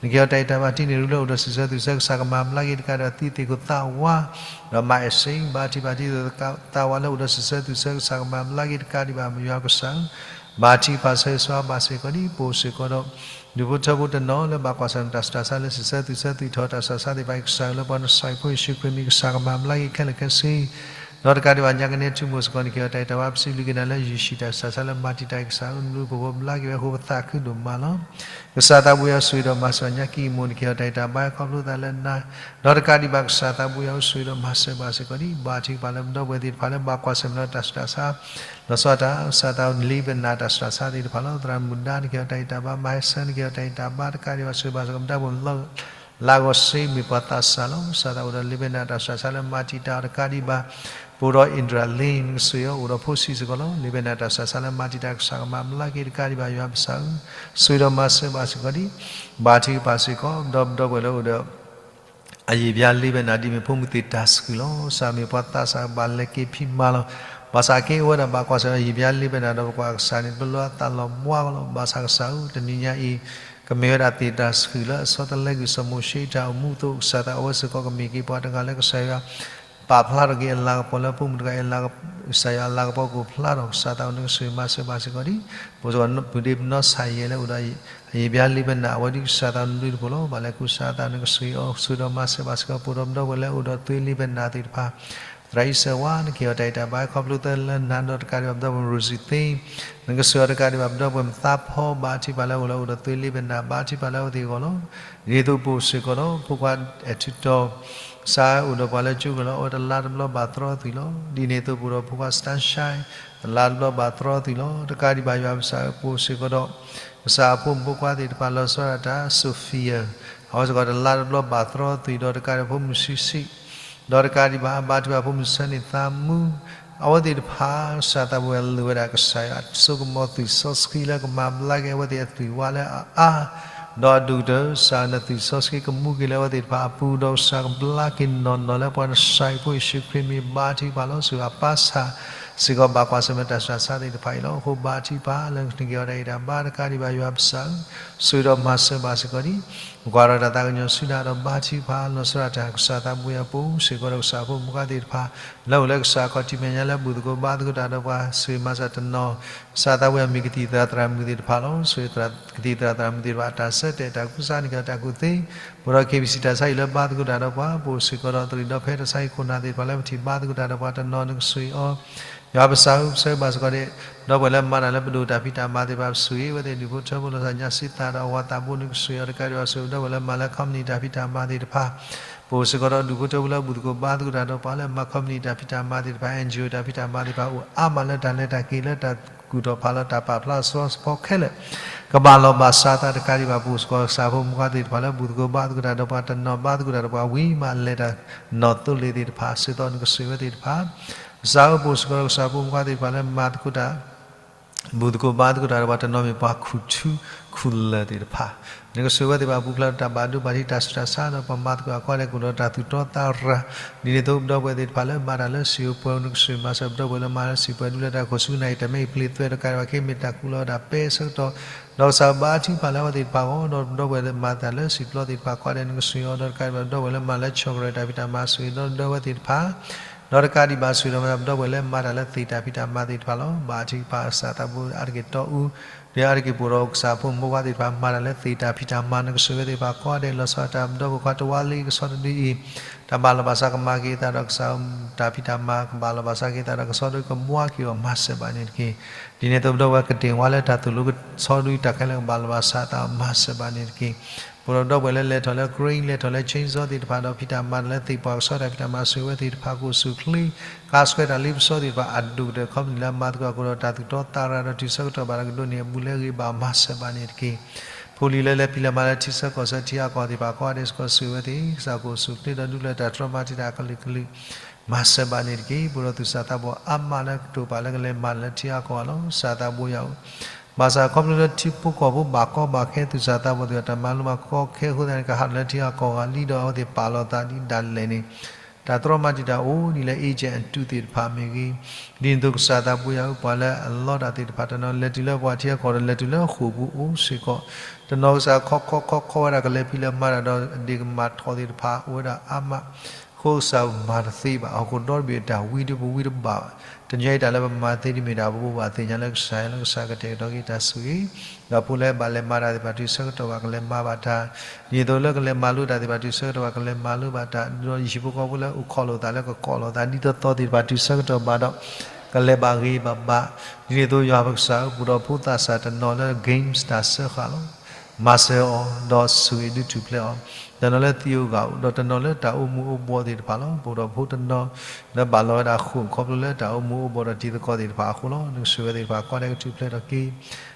နကဟ့ၣ်အီၤတၢ်ဂံၢ်တၢ်ဘါ တံၤန့ၣ်ရူလၢအိၣ်ဒီးစံးဆၢသူၣ်ဆၢ ကစၢ်ကမၤဘျါက့ၤ တကးဒံးဘၣ်သံးသ့ၣ်ခိၣ်သးဝါ ဒီးမၤအဲၣ်စ့ ဘါထုကဖၣ်တံၤသ့ၣ်ခိၣ်သးဝါလၢအိၣ်ဒီးစံးဆၢသူၣ်ဆၢ ကစၢ်ကမၤဘျါက့ၤ တကးဒံးဘၣ်ယွၤပကစၢ် ဘါထုကဖၣ်ဆၢဂ့ၤဆၢဝါဘၣ်စ့ၢ်ကီးဒံး ပအိၣ်စ့ၢ်ကီးဒီး ဒူၣ်ဖိထၢဖိတနီၤလၢဘၣ်ကွၢ်ဆၢၣ်မဲာ်တၢ်ဆူးတၢ်ဆါလၢစံးဆၢသူၣ်ဆၢသူၣ်ထီၣ်တၢ်ဆူးတၢ်ဆါသ့ၣ်တဖၣ်အံၤ ကစၢ်လၢပှၤနစၢ်ဖိယ့ၣ်ၡူးခရံာ်မံၤ ကစၢ်ကမၤဘျါက့ၤခဲလၢာ်ခဲဆ့ ဒီးတကးဒံးဘၣ်ညါကနဲထူမိၢ်စ့ၢ်ကီး နကဟ့ၣ်အီၤတၢ်ဂံၢ်တၢ်ဘါ ပစံးဘျုးက့ၤနၤလၢယုၢ်ၡံၣ်တၢ်ဆူးတၢ်ဆါလၢမၤတံာ်တာ် ကစၢ်ဧၢ နဘျုးနဖှိၣ်ဖိဘျါက့ၤဝဲအဃိ ပသးခုဒိၣ်မးလီၤ. ကစၢ်သးပူၤယွၤဆိၣ်ဂ့ၤဒီးမၤစၢၤညါကံၢ်မိၢ် နကဟ့ၣ်အီၤတၢ်ဂံၢ်တၢ်ဘါခီဖျိသးလၢနၤ ဒီးတကးဒံးဘၣ်ကစၢ်သးပူၤယွၤဆိၣ်ဂ့ၤဒီးမၤစၢၤဘၣ်စ့ၢ်ကီးဒံး ဘါထုကဖၣ်လၢပဒီပုၢ်ဝဲၢ်သ့ၣ်တဖၣ်လၢဘၣ်ကွၢ်ဆၢၣ်မဲာ်ဒီးတၢ်ဆူးတၢ်ဆါ လီၤဆီဒၣ်တၢ် ကစၢ်သးလံဘဲနၣ်တၢ်ဆူးတၢ်ဆါသ့ၣ်တဖၣ်လီၤ. သရၣ်မုၣ်ဒါ နကဟ့ၣ်အီၤတၢ်ဂံၢ်တၢ်ဘါ မၤဟဲဆၢ နကဟ့ၣ်အီၤတၢ်ဂံၢ်တၢ်ဘါ တကးဒံးဘၣ်ဆိၣ်ဂ့ၤဘၣ်စ့ၢ်ကီးပဒီပုၢ်ဝဲၢ်လၢ လါဂီၤစ့ မ့ၢ်ပှၤသးစၢ်လီၤ. ကစၢ်သးအိၣ်ဒီးလံဘဲနၣ်တၢ်ဆူးတၢ်ဆါလၢမၤတံာ်တာ်အီၤတကးဒံးဘၣ် ပအိၣ်ဒီးအ့ဒြာ်လ့ နကစၢ်ယွၤအိၣ်ဒီးဖိဆံးစ့ၢ်ကီးလီၤ. လံဘဲနၣ်တၢ်ဆူးတၢ်ဆါလၢမၤတံာ်တာ် ကစၢ်ကမၤဘျါက့ၤတကးဒံးဘၣ်ယွၤပကစၢ်ဧၢ ဆိၣ်ဂ့ၤဒီးမၤစၢၤဘၣ်စ့ၢ်ကီးဒံး ဘါထုကဖၣ်စ့ၢ်ကီး ဒီးပဒီပုၢ်ဝဲၢ်လၢအိၣ်ဒီး အယံာ်ဘျါလံဘဲနၣ် ဒ်မ့ၢ်ဖိမုၣ်သ့ၣ်တၢ်ဆှုၣ်လီၤ. ကစၢ်မ့ၢ်ပှၤသးစၢ်ဘၣ်လဲၤက့ၤဖံးမၤလီၤ. ဘၣ်ဆၣ်က့ၤအိၣ်ဝဲဒၣ်ဘၣ်ကွၢ်ဆၢၣ်မဲာ် ယံာ်ဘျါလံဘဲနၣ်ဒီးပကွၢ်ကစၢ်န့ၣ် တဘျီလၢအသးလီၤဘှါကီးလီၤ. ဘၣ်ဆၣ်ကစၢ်ဧၢ တနံၤညါအံၤ ကမ့ၢ်ဝဲဒၣ်သ့ၣ်တၢ်ဆှုၣ်လၢအဆီတလဲကွံာ်စီၤမိၤၡ့အတၢ်အိၣ်မူအသိး ကစၢ်သးအဝဲစ့ၢ်ကီးကမ့ၢ်က့ၤပှၤတဂၤလၢကစၢ်ယွၤ ပာ်ဖျါထီၣ်က့ၤအလၤကပီၤလၢဖိမုၣ်တဂၤအံၤ ကစၢ်ယွၤအလၤကပီၤကအိၣ်ဖျါထီၣ် ကစၢ်သးအိၣ်နကစၢ်မၤစၢၤဘၣ်စ့ၢ်ကီးဒံး ပအိၣ်စ့ၢ်ကီးပဒ့ပနီၢ်ဆၣ်ယဲၢ်လၢအိၣ်ဒီး အယံာ်ဘျါလံဘဲနၣ် အဝဲဒ်ကစၢ်သးနဘျုးနဖှိၣ်လီၤ. ဘၣ်လဲၤကူစါသးနကစၢ်အီၤ ဆိၣ်ဂ့ၤဒီးမၤစၢၤဘၣ်စ့ၢ်ကီး ပအိၣ်ဒီးပဒီပုၢ်ဝဲၢ်လၢအိၣ်ဒီးသွ့လံဘဲနၣ်သ့ၣ်တဖၣ် သရၣ်အံၤစဲးဝါ နကဟ့ၣ်အီၤတၢ်ဂံၢ်တၢ်ဘါခီဖျိသးလၢနၤဒီးတကးဒံးဘၣ်ပဒီပုၢ်ဝဲၢ်ရူၤစံသ့ နကစၢ်အီၤတကးဒံးဘၣ်ပဒီပုၢ်ဝဲၢ်မသးဖီ ဘါထုကဖၣ်လၢအဂီၢ်လၢအိၣ်ဒီးသွ့လံဘဲနၣ် ဘါထုကဖၣ်လၢအဝဲသ့ၣ်အဂီၢ်လီၤ. ဒ်သိးပအိၣ်စ့ၢ်ကီးဒီး ဖိခွါအဲၣ်ထူတီၤ ကစၢ်ဧၢ အိၣ်ဒီးပှၤလၢကၠိကလီၤ အဝဲတလါတဘျီဘၣ်သရီသွံၣ်လီၤ. ဒ်န့ၣ်အသိး ပအိၣ်ဒီးဖိခွါ Sunshine တလါတဘျီဘၣ်သရီသွံၣ်လီၤ. တကးဒံးဘၣ် ယွၤပကစၢ်ဧၢ ပအိၣ်စ့ၢ်ကီးဒီး ကစၢ်အဖိမုၣ်ဖိခွါသ့ၣ်တဖၣ် လီၤဆီဒၣ်တၢ် Sophia အဝဲစ့ၢ်ကီးတလါတဘျီဘၣ်သရီသွံၣ်ဒီး တကးဒံးဖိမုၣ်ဆံးဆံး ဒီးတကးဒံးဘၣ် ဘါထုကဖၣ်ဖိမုၣ်ဆၢန့ၣ်သးမူ အဝဲသ့ၣ်တဖၣ် ကစၢ်သးပူၤဝဲလိာ်ဝဲဒၣ်ကစၢ်ယွၤ အစိကမီၤသွံၣ်စီဆှံလၢကမၤဘျါက့ၤအဝဲသ့ၣ်အသွံၣ်ဝါလၢအအါ ဒီးအဒိၣ်ကတၢၢ် ကစၢ်နသွံၣ်စီဆှံကမူက့ၤလၢအဝဲသ့ၣ်တဖၣ်အပူၤ ဒီးကစၢ်ကဘျါက့ၤနီၢ်နီၢ်လၢပှၤနစၢ်အံၤဖိယ့ၣ်ၡူးခရံာ်မံၤ ဘါထုကဖၣ်လီၤ. စူၢ်အပၢ်ဆၢ စ့ၢ်ကီးဘၣ်ကွၢ်ဆၢၣ်မဲာ်တၢ်ဆူးတၢ်ဆါသ့ၣ်တဖၣ်အံၤလီၤ. အဃိဘါထုကဖၣ်လၢနကဟ့ၣ်အီၤတၢ်ဂံၢ်တၢ်ဘါ တကးဒံးဘၣ် ယွၤပကစၢ်ဧၢ ဆိၣ်ဂ့ၤဒီးမၤစၢၤဘၣ်စ့ၢ်ကီးဒံး ကွၢ်ထီၣ်တၢ်သးကညီၤဆူနၤဒီးဘါထုကဖၣ် လီၤဆီဒၣ်တၢ် ကစၢ်သးပူၤဝဲအပူၤ စ့ၢ်ကီးဒီးကစၢ်ဖိမုၣ်ဖိခွါသ့ၣ်တဖၣ် လၢအိၣ်လၢကစၢ်ခီၣ်ထံးမဲာ်ညါလၢ ဘူၣ်သကိးဘါသကိးတၢ်ဒီးပှၤ ဆိၣ်ဂ့ၤမၤစၢၤတနီၤ ကစၢ်သးပူၤအမံၤကသံၣ်သရၣ်သရၣ်မုၣ်သ့ၣ်တဖၣ်လီၤ. ဆိၣ်ဂ့ၤကသံၣ်သရၣ်သရၣ်မုၣ်သ့ၣ်တဖၣ် အတၢ်ဆၢတဲာ်တၢ်ကူစါန့ၣ်က့ၤတၢ်ကူၣ်သ့ ပအိၣ်ဒီး KBC တၢ်ဆါဟံၣ်လၢဘါသကိးတၢ်ဒီးပှၤ ပအိၣ်စ့ၢ်ကီးဒီး သရံးဒီဖဲတၢ်ဆါဟံၣ်ခိၣ်နၢ်သ့ၣ်တဖၣ်လၢပထံၣ်ဘါသကိးတၢ်ဒီးပှၤတနီၤ နကဆိၣ်ဂ့ၤအီၤ ယွၤပကစၢ်ဧၢ ပဆၢဂ့ၤဘၣ်စ့ၢ်ကီးဒီး ဒီပုၢ်ဝဲၢ်လၢမၤတၢ်လၢပဒိၣ်တၢ်ဖံးတၢ်မၤသ့ၣ်တဖၣ် ပဆိၣ်ဂ့ၤဝဲသ့ၣ် ဒူၣ်ဖိထၢဖိ လီၤဆီညါစံသးဒီးအဝၤသးဘိ နကဆိၣ်ဂ့ၤအီၤ တကးဒံးဘၣ် ဆိၣ်ဂ့ၤဒီပုၢ်ဝဲၢ်လၢမၤလၢ company တၢ်ဖံးတၢ်မၤသ့ၣ်တဖၣ် ပအိၣ်စ့ၢ်ကီးဒီးဒူၣ်ဖိထၢဖိလၢဘူၣ်သကိးဘါသကိးတၢ်ဒီးပှၤလၢမၤ company တၢ်ဖံးတၢ်မၤသ့ၣ်တဖၣ် NGO တၢ်ဖံးတၢ်မၤသ့ၣ်တဖၣ် အိၣ်အါမးလၢတၢ်လဲၤတၢ်က့ၤလၢတၢ်ကူၣ်ထီၣ်ဖးလီၤတၢ်ပာ်ဖျါအစီအဆှံခဲလၢာ် ကဘၣ်လီၤဘၣ်စးအသး တကးဒံးဘၣ် ပအိၣ်စ့ၢ်ကီးကစၢ်ဖိမုၣ်ဖိခွါသ့ၣ်တဖၣ်လၢဘူၣ်သကိးဘါသကိးတၢ်ဒီးပှၤ တနီၤဘါသကိးတၢ်ဒီးပှၤ ဝံၤမးလဲၤတၢ်နီၣ်သိလ့ၣ်သ့ၣ်တဖၣ် စ့ၢ်ကီး နကဆိၣ်ဂ့ၤဝဲသ့ၣ်တဖၣ် ကစၢ်ဧၢ ပအိၣ်စ့ၢ်ကီးဒီးကစၢ်ဖိမုၣ်ဖိခွါသ့ၣ်တဖၣ်လၢမၤသကိးတၢ် ဘူၣ်သကိးဘါသကိးတၢ်ဒီးပှၤ တနီၤမ့ၢ်ပှၤခူၣ်ထူခူၣ်လၢၢ်သ့ၣ်တဖၣ် နကဆိၣ်ဂ့ၤဝဲသ့ၣ်တဖၣ် ပူၤဖျဲးဒီးတၢ်ဘၣ်ဒိဘၣ်ထံး တၢ်ဆူးတၢ်ဆါဒီးပှၤမၤသကိးအကွၢ်ဒဲး ကအိၣ်ဒီးတၢ်သူၣ်တီသးရၤ ဒ်န့ၣ်အသိး ပဒီပုၢ်ဝဲၢ်သ့ၣ်တဖၣ်လၢမၤတၢ်လၢစံာ်ဧိၤပှဲၤဧိၤ နကဆိၣ်ဂ့ၤမၤစၢၤ ပဒီပုၢ်ဝဲၢ်လၢမၤလၢစံာ်ပှဲၤဒူလၢတၢ်ခိၣ်ဆူနၢ်အံၤ တၢ်မ့ၢ်အံၤပျ့ၤသွဲ တကးဒံးဘၣ် ကမ့ၢ်တၢ်ကူလီၤဝဲဒၣ်ပဲဆၢကတီၢ် ဒီးကစၢ်ဘါထုကဖၣ်လၢအဝဲသ့ၣ်တဖၣ်အဂီၢ် ဒီးပဒီပုၢ်ဝဲၢ်လၢမၤတၢ်လၢစံာ်ပျီသ့ၣ်တဖၣ် ကွၢ်ဒဲး နကဆိၣ်ဂ့ၤအီၤ ဒီးတကးဒံးဘၣ် ပဒီပုၢ်ဝဲၢ်လၢမၤလၢဆီၣ်ကရၢၢ်တၢ်ဖံးတၢ်မၤ ဆိၣ်ဂ့ၤဒီပုၢ်ဝဲၢ်သ့ၣ်တဖၣ် ဒီးတကးဒံးဘၣ် ဆိၣ်ဂ့ၤဒီးမၤ ပဒီပုၢ်ဝဲၢ်လၢမၤတၢ်လၢသ့ၣ်တၢ်ဖံးတၢ်မၤသ့ၣ်တဖၣ်လီၤ. ဘါထုကဖၣ် ကစၢ်သးဘိအါတက့ၢ်တီအူ ဒီးအါတက့ၢ်ပအိၣ်ဒီးကစၢ်ဖိမုၣ်ဖိခွါသ့ၣ်တဖၣ် မၤတၢ်လၢသ့ၣ်တၢ်ဖံးတၢ်မၤ နကဆိၣ်ဂ့ၤဝဲသ့ၣ်တဖၣ် ကွၢ်ဒဲး လီၤဆီဒၣ်တၢ် ပဒီပုၢ်ဝဲၢ်ခွါတဝါလၢကဆီတဒုအံၤ တၢ်ဘၣ်လီၤဘၣ်စးကမၤက့ၤအသးဒီးကစၢ်တၢ်ဖံးတၢ်မၤ ကဘၣ်လီၤဘၣ်စးက့ၤအသးဒီးကဆီတဒု ကမွါက့ၤအီၤ မၤစၢၤဘၣ်န့ၣ်တက့ၢ်. ဒ်န့ၣ်အသိး ပဒီပုၢ်ဝဲၢ်ကတ့ၢ်ဝါလၢတၢ်သိၣ်လိကဆီတဒု တၢ်ခဲလၢာ်ကဘၣ်လီၤဘၣ်စးအသး မၤစၢၤဘၣ်န့ၣ်တက့ၢ်. ပဒီပုၢ်ဝဲၢ်လၢလဲၤထီၣ်လၢ crane လဲၤထီၣ်လၢ chainsaw သ့ၣ်တဖၣ်ဒီး ဖံးတၢ်မၤတၢ်လၢသ့ၣ်ပှၢ်ကဆီတၢ်ဖံးတၢ်မၤ ဆိၣ်ဂ့ၤဝဲသ့ၣ်တဖၣ် ကအိၣ်ဆူၣ်ချ့ ကါဆှဲတၢ်လ့ပစီသ့ၣ်တဖၣ် အဒိၣ်ကတၢၢ် company လၢမၤသကိးအဃိဒီး တၢ်သူၣ်တီသးရၤဒီးတုၤဆၢကတီၢ်ဘၣ်ဒီးကဒိးန့ၢ်အဘူးလဲဂ့ၤဘၣ် မၤစၢၤဘၣ်န့ၣ်တက့ၢ်. ဖိလံၤလၢလဲၤဖံးလဲၤမၤလၢထံဆၢကီၢ်ဆၢထံအါကီၢ်သ့ၣ်တဖၣ် ကိးဂၤဒဲးစ့ၢ်ကီး ဆိၣ်ဂ့ၤဝဲသ့ၣ် ကစၢ်ကအိၣ်ဆူၣ်ချ့ဒီးဒုးလၢတၢ်တြီမၤတံာ်တာ်အကလုာ်ကလုာ် မၤစၢၤဘၣ်န့ၣ်တက့ၢ်. ပဒီပုၢ်ဝဲၢ်သူၣ်စၢ်သးဘီၣ်အါမးလၢကတိၤပာ်လၢကလဲၤမၤလၢထံအါကီၢ်ဂၤလီၤ. ကစၢ်သးဘိယွၤဧၢ ဘၣ်ဆၣ်ခီဖျိလၢထံဖိကီၢ်ဖိဘၣ်ကီဘၣ်ခဲ သူၣ်စၢ်သးဘီၣ်သ့ၣ်တဖၣ် တၢ်မၤလိမၤကီခဲအဃိသတးန့ၣ် ကဟးထီၣ်လၢထံအါကီၢ်ဂၤလံဒီး အဝဲသ့ၣ်ပာ်လီၤသးဒ်ဒၣ်လဲာ်န့ၣ် တၢ်တြီမၤတံာ်တာ်အိၣ်ဒ်လဲၣ် agent အတုသ့ၣ်တဖၣ်မ့ၢ်ဂ့ၤ, ဒ်န့ၣ်အသိးကစၢ်သးဘိယွၤဧၢ ပှၤလၢအလီတၢ်သ့ၣ်တဖၣ်တနီၤ လဲၤတုၤလၢပှၤထံအါကီၢ်ဒီး လဲၤတုၤလၢဃိာ်ပူၤအိၣ်စ့ၢ်ကီး, တနီၤကစၢ်ခီခီခီခီဝဲဒၣ် ကလဲၤဖံးလဲၤမၤတၢ်ဒီး အဒ့ၣ်ကမၣ်ထီၣ်သ့ၣ်တဖၣ်အိၣ်ဝဲဒၣ်အါမး, အဃိကစၢ်မၤတသ့ဘၣ် ဟီၣ်ခိၣ်ဒီတဘ့ၣ်အတၢ်ဝံတပူၤဝံတဘၣ်ဘၣ်, တညီအံၤတၢ်လၢပမၤသ့တမ့ၢ်တၢ် ပဘၣ်သ့ၣ်ညါလၢကစၢ်ယွၤ လၢကစၢ်ကတဲာ်ကတီၤက့ၤတၢ်ဆိၣ်ဂ့ၤ, ဒီးဖိလၢဘၣ်လဲၤမၤတၢ်သ့ၣ်တဖၣ် တုၤဆၢကတီၢ်ဘၣ်ကလဲၤမၤဘၣ်တၢ်, ဒ်န့ၣ်အသိးလၢကလဲၤမၤလိတၢ်သ့ၣ်တဖၣ် တုၤဆၢကတီၢ်ဘၣ်ကလဲၤမၤလိဘၣ်တၢ်, ဒီးယဟံၣ်ဖိဃီဖိလၢအိၣ်ခိးလိာ်သးလၢကကိးလိာ်သးဒ်သိးသိးသ့ၣ်တဖၣ် တုၤဆၢကတီၢ်ဘၣ်ဒီး ကလဲၤဘၣ်ဂ့ၤဘၣ်ဘၣ်, ဒ်န့ၣ်အသိးယွၤပကစၢ်ဧၢ ပအိၣ်ဒီးဖိသးစၢ်တနီၤလၢ games တၢ်စၢဃာ်လီၤ. မၤစၢၤအီၤ ဒီးဆိၣ်ဂ့ၤဒုးထူၣ်ဖျဲးအီၤ, တနီၤလၢသံးဧိၤဂာ်ဧိၤ ဒီးတနီၤလၢတၢ်အိၣ်မူအိၣ်ဘှီးသ့ၣ်တဖၣ်လီၤ. ပအိၣ်ဒီးဖိတနီၤ လၢဘၣ်လီၤဝဲဒၣ်ဃိာ်ခီဖျိလၢတၢ်အိၣ်မူအိၣ်ဘှီးဒီးတံၤသကိးသ့ၣ်တဖၣ်အဃိလီၤ. နကဆိၣ်ဂ့ၤဝဲသ့ၣ်တဖၣ် ကိးဂၤဒဲးကထူၣ်ဖျဲးထီၣ်က့ၤ,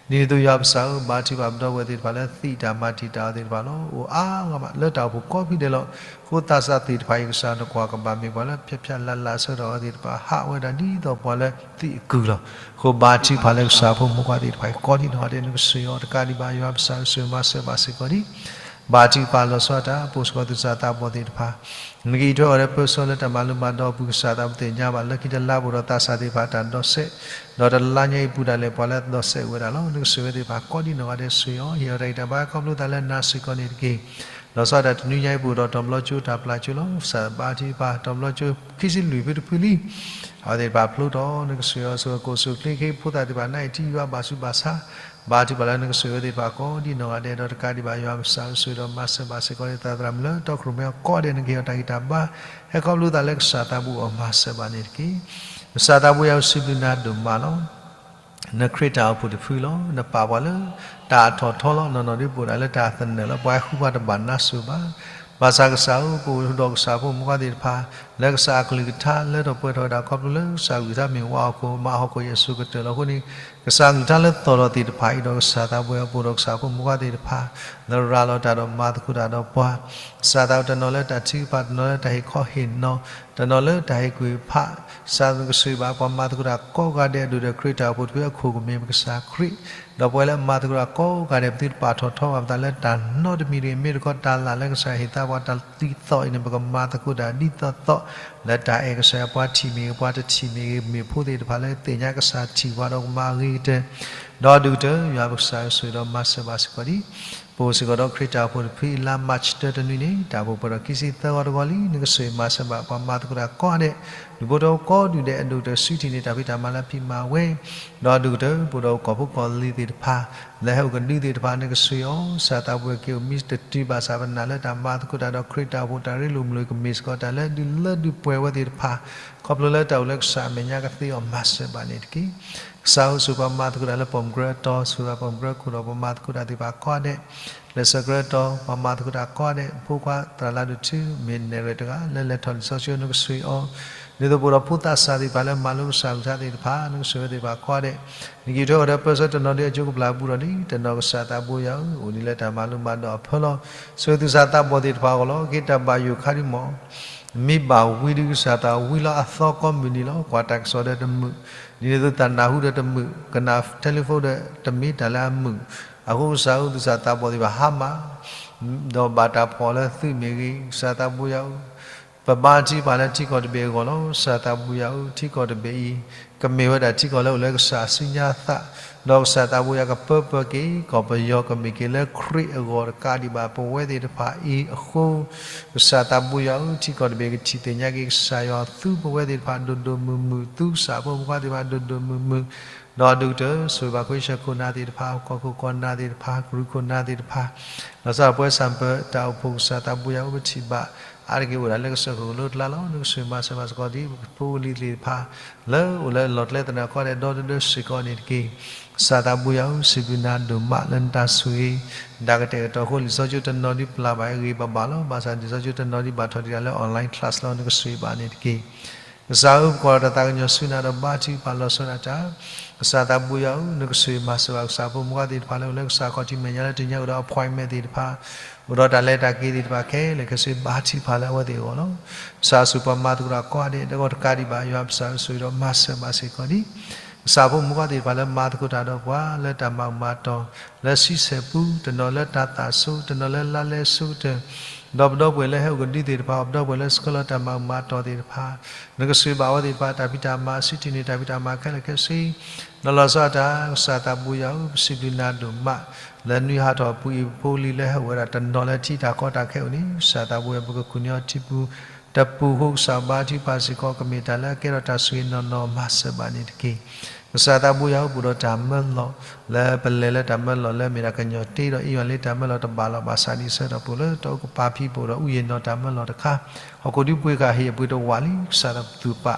ဒ်န့ၣ်အသိးယွၤပကစၢ်ဧၢ ဘါထုကဖၣ်ပဒီပုၢ်ဝဲၢ်သ့ၣ်တဖၣ်လၢသံးတၢ်မၤတံာ်တာ်အီၤသ့ၣ်တဖၣ်လီၤ. အိၣ်အါဂၤမးလၢတၢ်အိၣ်ဖှိၣ်ကိးဖုဒဲးလီၤ. အဃိသးစၢ်သ့ၣ်တဖၣ်အံၤ ကစၢ်နကွၢ်ကဘၣ်မ့ၢ်ပှၤလၢဖျါဖျါလၤလၤအဆၢကတီၢ်အဝဲသ့ၣ်တဖၣ် ဟးဝဲဒၣ်ဒ်သိးပှၤလၢသံးအကုၢ်လီၤ. အဃိဘါထုကဖၣ်လၢကစၢ်ဖိမုၣ်ဖိခွါသ့ၣ်တဖၣ်အံၤ ကိးဒံးနီၢ်ဂၤဒဲး နကဆိၣ်ဂ့ၤအီၤ တကးဒံးဘၣ် ယွၤပကစၢ်ဧၢ ဆိၣ်ဂ့ၤမၤစၢၤဘၣ်စ့ၢ်ကီးဒံး ဘါထုကဖၣ်လီၤဆီဒၣ်တၢ် ပအိၣ်စ့ၢ်ကီးသူၣ်စၢ်သးဘီၣ်သ့ၣ်တဖၣ်, နကအံးထွဲအီၤလၢပၢဆှၢလၢတၢ်မၤလိမၤဒိးအပူၤ ကစၢ်သးဘိၣ်သ့ၣ်ညါဘၣ် လၢခံတလါပူၤဒီးသးစၢ်သ့ၣ်တဖၣ် တၢ်ဒီးစဲး, ဒီးတလါညါအံၤပူၤဒၣ်လဲာ် ပှၤလၢဒီးစဲးအိၣ်ဝဲဒၣ်လီၤ. နကဆိၣ်ဂ့ၤဝဲသ့ၣ်တဖၣ် ကိးဒံးနီၢ်ဂၤဒဲး ဆိၣ်ဂ့ၤအီၤ ဟ့ၣ်အီၤတၢ်ဂံၢ်တၢ်ဘါ ခီဖျိသးလၢနၤစ့ၢ်ကီးန့ၣ်တက့ၢ်. လီၤဆီဒၣ်တၢ်တနွံညါအံၤပူၤဒီး တီၤဘျီကၠိတၢ်ပျၢ်ကၠိလီၤ. ကစၢ်ဘါထုကဖၣ် တီၤဘျီကၠိခံဆံလွံၢ်ဖုတဖုလံ အဝဲသ့ၣ်တဖၣ်ဖျိထီၣ် နကဆိၣ်ဂ့ၤအီၤ ဆိၣ်ဂ့ၤကိၣ်ဆိၣ်ဂ့ၤချ့ ကဟ့ၣ်ဖိသၣ်သ့ၣ်တဖၣ် နအံၤထံယွၤဘၣ်ဆူးဘၣ်ဆါ, ဘါထုကဖၣ်လၢနကဆိၣ်ဂ့ၤဝဲသ့ၣ်တဖၣ် ကိးဒံးနီၢ်ဂၤဒဲး ဒီးတကးဒံးဘၣ် ယွၤပကစၢ်ဧၢ ဆိၣ်ဂ့ၤဒီးမၤစၢၤဘၣ်စ့ၢ်ကီး သးသရၣ်မုၣ်လၢတီခိၣ်ရိၣ်မဲအံၤ ကိးဂၤဒဲး နကဟ့ၣ်အီၤတၢ်ဂံၢ်တၢ်ဘါ ဟဲခီဖျိသးလၢကစၢ်သးဘိၣ်အီၤ မၤစၢၤဘၣ်န့ၣ်တက့ၢ်. ကစၢ်သးဘိယွၤဧၢ စံးဘျုးနၤဒိၣ်မးလီၤ. နခရံာ်တၢ်အိၣ်ဖှိၣ်တဖုလီၤ. နပာ်ပှၤလၢတၢ်အထီၣ်ထီလီၤ. နီၢ်နီၢ်ဒ်ပအိၣ်ဒၣ်လၢတၢ်သနၢၣ်လီၤ. ပှၤဟဲဃုပှၤတဘၣ်နါစိၤဘၣ်. ဘၣ်ဆၣ်ကစၢ်ဧၢ, ပအိၣ်ဒီးကစၢ်ဖိမုၣ်ခွါသ့ၣ်တဖၣ် လၢကစၢ်အကလုၢ်ကထါလၢထီၣ်ပှဲၤထီၣ်ဝဲဒၣ် ခီဖျိလၢကစၢ်ကလုၢ်ကထါမ့ၢ်ဝးဟီၣ်ခိၣ် မၤဟီၣ်ခိၣ်အံၤအစိၤကတၢၢ်လီၤ. အဃိန့ၣ် ကစၢ်ကလုၢ်ကထါလၢသီၣ်ထီၣ်သ့ၣ်တဖၣ်အံၤဒီး ကစၢ်သးဘိယွၤ ပအိၣ်ဒီးကစၢ်ဖိမုၣ်ခွါသ့ၣ်တဖၣ် လၢရၤလီၤတၢ်ဒီးမၤသကိးတၢ်ဒီးပှၤ ကစၢ်သးဘိယွၤ တနီၤလၢတၢ်ထုကဖၣ်, တနီၤလၢတၢ်ဟ့ၣ်ခီဟ့ၣ်နီၤ, တနီၤလၢတၢ်ဟ့ၣ်ကွံာ်ဖး, ကစၢ်နကဆိၣ်ဂ့ၤဘၣ် ပှၤမၤသကိးတၢ်ကိးဂၤဒဲး အဒိၣ်ဒီးခရံာ်တၢ်အိၣ်ဖှိၣ်တဖုအခိၣ်ကမ့ၢ်ပကစၢ်ခရံာ်, ဒီးပဝဲလၢအမၤသကိးတၢ်ကိးဂၤဒဲး ပသုတပာ်ထီၣ်ထီဘၣ်ပသးလၢတၢ်နီတမံၤတဂ့ၤ, မ့ၢ်တခီတၢ်လၢ်လၢကစၢ်ဟ့ၣ်သါပှၤတၢ်ဒ်သိးအံၤန့ၣ် ပကမၤသကိးတၢ်ဒ်သိးသိး လၢတၢ်အဲၣ်ကစၢ်ယွၤ ပှၤထံၣ်မ့ၢ်ဂ့ၤ ပှၤတထံၣ်မ့ၢ်ဂ့ၤ မ့ၢ်ဖိသ့ၣ်တဖၣ်လၢသ့ၣ်ညါကစၢ်ထံၣ်ပှၤဒီးကမၤအဂ့ၤကတၢၢ် ဒီးဒုးကတၢၢ် ယွၤပကစၢ်ကဆိၣ်ဂ့ၤဒီးမၤစၢၤဘၣ်စ့ၢ်ကီးဒံး ပအိၣ်စ့ၢ်ကီးဒီးခရံာ်တၢ်အိၣ်ဖှိၣ်တဖု လါမၢ်ၡးတၢတနွံန့ၣ် တၢ်အိၣ်ဖှိၣ်ပှဲၤထီၣ်ခံဆံသၢဂီၤတဂီၤလံ, နကဆိၣ်ဂ့ၤမၤစၢၤဘၣ် ပှၤမၤသကိးတၢ်ကိးဂၤဒဲး, ဒူၣ်ဖိထၢဖိကိးဒူၣ်ဒဲး အဒိၣ်ကတၢၢ် စုထံၣ်န့ၢ်တၢ်ဖံးတၢ်မၤလၢအဖံးမၤဝဲ, ဒီးဒုးကတၢၢ် ပအိၣ်ဒီးကီၢ်ဖိကီၢ်လံၤသ့ၣ်တဖၣ် လၢဟဲအိၣ်ကဒုသ့ၣ်တဖၣ် နကဆိၣ်ဂ့ၤအီၤ ကစၢ်သးဘိယွၤ က့ၤအိၣ်မံတတုၤဘၣ်ဆၣ်ပနၢ်လၢတၢ်မၤသကိးတၢ်ဒီးခရံာ်တၢ်အိၣ်ဖှိၣ် တၢ်ရ့လိာ်မုာ်လိာ် ကမ့ၢ်စ့ၢ်ကီးတၢ်လၢဒုးလၢဒုးပှဲၤဝဲသ့ၣ်တဖၣ် ခီဖျိလၢတၢ်အိၣ်လၢကစၢ်အမဲာ်ညါကသ့အီၤ မၤစၢၤဘၣ်န့ၣ်တက့ၢ်. ကစၢ်ဧၢ, ဆိၣ်ဂ့ၤပှၤမၤသကိးတၢ်လၢပိာ်မုၣ်ကရၢအတီၤ, ဆိၣ်ဂ့ၤပှၤပိာ်မုၣ်ကရၢခိၣ်ဒီးပှၤမၤသကိးတၢ်သ့ၣ်တဖၣ်ကိးဂၤဒဲး, ကျဲးစၢးကရၢအတီၤ ပှၤမၤသကိးတၢ်ကိးဂၤဒဲး, ဖိခွါသရၣ်လါဒိၣ်ထူ မ့ၢ်နဲၣ်ရွဲၣ်တဂၤ လၢလဲၤထီၣ်လံာ်စီဆှံ နကဆိၣ်ဂ့ၤအီၤ, ဒ်သိးပအိၣ်ဒီးဖိသးစၢ်သ့ၣ်တဖၣ်လၢမၤလိကစၢ်ကလုၢ်ကထါသ့ၣ်တဖၣ် နကဆိၣ်ဂ့ၤဝဲသ့ၣ်တဖၣ်ကိးဂၤဒဲး, နက့ၤထွဲအီၤဒီးပၢဆှၢတနီၤဒ်အကၠိကပျၢ်အပူၤဒီးလံ, တနီၤကစၢ်သးဘိယွၤဧၢ, အိၣ်ဒ်လၢတၢ်မၤလိမၤဒိးအဖၢလီၤ. ဆိၣ်ဂ့ၤသုသးသးဘီၣ်သ့ၣ်တဖၣ်အဂီၢ်လီၤ. က့ၤတၢ်ဘၣ်ယိၣ်ခါဒံးမး မ့ၢ်ဘၣ်ဝံၤဒီးကစၢ်သးဝံလီၤအသီကိးမုၢ်နံၤလီၤ. ကွၢ်တၢ်ကစီၣ်ဒီးတမုာ်, ဒ်န့ၣ်အသိးတၢ်နၢ်ဟူဒီးတမုာ်, ကနၣ် telephone ဒီးတမ့ၢ်တၢ်လၢအမုာ်, အဃိကစၢ်ဧၢ, သုသးသးဘီၣ်သ့ၣ်တဖၣ်ဟါမၢ်, ဒီးဘၣ်တၢ်ဖီၣ်လၢသုမ့ၢ်ဂ့ၤ, ကစၢ်သးဘိယွၤဧၢ, ပဘါထုကဖၣ်လၢထံကီၢ်တဘ့ၣ်အဂီၢ်လီၤ. ကစၢ်သးဘိယွၤဧၢ, ထံကီၢ်တဘ့ၣ်အံၤ ကမ့ၢ်ဝဲဒၣ်ထံကီၢ်လၢအိၣ်လၢကစၢ်အစုညါအသး, ဒီးကစၢ်သးဘိယွၤကပၢပၢက့ၤ ကီၢ်ပယီၤကမ့ၢ်က့ၤလၢခရံာ်အဂီၢ်တကးဒံးဘၣ် ပဝဲသ့ၣ်တဖၣ်အံၤအဃိ, ကစၢ်သးဘိယွၤဧၢ, ထံကီၢ်တဘ့ၣ်ကထံၣ်သ့ၣ်ညါက့ၤကစၢ်ယွၤ သူပဝဲသ့ၣ်တဖၣ်ဒိၣ်ဒိၣ်မုၢ်မုၢ်, သူကစၢ်ဖိမုၣ်ခွါသ့ၣ်တဖၣ်ဒိၣ်ဒိၣ်မုၢ်မုၢ်, ဒီးဒုးကတၢၢ် ဆိၣ်ဂ့ၤဘၣ်ခိၣ်ဆၢခိၣ်နၢ်သ့ၣ်တဖၣ်, ကီၢ်ခိၣ်ကီၢ်နၢ်သ့ၣ်တဖၣ်, ကရူၢ်ခိၣ်နၢ်သ့ၣ်တဖၣ်, လီၤဆီဒၣ်ပဝဲဆၣ်ပၢၤတၢ်အိၣ်ဖှိၣ် ကစၢ်သးဘိယွၤဧၢ, ပထံၣ်ဘၣ်အါတက့ၢ်အိၣ်ဒၣ်လၢကစၢၢ်ခိၣ်ကလိကျါလီၤ. နကဆိၣ်ဂ့ၤမၤစၢၤဘၣ်စ့ၢ်ကီးဒ်ပဖိပလံၤသ့ၣ်တဖၣ် လၢအိၣ်လၢလီၢ်ကျဲသနၢၣ်ကိးဂၤဒဲး ဒီတဒၢစ့ၢ်ကီးန့ၣ်တက့ၢ်. ကစၢ်သးဘိယွၤဧၢ, စံးဘျုးနၤဒိၣ်မးလၢနတၢ်ဆိၣ်ဂ့ၤ တၢ်ကတဲာ်ကတီၤအဃိ လံာ်စီဆှံတနီၤဒ်ပျၢ်ဘၣ် ဂ့ၤဘၣ်ဘၣ်လီၤ. ဘၣ်ဆၣ်လံာ်စီဆှံတနီၤဒ်ဘၣ်ထီၣ်ဒံးဒၣ်လၢ online class လီၤ. နကဆိၣ်ဂ့ၤဘၣ်န့ၣ်တက့ၢ်. ကစၢ်ဧၢ, ပကွၢ်လီၤတၢ်သးကညီၤဆူနၤဒီးဘါထုကဖၣ်လီၤဆီဒၣ်တၢ်, ကစၢ်သးဘိယွၤဧၢ, နကဆိၣ်ဂ့ၤမၤစၢၤဘၣ် ကစၢ်ဖိမုၣ်ခွါသ့ၣ်တဖၣ်လၢအိၣ်လၢကစၢ်ခီၣ်ထံးမဲာ်ညါလၢတနံၤညါအိၣ်ဒီး appointment သ့ၣ်တဖၣ်, အိၣ်ဒီးတၢ်လဲၤတၢ်က့ၤသ့ၣ်တဖၣ်ခဲလၢာ်ခဲဆ့ ဘါထုကဖၣ်လၢအဝဲသ့ၣ်အဂီၢ်လီၤ. ကစၢ်ဆိၣ်ပှၤမၤသကိးတၢ်ကိးဂၤဒဲး ဒီးတကးဒံးဘၣ် ယွၤပကစၢ်ဆိၣ်ဂ့ၤဒီးမၤစၢၤဘၣ်စ့ၢ်ကီးဒ် ကစၢ်ဖိမုၣ်ခွါသ့ၣ်တဖၣ်လၢမၤသကိးတၢ်ဒီးပှၤ လၢတၢ်မၤအုၣ်မၤတီၤ လၢဆံဆဲၣ်ပူၤ, တနီၤလၢတၢ်သးဆိ, တနီၤလၢလါလဲဆိကတၢၢ်, ဒီးပဒီပုၢ်ဝဲၢ်လၢဟဲအိၣ်ကဒုသ့ၣ်တဖၣ်, ပဒီပုၢ်ဝဲၢ်လၢဆှၢလီၤတၢ်မၤအုၣ်မၤတီၤသ့ၣ်တဖၣ်, နကဆိၣ်ဂ့ၤဘၣ်အဝဲသ့ၣ်တဖၣ် တၢ်ဖံးတၢ်မၤ စုထံၣ်န့ၢ်တၢ်ဖံးတၢ်မၤခဲလၢာ်ခဲဆ့, ဒီးလီၤဆီဒၣ်တၢ် ကစၢ်သးဘိယွၤဧၢ, ပစံးဘျုးနၤဒိၣ်မး လၢနွံဟးထီၣ်အပူၤအံၤ ပဖိပလံၤလၢဟဲအိၣ်ဝဲဒၣ်တနီၤလၢထံတၢ်ကီတၢ်ခဲအိၣ်န့ၣ် ကစၢ်သးဘိယွၤ ပကခူၣ်န့ၢ်အီၤထံပူၤ တပူၤဃိ ကစၢ်ဘါထုကဖၣ်စ့ၢ်ကီး ကမ့ၢ်တၢ်လၢအကဲထီၣ်တၢ်ဆိၣ်ဂ့ၤနီၢ်နီၢ် မၤစၢၤဘၣ်န့ၣ်တက့ၢ်. ကစၢ်သးဘိယွၤဧၢ, ပအိၣ်ဒီးတၢ်မၢလီၤ လၢပလဲၤလၢတၢ်မၢလီၤလၢမ့ၢ်ဒၣ်ကညီၤတ့ဒီးအ့ၣ်ယွၤလၢတၢ်မၢလီၤတဘၣ်လီၤ. ဘၣ်ဆၣ်ဒ်ဆၢကတီၢ်ပူၤလၢ တၢ်အိၣ်ကပၤဖံးပအိၣ်ဒီး အူယံၤနီၢ်တၢ်မၢလီၤတခါ, ဟီၣ်ခိၣ်ဒုးပှ့ၤဃာ်ဟ့ၣ်အပှ့ၤတဝးလံ, ကစၢ်သးပသူၣ်ပာ်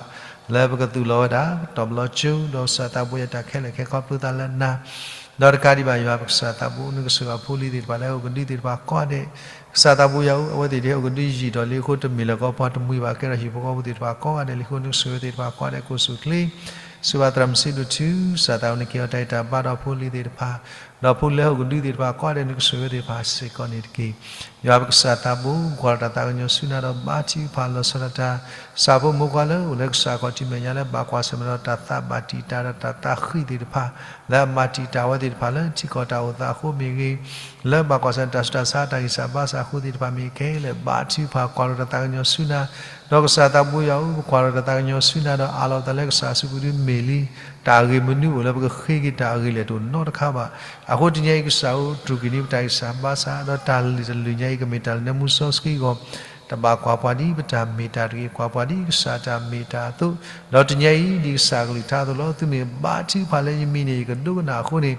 လၢပကသူၣ်လီၤဝဲဒၣ် တီၢ်ပလီၤကၠိ ဒီးကစၢ်သးဘိယွၤတၢ်ခဲလၢာ်ခဲဆ့ ခီဖျိသးလၢနၤ ဒီးတကးဒံးဘၣ် ယွၤပကစၢ်သးဘိ နကဆိၣ်ဂ့ၤအဖိအလံၤသ့ၣ်တဖၣ်လၢဟဲအိၣ်ကဒုသ့ၣ်တဖၣ်ကိးဂၤဒဲး, ကစၢ်သးဘိယွၤဧၢ, အဝဲသ့ၣ်ဒ်ဟဲအိၣ်ကဒုယံာ်ထီၣ်လံအဃိ တမ့ၢ်လၢကီးပှၤတမှံၤဘၣ် ကဲထီၣ်ဟံၣ်ဖိဃီဖိသ့ၣ်တဖၣ်ကိးဂၤဒဲးလံအဃိ နကဆိၣ်ဂ့ၤဝဲသ့ၣ်တဖၣ်ကိးဂၤဒဲး ကိးဆူၣ်ချ့, ဆိၣ်ဂ့ၤဘၣ်သရၣ်မုၣ်စံးဒိၣ်ထူ ကစၢ်သးဝဲန့ၣ်က့ၤအီၤတၢ်ဂံၢ်တၢ်ဘါဒီးဖိအလံၤသ့ၣ်တဖၣ်, ဒီးဖိလၢဟဲအိၣ်ကဒုသ့ၣ်တဖၣ်ကိးဂၤဒဲး နကဆိၣ်ဂ့ၤဝဲသ့ၣ်တဖၣ်စ့ၢ်ကီးန့ၣ်တက့ၢ်. ယွၤပကစၢ်သးဘိ ကွၢ်လီၤတၢ်သးကညီၤဆူနၤဒီးဘါထုကဖၣ်လီၤဆီဒၣ်တၢ်, ကစၢ်ဖိမုၣ်ခွါလၢအိၣ်လၢကစၢ်ခီၣ်ထံးမဲာ်ညါလၢဘၣ်ကွၢ်ဆၢၣ်မဲာ်ဒီးတၢ်သးဘၣ်တံာ်တာ်ဒီးတၢ်သးဃံးသ့ၣ်တဖၣ်, လၢအမၤတံာ်တာ်ဝဲသ့ၣ်တဖၣ်လၢထံကီၢ်တၢ်အိၣ်သးအဃိမ့ၢ်ဂ့ၤ, လၢဘၣ်ကွၢ်ဆၢၣ်မဲာ်တၢ်ဆူးတၢ်ဆါတၢ်ဂံၢ်စၢ်ဘါစၢ်အဃိသ့ၣ်တဖၣ်မ့ၢ်ဂ့ၤခဲလၢာ် ဘါထုကဖၣ်ကွၢ်လီၤတၢ်သးကညီၤဆူနၤ, ဒီးကစၢ်သးဘိယွၤဧၢ, ပကွၢ်လီၤတၢ်သးကညီၤဆူနၤဒီးအးလီၤပသးလၢကစၢ်အစုပူၤဒုးမ့ၢ်လံ, တၢ်အဂ့ၤမနုၤအိၣ်လၢပကဃ့က့ၤတၢ်အဂ့ၤလဲၣ်တအိၣ်နီတခါဘၣ်. အဃိတနံၤအံၤကစၢ်ဧၢ, တြူာ်က့ၤန့ၢ်ပတၢ်ဂံၢ်စၢ်ဘါစၢ်, ဒီးတၢ်လုၢ်တလုၢ်ညါအံၤ ကမ့ၢ်တၢ်လၢနမူစီဆှံအဂီၢ်, တဘၣ်ကွၢ်ပှၤဒ်ပတၢ်မ့ၢ်တၢ်တဂ့ၤ, ကွၢ်ပှၤဒ်ကစၢ်တၢ်မ့ၢ်တၢ်အသိး, ဒီးတနံၤအံၤဒ်ကစၢ်ကလုၢ်ကထါအသိးလီၤ. သုမ့ၢ်ဘါထုကဖၣ်လၢယမံၤန့ၣ် ယကဒိကနၣ်အဃိန့ၣ်,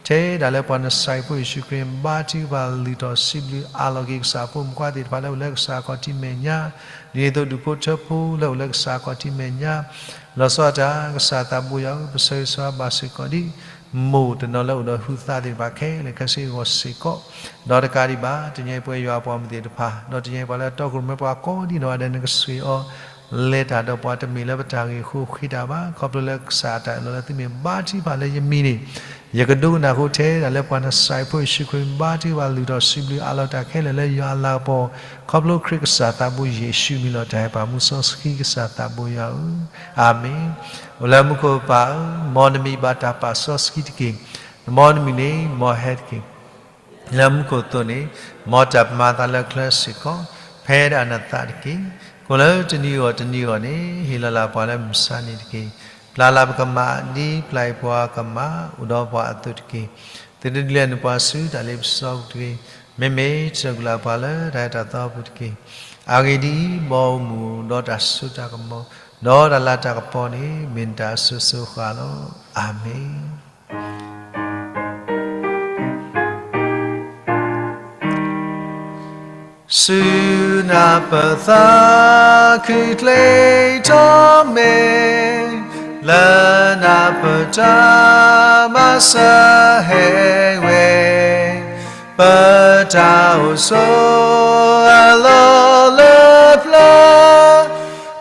ထဲဒၣ်လၢပှၤနစၤရ့းဖိယ့ၣ်ၡူးခရံာ် ဘါထုကဖၣ်လုၢ်ထီၣ်စံးဘျုးအးလီၤက့ၤ ကစၢ်ဖိမုၣ်ခွါသ့ၣ်တဖၣ်လၢအိၣ်လၢကစၢ်ခီၣ်ထံးမဲာ်ညါ, ဒ်န့ၣ်အသိးဒူၣ်ဖိထၢဖိလၢအိၣ်လၢကစၢ်ခီၣ်ထံးမဲာ်ညါ, လီၤဆီဒၣ်တၢ် ကစၢ်သးဘိယွၤဧၢ, ပဆၢဂ့ၤဆၢဝါဘၣ်စ့ၢ်ကီးဒ် မိၢ်တနီၤလၢအိၣ်ဒီးဟုသးသ့ၣ်တဖၣ်ခဲလၢာ်ခဲဆ့အဂီၢ်စ့ၢ်ကီး, ဒီးတကးဒံးဘၣ် တညီပှဲၤယွၤအပှၤမုၢ်သ့ၣ်တဖၣ်, ဒီးတညီပှၤလၢအတီခိၣ်ရိၣ်မဲပှၤကိးဒံနီၢ်ဂၤဒဲး နကဆှ့ၣ်အီၤ လဲၤတၢ်ဒီးပှၤတမ့ၢ်လၢပတၢ်ဂ့ၢ်အဃိဃ့တၢ်ဘၣ်. ခီဖျိလၢကစၢ်အတၢ်အၢၣ်လီၤလၢသုမ့ၢ်ဘါထုကဖၣ်လၢယမံၤန့ၣ်, ယကဒိကနၣ်ဃုာ်ထဲဒၣ်လၢပှၤနစၤရ့းဖိယ့ၣ်ၡူးခရံာ်မံၤ ဘါထုကဖၣ်လုၢ်ထီၣ်စံးဘျုးအးလီၤတၢ်ခဲလၢာ်လၢယွၤအလၤကပီၤ, ခီဖျိခရံာ်ကစၢ်သးဘိယ့ၣ်ၡူးမံၤလီၤတၢ်ဟဲပာ်မူစီဆှံကစၢ်သးဘိယွၤဧၢ, အၤမ့ၣ်. အိၣ်လၢမူခိၣ်ပၢ်ဧၢ, မ်နမံၤဘၣ်တၢ်ပာ်စီဆှံတက့ၢ်. မ်နမံၤန့ၣ်မ်ဟဲတက့ၢ်. လၢမူခိၣ်အသိးန့ၣ်, မ်တၢ်ပမၤသးလၢချၢစ့ၢ်ကီး, ဖဲဒၣ်နသးတက့ၢ်. ကိၣ်လၢတနံၤအဂီၢ်တနံၤအဂီၢ်န့ၣ်, ဟ့ၣ်လီၤလၢပှၤလၢမုၢ်ဆါနံၤတက့ၢ်. ပျၢ်လၢပကမၣ်ဒ်ပျၢ်အံၤပှၤကမၣ်အိၣ်ဒီးပှၤအသိးတက့ၢ်. သုတဒုးလဲၤနုာ်ပှၤဆူတၢ်လ့ပစီပူၤတဂ့ၤ. မ့မ့ၢ်တၢ်ဂုာ်လၢ်ပှၤလၢတၢ်အဲၣ်တၢ်သီအပူၤတက့ၢ်. အဂ့ၢ်ဒ်အံၤ, မ်အအိၣ်မူဒီးတၢ်စိတၢ်ကမီၤ, ဒီးတၢ်လၤတၢ်ကပီၤန့ၣ် မ့ၢ်နတၢ်အစိၤစိၤအဃၣ်လီၤ. အၤမ့ၣ်. ဆူနၢ်ပၢၢ်သးခုကလဲၤထီၣ်မ့ၢ်, လၢနၢ်ပၢၢ်တၢ်မၤစၢၤဟဲဝဲ, ပတၢ်အိၣ်ဆိးအလီၢ်လၢပျၢၤ,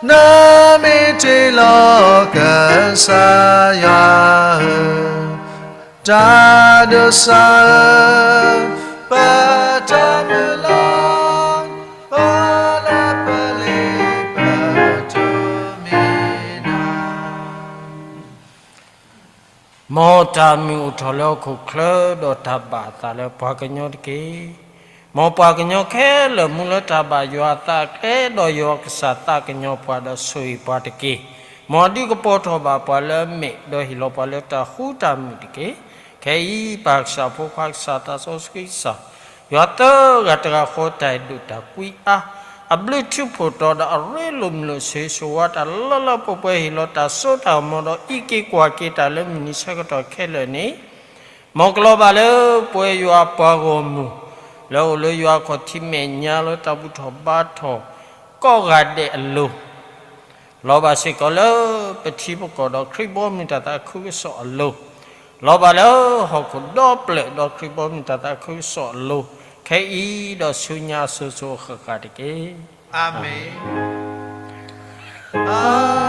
နမ့ၢ်တ့လီၤကစၢ်ယွၤဧၢ, တၢ်ဒိးစၢ်ဧၢ, ပတၢ်မုၢ်လၢ်, ပလၢပလ့ပတမ့ၢ်နၤ မ်တၢ်မုာ်အိၣ်ထီၣ်လၢဟီၣ်ခိၣ်ချၢ ဒီးတၢ်ဘၣ်အသးလၢပှၤကညီတက့ၢ်. မ်ပှၤကညီခဲလၢာ်မူလၢတၢ်ဘၣ်ယွၤအသးအကျဲ ဒီးယွၤကစၢ်သးကညီၤပှၤဒီးဆိၣ်ဂ့ၤပှၤတက့ၢ်. မ်အဒုးကပီၤထီၣ်ဘၣ်ပှၤလၢအမဲာ် ဒီးဟ့ၣ်လီၤပှၤလၢတၢ်ဃူတၢ်မုာ်တက့ၢ်. ခဲအံၤ ပၢ်ကစၢ်ဖိခွါကစၢ်သးစီဆှံကစၢ် ယွၤသၢဂၤတဂၤဃီတၢ်အဲၣ်ဒိးတၢ်ကွံအါ အဘျုးထူးဖှိၣ်တီဒီးအရ့လိာ်မုာ်လိာ်ဆၢဂ့ၤဆၢဝါတၢ်လၢလၢပှဲၤပှဲၤ ဟ့ၣ်လီၤတၢ်စိတၢ်ကမီၤဒီးအံးက့ၤကွၢ်က့ၤတၢ်လၢမုၢ်နံၤဆၢကတီၢ်ခဲလၢာ်န့ၣ်, မ်ကလီၤဘၣ်လၢပဝဲယွၤအပှၤဂီၢ်မုၢ် လၢအိၣ်လၢယွၤအခီၣ်ထံးမဲာ်ညါလၢတၢ်ဘူၣ်ထီၣ်ဘါထီၣ်ကိးဂၤဒဲးအလိၤ လီၤဘၣ်စ့ၢ်ကီးလၢပထံပကီၢ်ဒီးခရံာ်ဘီမုၢ်တၢ်သးခုကစီၣ်အလိၤ, လီၤဘၣ်လၢဟီၣ်ခိၣ်ဒီဖျၢၣ်ဒီးခရံာ်ဘီမုၢ်တၢ်သးခုကစီၣ်အလိၤ, ခဲအံၤဒီးဆူညါအစိၤစိၤအဃၣ်ဃၣ်တက့ၢ်. အၤမ့ၣ်.